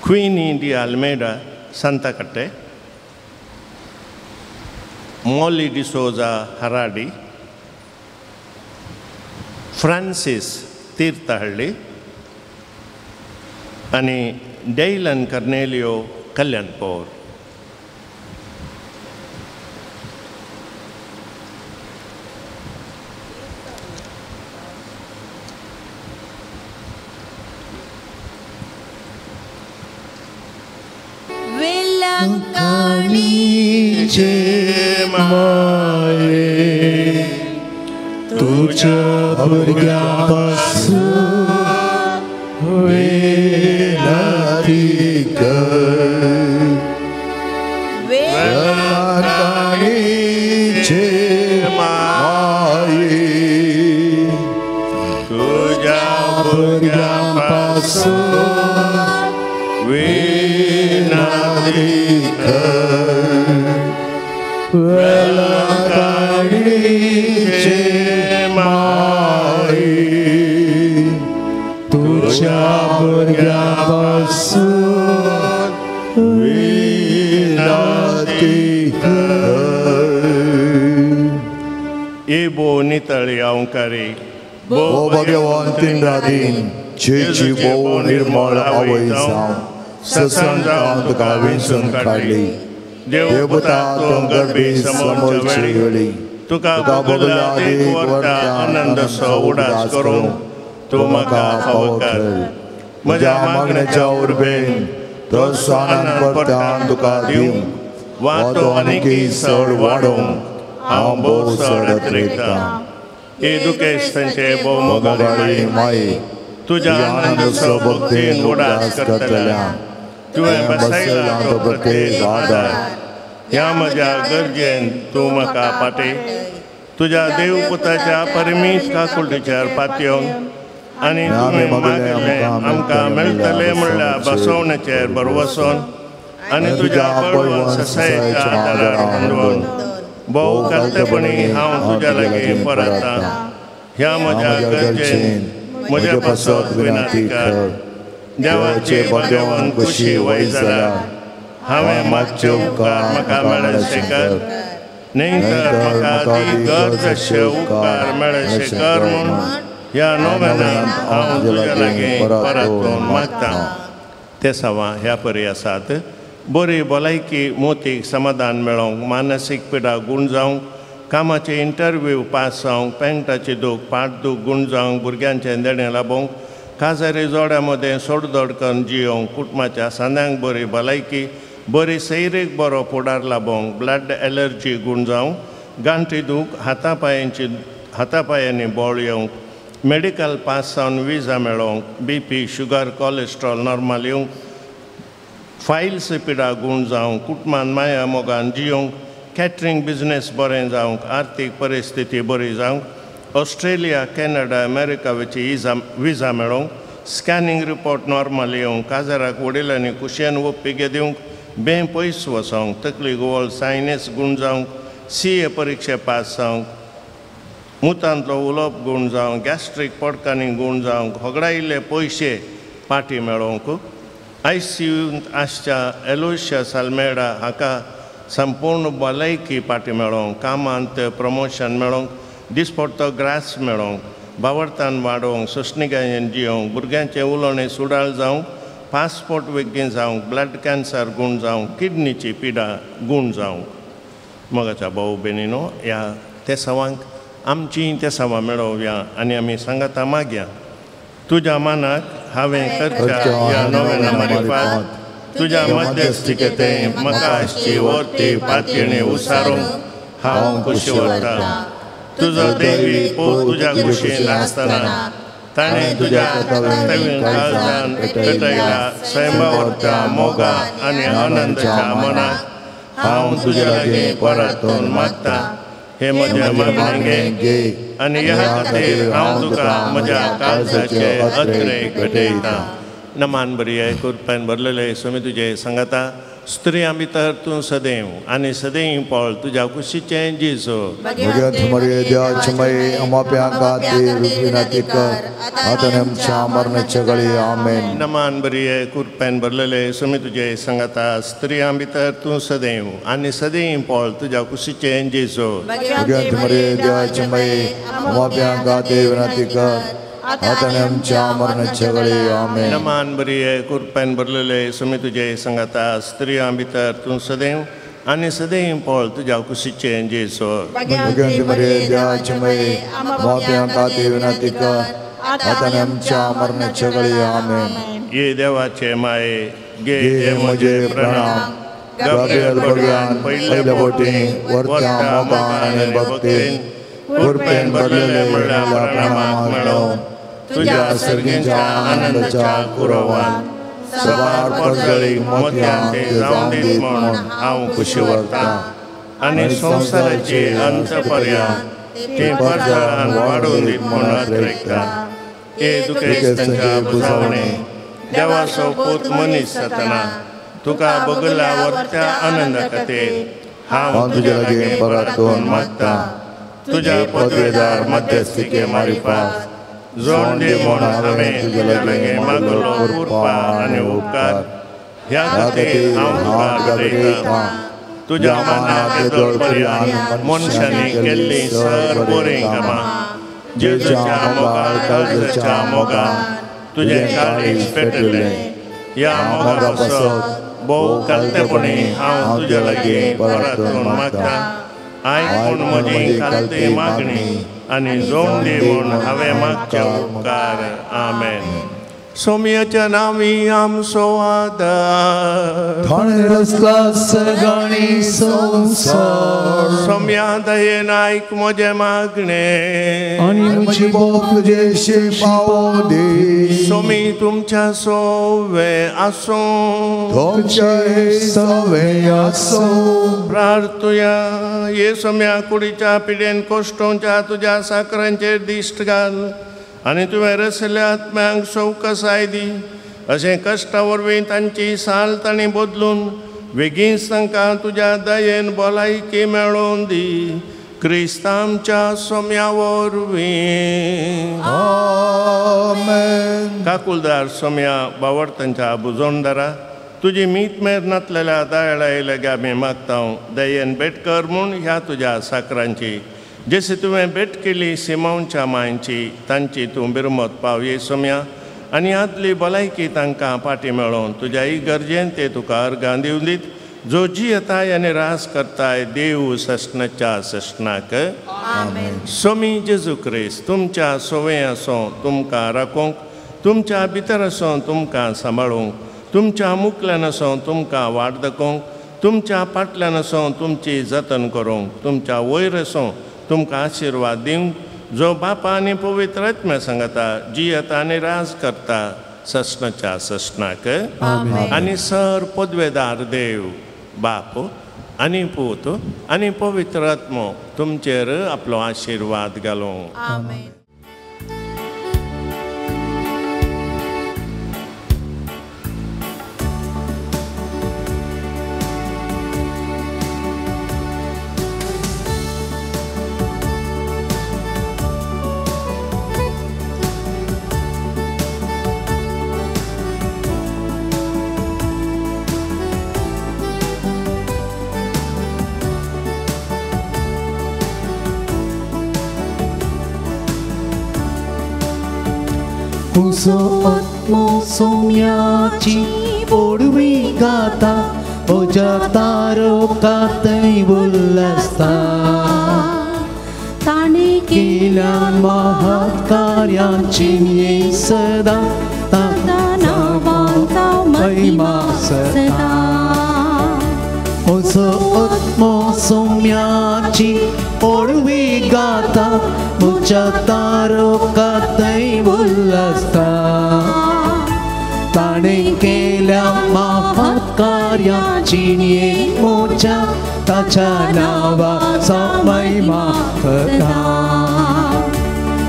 [SPEAKER 1] Queenie de Almeida Santakatte, Molly D'Souza Haradi, Francis Thirthahalli आनी डेलन कर्नेलियो कल्याणपूर.
[SPEAKER 3] वेलंकाणीचे माये तुझ्या भुरग्यापासून
[SPEAKER 2] विनती कर. वेलंकाणीचे माये
[SPEAKER 1] तुझ्या भुरग्यापासून विनती कर.
[SPEAKER 3] वेलंकाणीचे माये तुझ्या भुरग्यापासून
[SPEAKER 1] विनती कर. एबो नितळी अंकारी
[SPEAKER 2] भोव भगवान तीन रातीन चेची भोव निर्मळ आवय जावं ससन जावन तुका विंचून काडली. देवपुता तूं गर्भी समोरची वेळी
[SPEAKER 1] तुका
[SPEAKER 2] तुका
[SPEAKER 1] भोगला
[SPEAKER 2] भोगला
[SPEAKER 1] देख
[SPEAKER 2] देख
[SPEAKER 1] वरता
[SPEAKER 2] वरता
[SPEAKER 1] आनंद
[SPEAKER 2] आनंद
[SPEAKER 1] उडास
[SPEAKER 2] उडास
[SPEAKER 1] करूंक
[SPEAKER 2] करूंक
[SPEAKER 1] तूं म्हाका फावो कर.
[SPEAKER 2] म्हज्या मागण्याच्या उर्बेन तो सानान परतान तुका दिवंक वा तो आनीकय चड वाडोवंक हांव भोव चड अत्रेकतां. हे दुखेस्तांचे भोव मोगाळी माये, तुज्या आनंद भक्तीन उडास करतल्या तुवें बसयला तो प्रत्येक आदार. ह्या म्हज्या गरजेन तूं म्हाका पाटय. तुज्या देवपुताच्या परिमीत काकुळटीचेर पातयेवन आनी तुवें मागिल्लें आमकां मेळटलें म्हणल्यार बसवण्याचेर भरवसोन आनी तुज्या बळवंत ससायेच्या आदारार अंदून भोव कालतेपणी हांव तुज्या लागीं परतां. ह्या म्हज्या गरजेन म्हज्या पासत विनंती कर. देवाचे भाग्यवान खुशी वय जाल्या हांवें मागचे उपकार म्हाका मेळशे कर, न्हय तर म्हाका ती गरज अशे उपकार मेळशे कर म्हूण ह्या नोवेनांत हांव तुज्या लागीं परतून मागतां. ते सवां ह्या परी आसात. बरी भलायकी, मोतीक समाधान मेळोवंक, मानसीक पिडा गूण जावंक, कामाचे इंटरव्यू पास जावंक, पेंटाची दूख, पाट दूख गूण जावंक, भुरग्यांचें देणें लाबोवंक, काजारी जोड्या मदें सोडदोड करून जियोवंक, कुटुंबाच्या सांद्यांक बरी भलायकी, बरी सैरीक बरो फुडार लाबोवंक, ब्लड एलर्जी गूण जावंक, गांठी दूख, हातापायांनी बळ येवंक, मेडिकल पास जावन विजा मेळोवंक, B P, sugar, cholesterol normal येवंक, फायल्स पिडा गूण जावंक, कुटुंबान माया मोगान जियोवंक, कॅटरींग बिजनेस बरें जावंक, आर्थीक परिस्थिती बरी जावंक, ऑस्ट्रेलिया, कॅनडा, अमेरिका वयची विजा मेळोवंक, स्कॅनिंग रिपोर्ट नॉर्मल येवंक, काजाराक वडिलांनी कुशेन ओप्पिगे दिवंक, बें पयस वचोंक, तकली गोवळ सायनस गूण जावंक, सी ए परिक्षे पास जावंक, मुतांतलो उलोवप गूण जावंक, गॅस्ट्रीक पडकांनी गूण जावंक, होगडायिल्ले पयशे पाटी मेळोवंक, आय सी यूंत आसच्या एलोशियस आल्मेडा हाका संपूर्ण भलायकी पाटी मेळोवंक, कामांत प्रमोशन मेळोवंक, दिसपडतो ग्रास मेळोवंक, बावडतान वाडोवंक, सोंसणिकायेन जियोवंक, भुरग्यांचें उलोवणें सुडाळ जावंक, पासपोर्ट वेगीन जावंक, ब्लड कॅन्सर गूण जावंक, किडनीची पिडा गूण जावंक. मोगाच्या भाऊ भयणीनो, ह्या तेसावांक आमचीं तेसावां मेळोवया आनी आमी सांगाता मागया. तुज्या मानाक हांवें करच्या ह्या नोवेना मारिफात तुज्या मध्यस्थिकेतें म्हाका आसची वर्ती पातयेणी उसारूंक हांव खुशी वता. तुजो देवी पूत तुज्या कुशीन आसतना ताणें तुज्या काळजान पेटयला सैमावरच्या मोगा आनी आनंदाच्या मनाक हांव तुज्या लागीं परतून मागतां. हे म्हज्या मागणें घे आनी ह्या खातीर हांव तुका म्हज्या काळजाचे अत्रेक भेटयतां. नमान बरी कृपेन भरलेले स्वामी तुजे सांगाता. स्त्रियां भितर तूं सदैव आनी सदैव पळ तुज्या कुशीचें जेजू. नमान बरी कृपेन भरलेले स्वामी तुजे सांगाता. स्त्रियां भितर तूं सदैव आनी सदैव पळ तुज्या कुशीचें जेजू. नमान बरी कृपेन भरलेले स्वामी तुजे सांगाता. स्त्रियां भितर तूं सदैव आनी सदैव पळ तुज्या कुशीचें जेजू. ये देवाचे माये गे हे म्हजे प्रणाम. गाब्रियल भगवान पयले बोटी वरत्या मोगान आनी भक्तीन कृपेन भरलेले म्हणल्यार प्रणामाक मेळोवंक तुज्या सर्गीच्या आनंदाच्या कुरवान सबार परजळी मोतयां ते जावन दीत म्हूण हांव खुशी वरतां आनी संवसाराची अंत पर्यंत ती परजळान वाडून दीत म्हूण अत्रेकतां. हे दुखेस्तांच्या बुजावणे देवाचो पूत मनीस जातना तुका बगला वरत्या आनंदा खातीर हांव तुज्या लागीं परतून मागतां. तुज्या पदवेदार मध्यस्थिके मारिफात जोड दी म्हूण हांवें तुज्या लागीं मागलो कृपा आनी उपकार. ह्या खातीर हांव तुका भेटयतां. तुज्या मनाक येदोळ पर्यंत मनशांनी केल्लीं सर बरीं कामां जेजूच्या मोगान काळजाच्या मोगान तुजें काळीज पेटलें. ह्या मोगा पासत भोव कालतेपणी हांव तुज्या लागीं परतून मागतां. आयक म्हूण म्हजी कालती मागणी आनी जोड दी म्हूण हांवें मागचे उपकार. आमेन.
[SPEAKER 1] सोम्याच्या नांवी आमचो आदार
[SPEAKER 2] थोडे रसला सगळी संसार
[SPEAKER 1] सोम्या दयेन आयक म्हजें मागणें
[SPEAKER 2] आनी म्हजी बोब तुजेशी पावोवं दी
[SPEAKER 1] सोमी तुमच्या सोवे आसूं
[SPEAKER 2] तुमचे सोवे आसूं
[SPEAKER 1] प्रार्थुया ये सोम्या कुडीच्या पिडेन कोश्टोंच्या तुज्या साकरांचेर दिश्ट घाल आनी तुवें रसल्या आत्म्यांक सवकसाय दी अशें कश्टा वरवीं तांची साल तांणी बदलून बेगीनच तांकां तुज्या दयेन भलायकी मेळोवन दी क्रिस्त आमच्या सोम्या वरवीं
[SPEAKER 2] आमेन.
[SPEAKER 1] काकुलदार सोम्या बावडतांच्या बुजोणदारा तुजी मीत मेर नातलेल्या दयाळा आमी मागता दयेन भेट कर म्हूण ह्या तुज्या साकरांची जशी तुवें भेट केली सिमांवच्या मांयची तांची तूं बिरमत पावये सोम्या आनी आदली भलायकी तांकां फाटी मेळोवन तुज्या इगर्जेन ते तुका अर्गां दिवन दीत जो जियेताय आनी रास करताय देव ससनाच्या ससनाक. सोमी जेजू क्रिस्त तुमच्या सोवे आसो तुमकां राखूंक तुमच्या भितर आसो तुमकां सांबाळूंक तुमच्या मुखल्यान आसो तुमकां वाट दाखोवंक तुमच्या फाटल्यान आसो तुमची जतन करूंक तुमच्या वयर आसो तुमकां आशिर्वाद दिवंक जो बापा आनी पवित्र आत्म्या सांगता जियेता आनी राज करता ससनाच्या ससनाक. आनी सर पदवेदार देव बाप आनी पूत आनी पवित्र आत्मो तुमचेर आपलो आशिर्वाद घालूं.
[SPEAKER 3] तुजो आत्मो सोम्याची ओडवी गाता म्हज्या तारकांतय उल्हासता
[SPEAKER 5] ताणें
[SPEAKER 3] केल्या महाकार्यांची सदा
[SPEAKER 5] ताच्या नांवाचो महिमा सदा.
[SPEAKER 3] म्हजो आत्मो सोम्याची ओडवी गाता म्हज्या तारकांतय उल्हासता ताणें केल्या महाकार्यांची म्हज्या ताच्या नांवाचो महिमा सदा.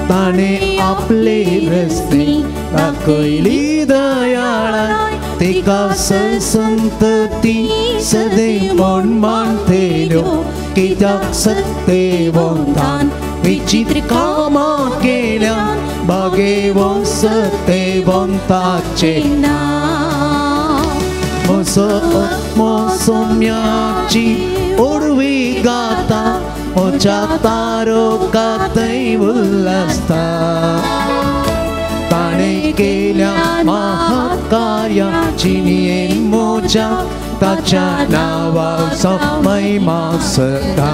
[SPEAKER 3] ताणें आपले रस्ते दाखयली दयाळान तिका संतती सदैव म्हूण मानतेल्यो कित्याक सत्तेवंतान विचित्र कामां केल्या बागेवंत सत्तेवंताचें
[SPEAKER 5] नांव.
[SPEAKER 3] म्हजो आत्मो सोम्याची ओडवी गाता म्हज्या तारकांतय उल्हासता ताणें केल्या महाकार्यांची म्हज्या ताच्या नांवाचो महिमा सदा.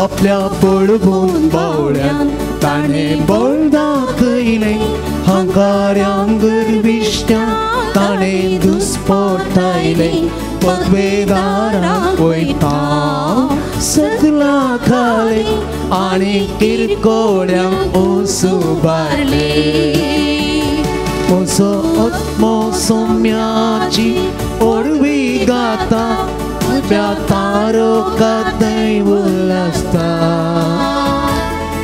[SPEAKER 3] आपल्या बळगून बावळ्यान ताणें बळ दाखयलें हंकाऱ्यांक गर्विश्ट्यांक ताणें दुस्पोटायलें पदवेदारांक वयता सगळा खालें आनी किरकोड्यांक उबारलें. म्हजो आत्मो सोम्याची ओडवी गाता म्हज्या तारकांतय उल्हासता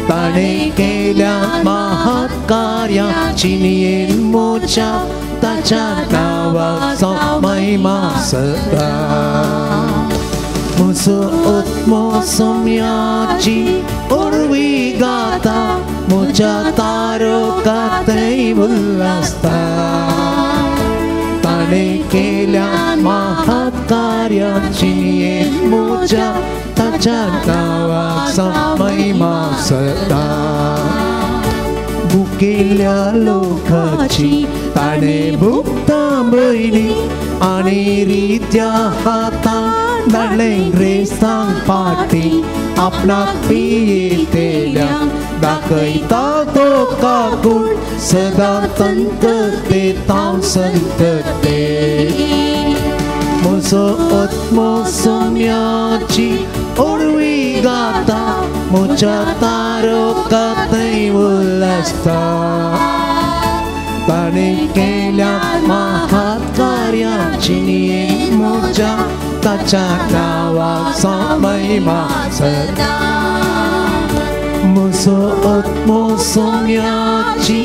[SPEAKER 3] ताणें केल्या महाकार्यांची म्हज्या ताच्या नांवाचो महिमा सदा. म्हजो आत्मो सोम्याची ओडवी गाता म्हज्या तारकांतय उल्हासता ताणें केल्या महाकार्यांची म्हज्या ताच्या नांवाचो महिमा सदा. भुकेल्या लोकाची ताणें भुकता थांबयली आनी रित्या हातान धाडलें ग्रेस्तांक पाटी आपणाक पियेतेल्यांक दाखयता तो काकूट सदां संतते तांव संतते म्हजो आत्मो सोम्याची ओडवी गाता म्हज्या तारका थंय उल्लासता ताणें केल्या महाकार्याची म्हज्या ताच्या नांवाचो महिमा सदा म्हजो आत्मो सोम्याची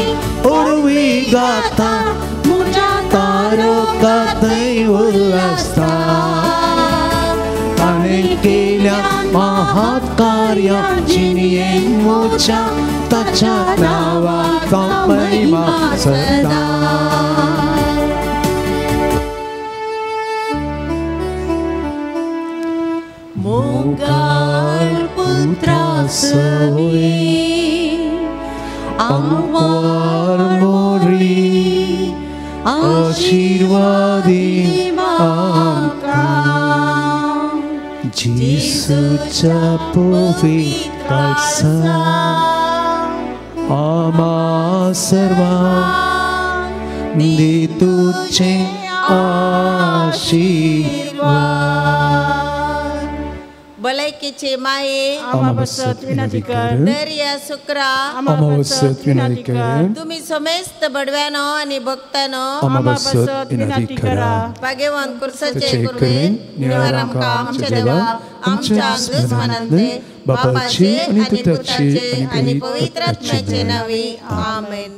[SPEAKER 3] ओडवी गाता म्हज्या तारका थंय उल्लासता ताणें केल्या महाकार्याची म्हज्या ताच्या नांवाचो महिमा सदा.
[SPEAKER 5] मोगाळ पुत्रा सवी
[SPEAKER 3] आंवार मोरी आशीर्वादी आमकां जेजूच्या पवित्र आमा सर्वांक दी तुजे आशीर्वाद.
[SPEAKER 7] भलायकेचे माये दर्या सुक्रा तुम्ही समेस्त बडव्यानो आणि भक्तानो भाग्यवान कुर्साचे कुर्वेन निवार आमकां आमच्या देवा आमच्या दुस्मानांते बापाचे आणि पुताचे आणि पवित्र आत्म्याचे नावे आमेन.